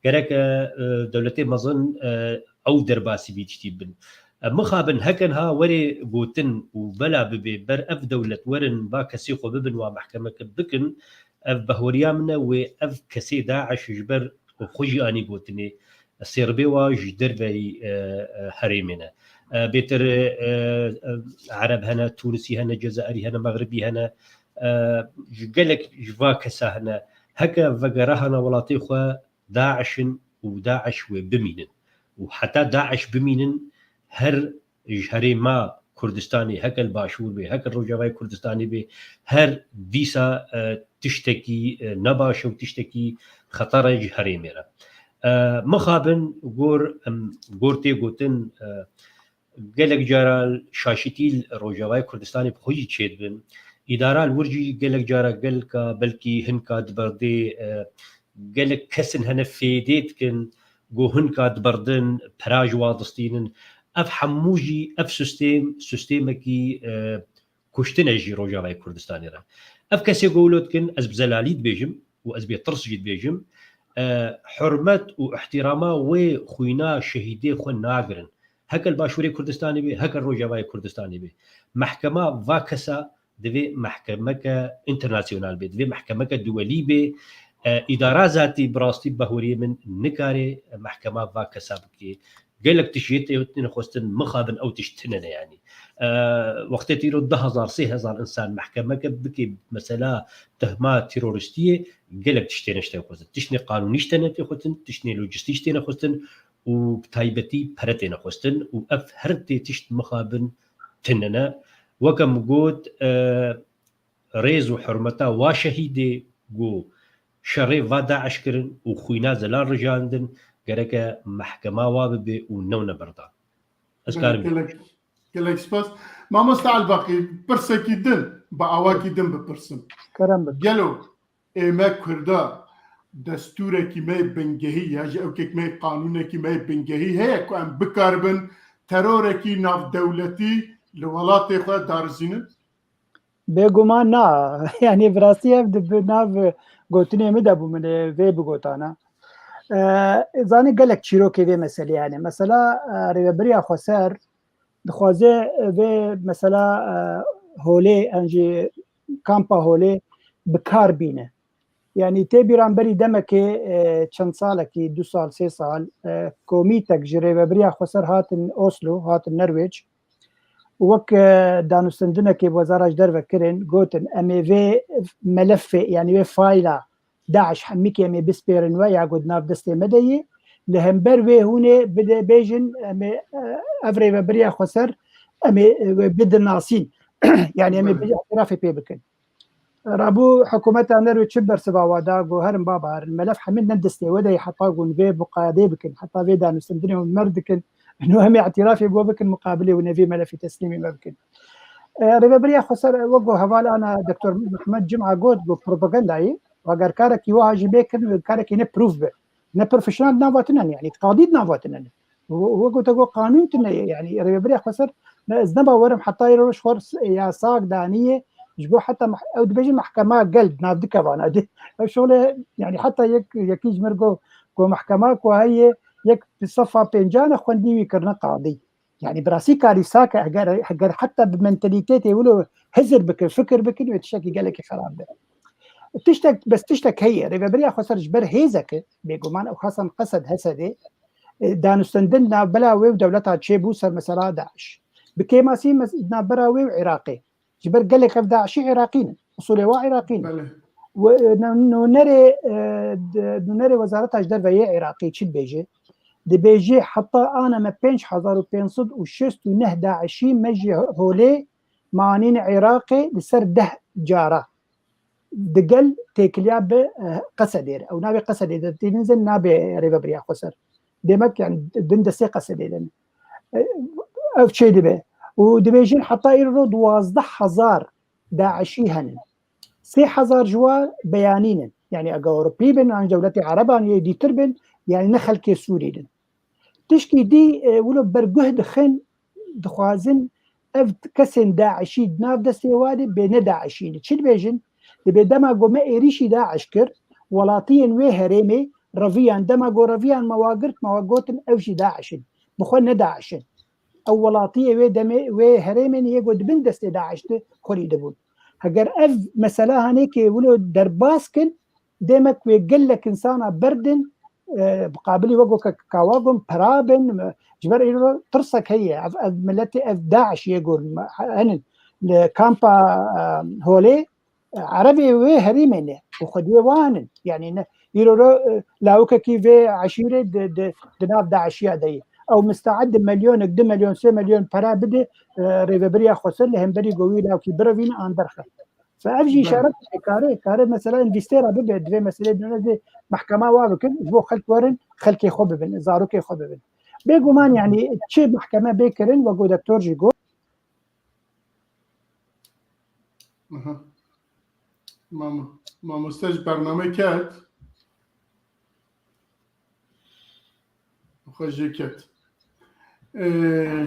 Gerek, e, e, dewletê mezin, e, ew derbasî vî tiştî bin. E, mixabin heke niha were gotin û bela bibe ber ev dewlet werin va kesê xwe bibin wa mehkemeke bikin, ev bahweriya min e wê ev kesê DAIŞ ji ber xwe jî anî gotinê, sêrbê wa ji derveyî, e, e, herêmê ne. E, bêtir, e, e, Ereb hene, Tûnisî hene, Cezayirî hene, Mexribî hene, e, ji gelek ji va kesa hene. Heke vegere hene welatê xwe, DAIŞ in û DAIŞ wê bimînin. Û heta DAIŞ bimînin, her ji herêma Kurdistanê, heke li Başûr bê, heke li Rojavayê Kurdistanê bê, her dîsa, e, tiştekî, e, nebaş e û tiştekî xeter e ji herêmê re. E, mixabin gor, em, gor tê gotin, e, gelek cara şaşîtî li Rojavayê Kurdistanê bi xwe jî çêdibin. Îdara li wir jî gelek cara gelka belkî hinka diberdê, e, gelek kesin hene fêdê dikin, ku hinka diberdin, pira ji wa distînin. Ev hemû jî, ev sistêm, sistêmekî, e, kuştin e jî Rojavayê Kurdistanê re. Ev kesê ku wilo dikin, ez bi zelalî dibêjim û ez bê tirs jî dibêjim, e, hurmet û ihtirama wê xwîna şehîdê xwe nagirin. Heke li Başûrê Kurdistanê bê, heke li Rojavayê Kurdistanê bê. Mehkema va kesa divê mehkemeke înternasyonal bê, divê mehkemeke duwelî bê. E, îdara zatî bi rastî bahweriyê min nikare mehkema va kesa bike. Gelek tişt yê tê-, têne xwestin, mixabin ew tişt tine ne yanî. E, wextê tu îro du hezar, sê hezar insan mehkemeke bike, mesela tehma teroristiyê, gelek tişt têne ji te xwestin. Tiştê qanûnî ji te ne tê xwestin, tiştê lojistî ji têne xwestin û bi taybetî pere têne xwestin û ev her tê tişt mixabin tine ne. Weke min got, e, rêz û hurmeta wa şehîdê ku şerê va DAIŞ kirin û xwîna zelal rijandin, gereke mehkema wa bibe û newne berdan. Ez karim. Gelek, gelek spas. Mamosta Elbaqî, pirsekî din, bi awakî din bipirsim. Kerem bike. Gelo ê me Kurda destûrekî me yê bingehî ya jî ewkek me yê qanûnekî me yê bingehî heye ku em bikaribin terorekî navdewletî li welatê xwe darizînin? Bêguman na. Yanî bi rastî ev di bi nav gotinê min de bû, min ê vê bigotana. E, zanî gelek çîrokê vê meselê, yanî mesela, e, Rêveberiya Xweser dixwaze vê mesela, e, holê, an jî kampa holê bi kar bîne. Yanî tê bîran berî demekê, e, çend salekî, du sal, sê sal, e, komîtek ji Rêveberiya Xweser hatin Oslo, hatin Norwêc. Wek, e, danûstendinekê bi Wezara ji Derve kirin, gotin, em ê vê melefê, yanî vê fayla DAIŞ hemîkê em ê bispêrin we ya ku di nav destê me de yê. Li hember wê hûn ê bide bêjin, em ê, e, ev Rêveberiya Xweser, em ê, e, wê bidin nasîn. Yanî em ê Belê. bi îtirafê pê bikin. Rabû hikûmeta Nerwê çi bersiva wa da, got, herin baba, herin, melef hemî ne destê we de ye, heta ku hûn vê muqayedê bikin, heta vê danûstendinê hûn mer dikin, nû em ê îtirafê bo bikin, muqabilê hûn ê vê melefê teslîmê me bikin. E, Rêveberiya Xweser, wek ku heval ana Doktor Mehmet Cuma got, got propagandayê, eger karekî wiha jî bê kirin, wê karekî ne proof be. ne profesyonel di nava tune ne, yanî qadî di nava tune ne. Wek gote got, qanûn tune ye, yanî rêveberiya xweser, ne, ez ne bawerim heta îro roj xwe yasak daniye, ji bo heta meh-, ew dibêje mehkema gel di nav dikevana de. Ew şole, yanî heta yek, yekî ji mir got, got mehkema ku heye, yek sefa pêncane xwendî wî kirine qadî. Yanî bi rastî karîsa ke, eger, eger heta bi mentalîtetê wilo hizir bikin, fikir bikin, wê tiştekî gelekî xerab be. Tiştek, bes tiştek heye, rêveberiya xweser ji ber hêzeke, bêguman ew xasan Qesed Hesedê, e, danûstendin navbera wê û dewleta çêbû ser mesela DAIŞ. Bi kêmasî mes-, navbera wê û Iraqê. Ji ber gelek ev DAIŞî Iraqî ne. Usulê wa Iraqî ne. Belê. We, e, nû-, nûnerê, e, d-, nûnerê Wezareta ji Derve yê Iraqê çi dibêje? Dibêje heta ana me pênc hezar û pênc sed û şêst û neh DAIŞî me ji holê me anîne Iraqê li ser deh cara. Digel têkiliya bi, e, Qesedê re. Ew navê Qesedê de tînin zin nabê rêveberiya xweser. Demek yani bin destê Qesedê de ne. E, ev çê dibe. Û dibêjin heta îro duwazdeh hezar DAIŞî henin. Sê hezar ji wa beyanî ne. Yani ege Ewropî bin, an dewletê Ereban yê dîtir bin, yani ne xelkê Sûrî din. Tişkî dî, e, wilo berguh dixin, dixwazin ev kesên DAIŞî di nav destê wa de bê ne DAIŞî ne. Çi dibêjin? Dibê dema ku me êrîşî DAIŞ kir, welatiyên wê herêmê reviyan. Dema ku reviyan me wa girt, me wa gotin ew jî DAIŞ in. Bi xwe ne DAIŞ in. Ew welatiyê wê demê, wê herêmê ne yê ku di bin destê DAIŞ de xwelî dibûn. Heger ev mesela hanê ke wilo derbas kin, demek wê gelek insana berdin, e, bi qabilî wek weke kawa gon, pera bin, e, ji ber îro tirsek heye. Ev, ev miletê, ev DAIŞ yê gon, henin li kampa, e, Holê, e, Erebê wê herêmê ne. Û xwediyê wan in. Yani ne, îro ro, e, lawikekî vê eşîrê di, di, di nav DAIŞiya de ye. Ew misteed di milyonek, du milyon, sê milyon pera bide, e, rêveberiya xweser li hemberî ku wî lawkî birevîne an derxe. Fe ev jî Belê. Îşaret dike, kare, kare mesela învîstêra bibe, divê meselê dine dê mehkema wa bikin, ji bo xelk werin, xelkê xwe bibin, zarokê xwe bibin. Bêguman, yani, çi mehkeme bê kirin, wek ku doktor jî got. Aha. Mam-, mamoste ji bernamê ket. Xwe jê ket. Ee,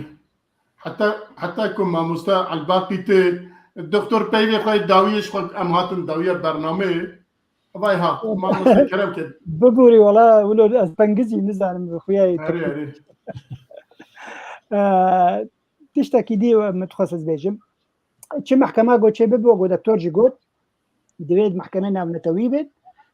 Heta, heta ku mamoste Elbaqî tê, doktor peyvê xwe dawiyê ji xwe em hatin dawiya bernameyê. Vay ha, mamoste kerem ke. Bibûrî wala, wilo ez pengizî nizanim bi xuyayê Erê, erê. Eee, tiştekî dî min dixwest ez bêjim. Çi mehkema got çê bibe, got doktor jî got, divê di mehkemê navnetewî bin,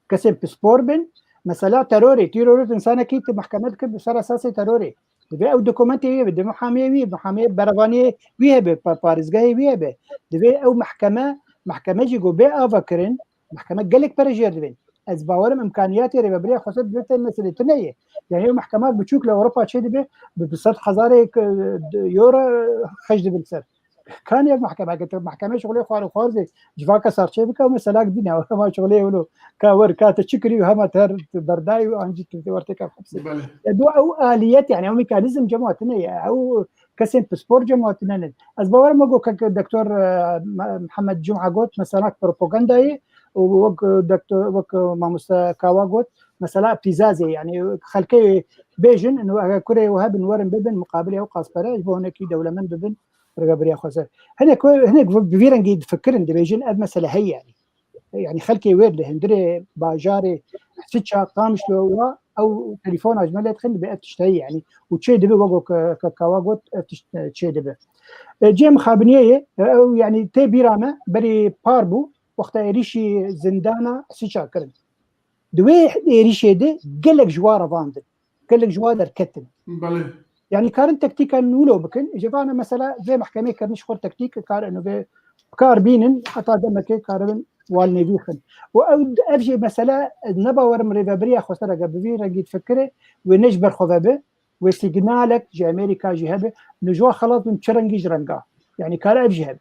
kesên pispor bin. Mesela terorê, terorist insanekî tu mehkeme dikir bi ser esasê terorê. Divê ew dokumentê wî hebe, divê muhamiyê wî, muhamiyê berevaniyê wî hebe, pa-, parêzgehê wî hebe. Divê ew mehkeme, mehkeme jî ku bê ava kirin, mehkeme gelek pere jêr dibin. Ez bawerim imkaniyatê rêveberiya xweser divê te meselê tune ye. Yani ew mehkema biçûk li Ewropa çê dibe, bi, bi sed hezarê, e, euro xerc dibin ser. Kanê ev mehkeme, eger tu mehkemê şixulê xwar û xwarzê civaka serçê bike, ew meselak din e, hema şixulê wilo ka wer, ka te çi kirî û hema te her berdayî û an jî tu wer têkevî hepsê. Belê. E, do ew aliyet, yani ew mekanîzm cem hatine ye, ew kesên pispor cem hatine ne. Ez bawer me got ke doktor, e, Me-, Mihemed Cuma got, mesela propagandayê û wek, e, doktor, wek, e, mamoste Kawa got, mesela îbtîzazê, yani xelkê bêjin, ino eger kurê we hebin, werin bibin, muqabilê ew qas pere, ji bo hinekî dewlemend bibin, rêveberiya xweser. Hinek, hinek bi vî rengî difikirin, dibêjin ev mesele heye yani. Yani xelkê wê li hundirê bajarê Siça, Qamişlo wa ew telefona ji me lê dixin, dibe ev tişt heye yani. Û çê dibe, wek ke, ke Kawa got, ev tişt, e, çê dibe. E, cê mixabiniyê ye, e, ew yani tê bîra me, berî par bû, wexta êrîşî zindana Siça kirin. Di wê êrîşê de gelek ji wa revandin, gelek ji wa derketin. Belê. Yani karin tektîka nû lo bikin. Ji vana mesela vê mehkemê kirin ji xwe tektîk karin vê kar bînin, heta demekê karibin walnêvî xin. Û ew, ev jî mesela, ne bawerim rêveberiya xweser eger bi vî rengî difikire, wê ne ji ber xwe vebe, wê signalek ji Amerîka jî hebe, nû ji wa xelas bin çi rengî ji renga. Yani kare ev jî hebe.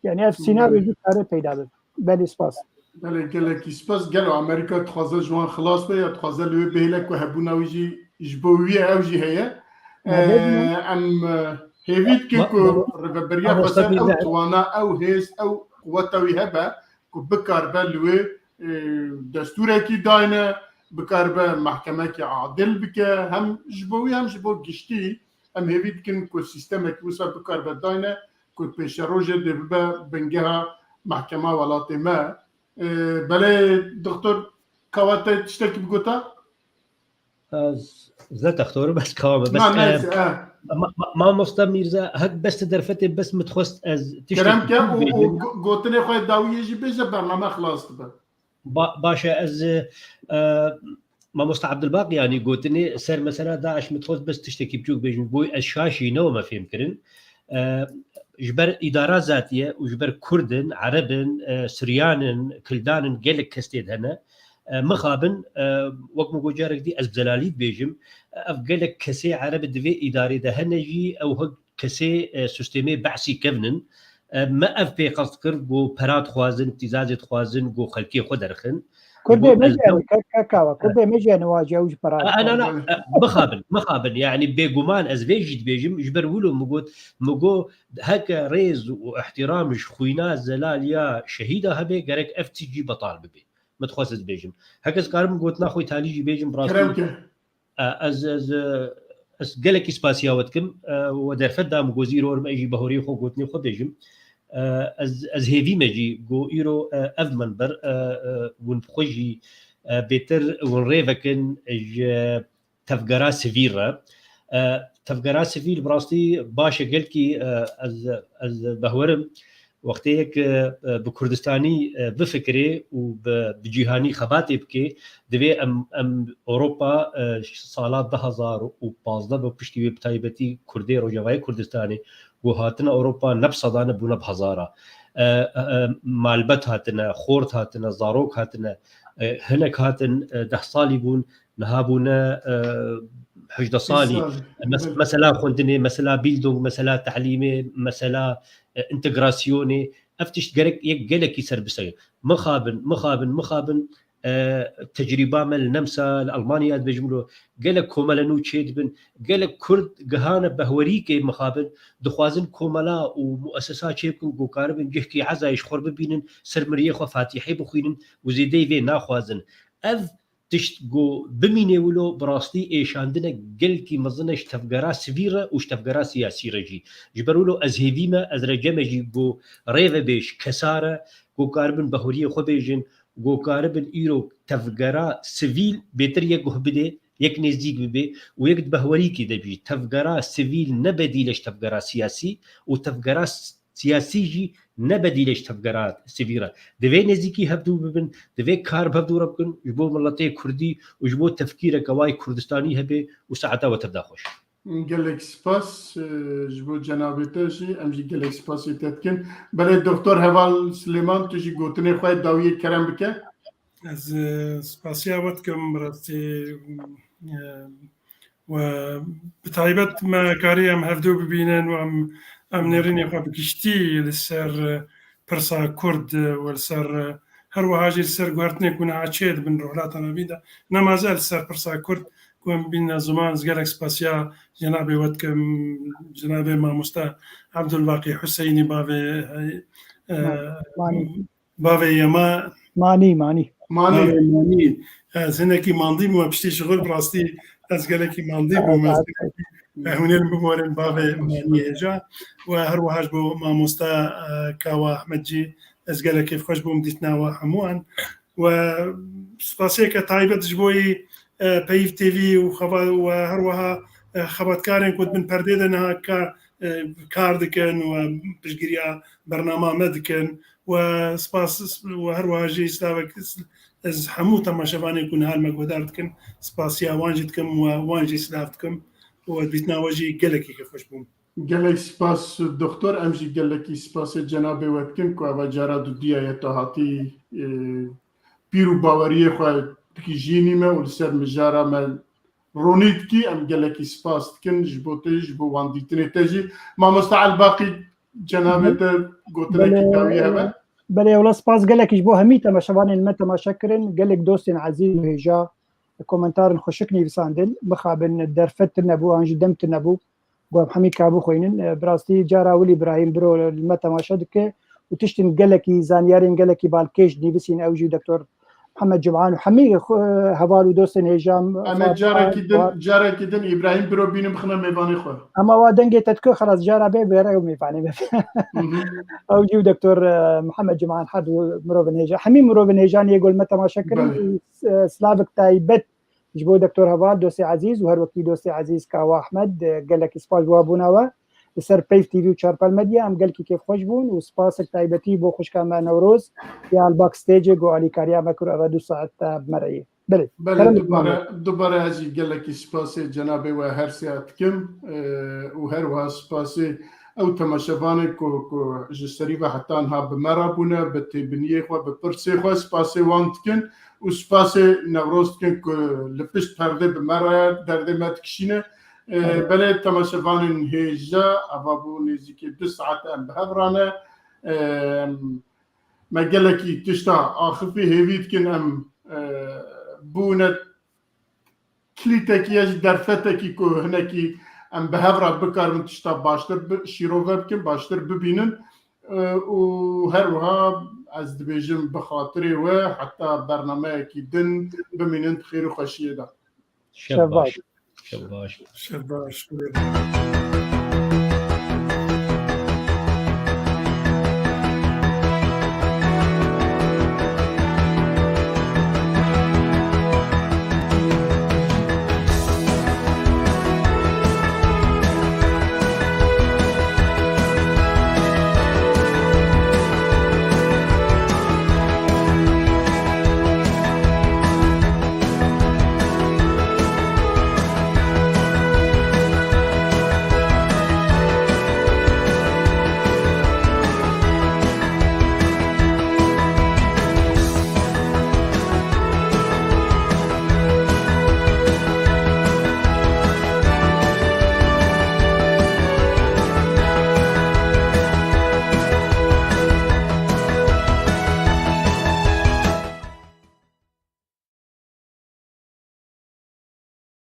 Yani ev sînaryo Belê. Jî kare peyda bibe. Belê, spas. Belê, gelekî spas. Gelo Amerîka dixwaze ji wan xilas be ya dixwaze li wê bihêle ku hebûna wî jî ji bo wî ye, ew jî heye. Ma bêdin. Ee, em, e, hêvî dikin Ma-, ku ma-, rêveberiya mamoste xweser ew bîze. Twana, ew hêz, ew quweta wî hebe ku bikaribe li wê, e, destûrekî dayne, bikaribe mehkemekî adil bike, hem ji bo wî hem ji bo giştî em hêvî dikin ku sîstemekî wisa bikaribe dayne ku pêşerojê dê bibe bingeha mehkema welatê me. Ee, belê doktor, kawa te tiştekî bigota? Ez ne textorim, ez kawam. Bes, Na, neyse, e, ma-, ma-, mamosta Mîrza, hek bes te derfetê bes min dixwest ez tiştekî Kerem ke û, û bêjim. Go-, gotinê xwe dawiyê jî bêje, bername xilas dibe. Ba-, baş e, ez, e, mamosta Abdulbaq, yanî gotinê ser mesela DAIŞ min dixwest bes tiştekî biçûk bêjim. Boy ez şaşî ne me fêm kirin. E, ji ber îdara zatiye û ji ber Kurd in, Ereb in, e, Suryan in, Kildan in, gelek kes tê de hene. E, mixabin, e, wek min got carek dî ez bi zelalî dibêjim, e, ev gelek kesê Ereb divê îdarê de hene jî, ew hek kesê, e, sistêmê Be'sî kevnin. E, me ev pê qest kir, ku pera dixwazin, îtîzazê dixwazin, ku xelkê xwe derxin. Kurdê Ji bo me ez jî, ew- ke-, ke-, kawa, Kurdê me jî ne wace ew ji pera A, na, na, dixwazin. e, mixabin, mixabin. Yani bêguman ez vê jî dibêjim, ji ber wilo min got, min got, heke rêz û ihtiram ji xwîna zelal ya şehîda hebe, gerek ev tişt jî betal bibe. Min dixwest ez bêjim. Heke ez karim gotina xwe îtalî jî bêjim, bi rastî Kerem ke. E, ez, ez, e, ez gelekî spasiya we dikim, e, we derfet da min ku ez îro erim, ez jî bahoriyê xwe gotinê xwe bêjim. E, ez, ez hêvî me jî ku îro, e, ev minber, e, e, hûn bi xwe jî, e, bêtir hûn rê vekin ji tevgera sivîl re. E, tevgera sivîl bi rastî baş e gelkî, e, ez, ez behwerim, Wextê yek, e, e, bi Kurdistanî, e, bifikirê û bi, bi cîhanî xebatê bike, divê em, em Ewropa, e, sala du hazar û pazdeh be piştî wê bi taybetî Kurdê Rojavayê Kurdistanê ku hatine Ewropa ne bi sedan e bûne bi hezara. E, e, e, malbet hatine, xort hatine, zarok hatine, e, hinek hatin, e, deh salî bûn, niha bûne, e, hejdeh salî. Salî. Mes-, Belê. Mesela xwendinê, mesela bîldong, mesela telîmê, mesela, e, întegrasyonê. Ev tişt gerek yek gelekî ser biseyê. Mixabin, mixabin, mixabin, e, tecrîba me li Nemsa, li Almanya dibêjim lo, gelek komele nû çêdibin, gelek Kurd gihane behwerîkê mixabin, dixwazin komela û muessesa çêbikin ku karibin cihkî ezayê ji xwe bibînin, ser miriyê xwe fatîhê bixwînin û zêdeyî vê naxwazin. Ev tişt ku bimînê wilo bi rastî êşandine gelkî mezin e ji tevgera sivîl re û ji tevgera siyasî re jî. Ji ber wilo ez hêvî me, ez recem e jî ku rê vebê ji kesa re, ku karibin behoriyê xwe bêjin, ku karibin îro tevgera sivîl bêtir yek guh bidê, yek nêzdîk bibe û yek di behwerîkê de bî. Tevgera sivîl ne bedîl e ji tevgera siyasî û tevgera s-, siyasî jî ne bedîl e ji tevgera sivîl re. Divê nêzîkî hevdû bibin, divê kar bi hevdû re bikin ji bo miletê Kurdî û ji bo tefkîreke wayê Kurdistanî hebe û saeta we tev da xweş. Gelek spas, e, ji bo cenabê te jî, em jî gelek spasê te dikin. Belê Doktor Heval Silêman, tu jî gotinê xwe dawiyê kerem bike. Ez, e, spasiya we dikim, bi rastî, e, we bi taybet me karî em hevdû bibînin û em, em nêrînê xwe bi giştî li ser, e, pirsa Kurd, e, û li ser, e, her wiha jî li ser guhertinê ku niha çê dibin rojhilata navîn de. Nema ez li ser pirsa Kurd ku em bîne ziman, ez gelek spasiya cenabê we dikim, cenabê mamoste Abdulbaqî Huseynî bavê, e, e, Manî. Bavê Yema. Manî, Manî. Manî. Bavê Manî. Ez hinekî mandî bûme piştî şixul, bi rastî ez gelekî mandî bûme. Ez gelekî, e, hûn ê min biborin bavê Manî hêja. Û her wiha ji bo mamoste, e, Kawa Ahmed jî ez gelek kêfxweş bûm dîtina we hemûyan. Û spasiyeke taybet ji bo yî, e, Peyv T V û xeba-, û her wiha, e, xebatkarên ku di bin perdê de niha ka-, e, kar dikin û piştgiriya bernama me dikin. Û spas, û her wiha jî silavek ez hemû temaşevanên ku niha li me guhdar dikin, spasiya wan jî dikim û wan jî silav dikim û dîtina we jî gelekî kêfxweş bûm. Gelek spas Doktor, em jî gelekî spasê cenabê we dikin ku eva cara dudiya ye tu hatî, e, pîr û baweriyê xwe dikijînî me û li ser mijara me ronî dikî, em gelekî spas dikin ji bo te, ji bo wan dîtinê te jî. Mamoste Elbaqî, cenabê te gotinekî Belê, dawî hebe? Belê, wela spas gelekî ji bo hemî temaşevanên me temaşe kirin. Gelek dostên ezîz û hêja komentarên xweşik nivîsandin. Mixabin derfet tune bû, an jî dem tune bû. Ku em hemî ka bixwînin. E, bi rastî cara Wilî Birahîm biro li me temaşe dike û tiştên gelekî, zanyarên gelekî balkêş nivîsîn, ew jî Doktor Mihemed Cum'an û hemî xwe heval û dostên hêja. Em ê carekî din, carekî din Îbrahîm Biro bînin bixine mêvanê xwe. Ama wa dengê te dikir xelas cara bê bêre û mêvanê be. Ew jî û Doktor e, Mihemed Cum'an her du mirovin hêja. Hemî mirovin hêjan yê gol me temaşe kirin. Belê. Û, e, slavik taybet ji bo Doktor Heval, dostê ezîz û her wekî dostê ezîz Kawa Ahmed, e, gelekî spas ji wa bûna we. Li ser Peyv T V û Çarpel Medya em gelkî kêfxweş bûn û spasek taybetî bo xwişka me Newroz ya li backstage ku alîkariya me kir eve du saet te bi me re yê. Belê. Belê, kerem dubare, dubare ez jî gelekî spasê cenabê we her sêya dikim, e, û her wiha spasê ew temaşevanê ku, ku ji serî ve heta niha bi me re bûne, bi têbiniyê xwe, bi pirsê xwe spasê wan dikin û spasê Newroz dikin ku li pişt perdê bi me re derdê me dikişîne. E, Evet. Belê temaşevanên hêja, eva bû nêzîkî du saet em bi hev re ne. E, me gelekî tişta axifî hêvî dikin em, e, bûne klîtekî ya jî derfetekî ku hinekî em bi hev re bikarin tişta baştir bi, şîrove bikin, baştir bibînin. E, û her wiha ez dibêjim bi xatirê we heta bernameyekî din bimînin di xêr û xweşiyê de. Şev baş. Şev baş. Şev baş. Şev baş.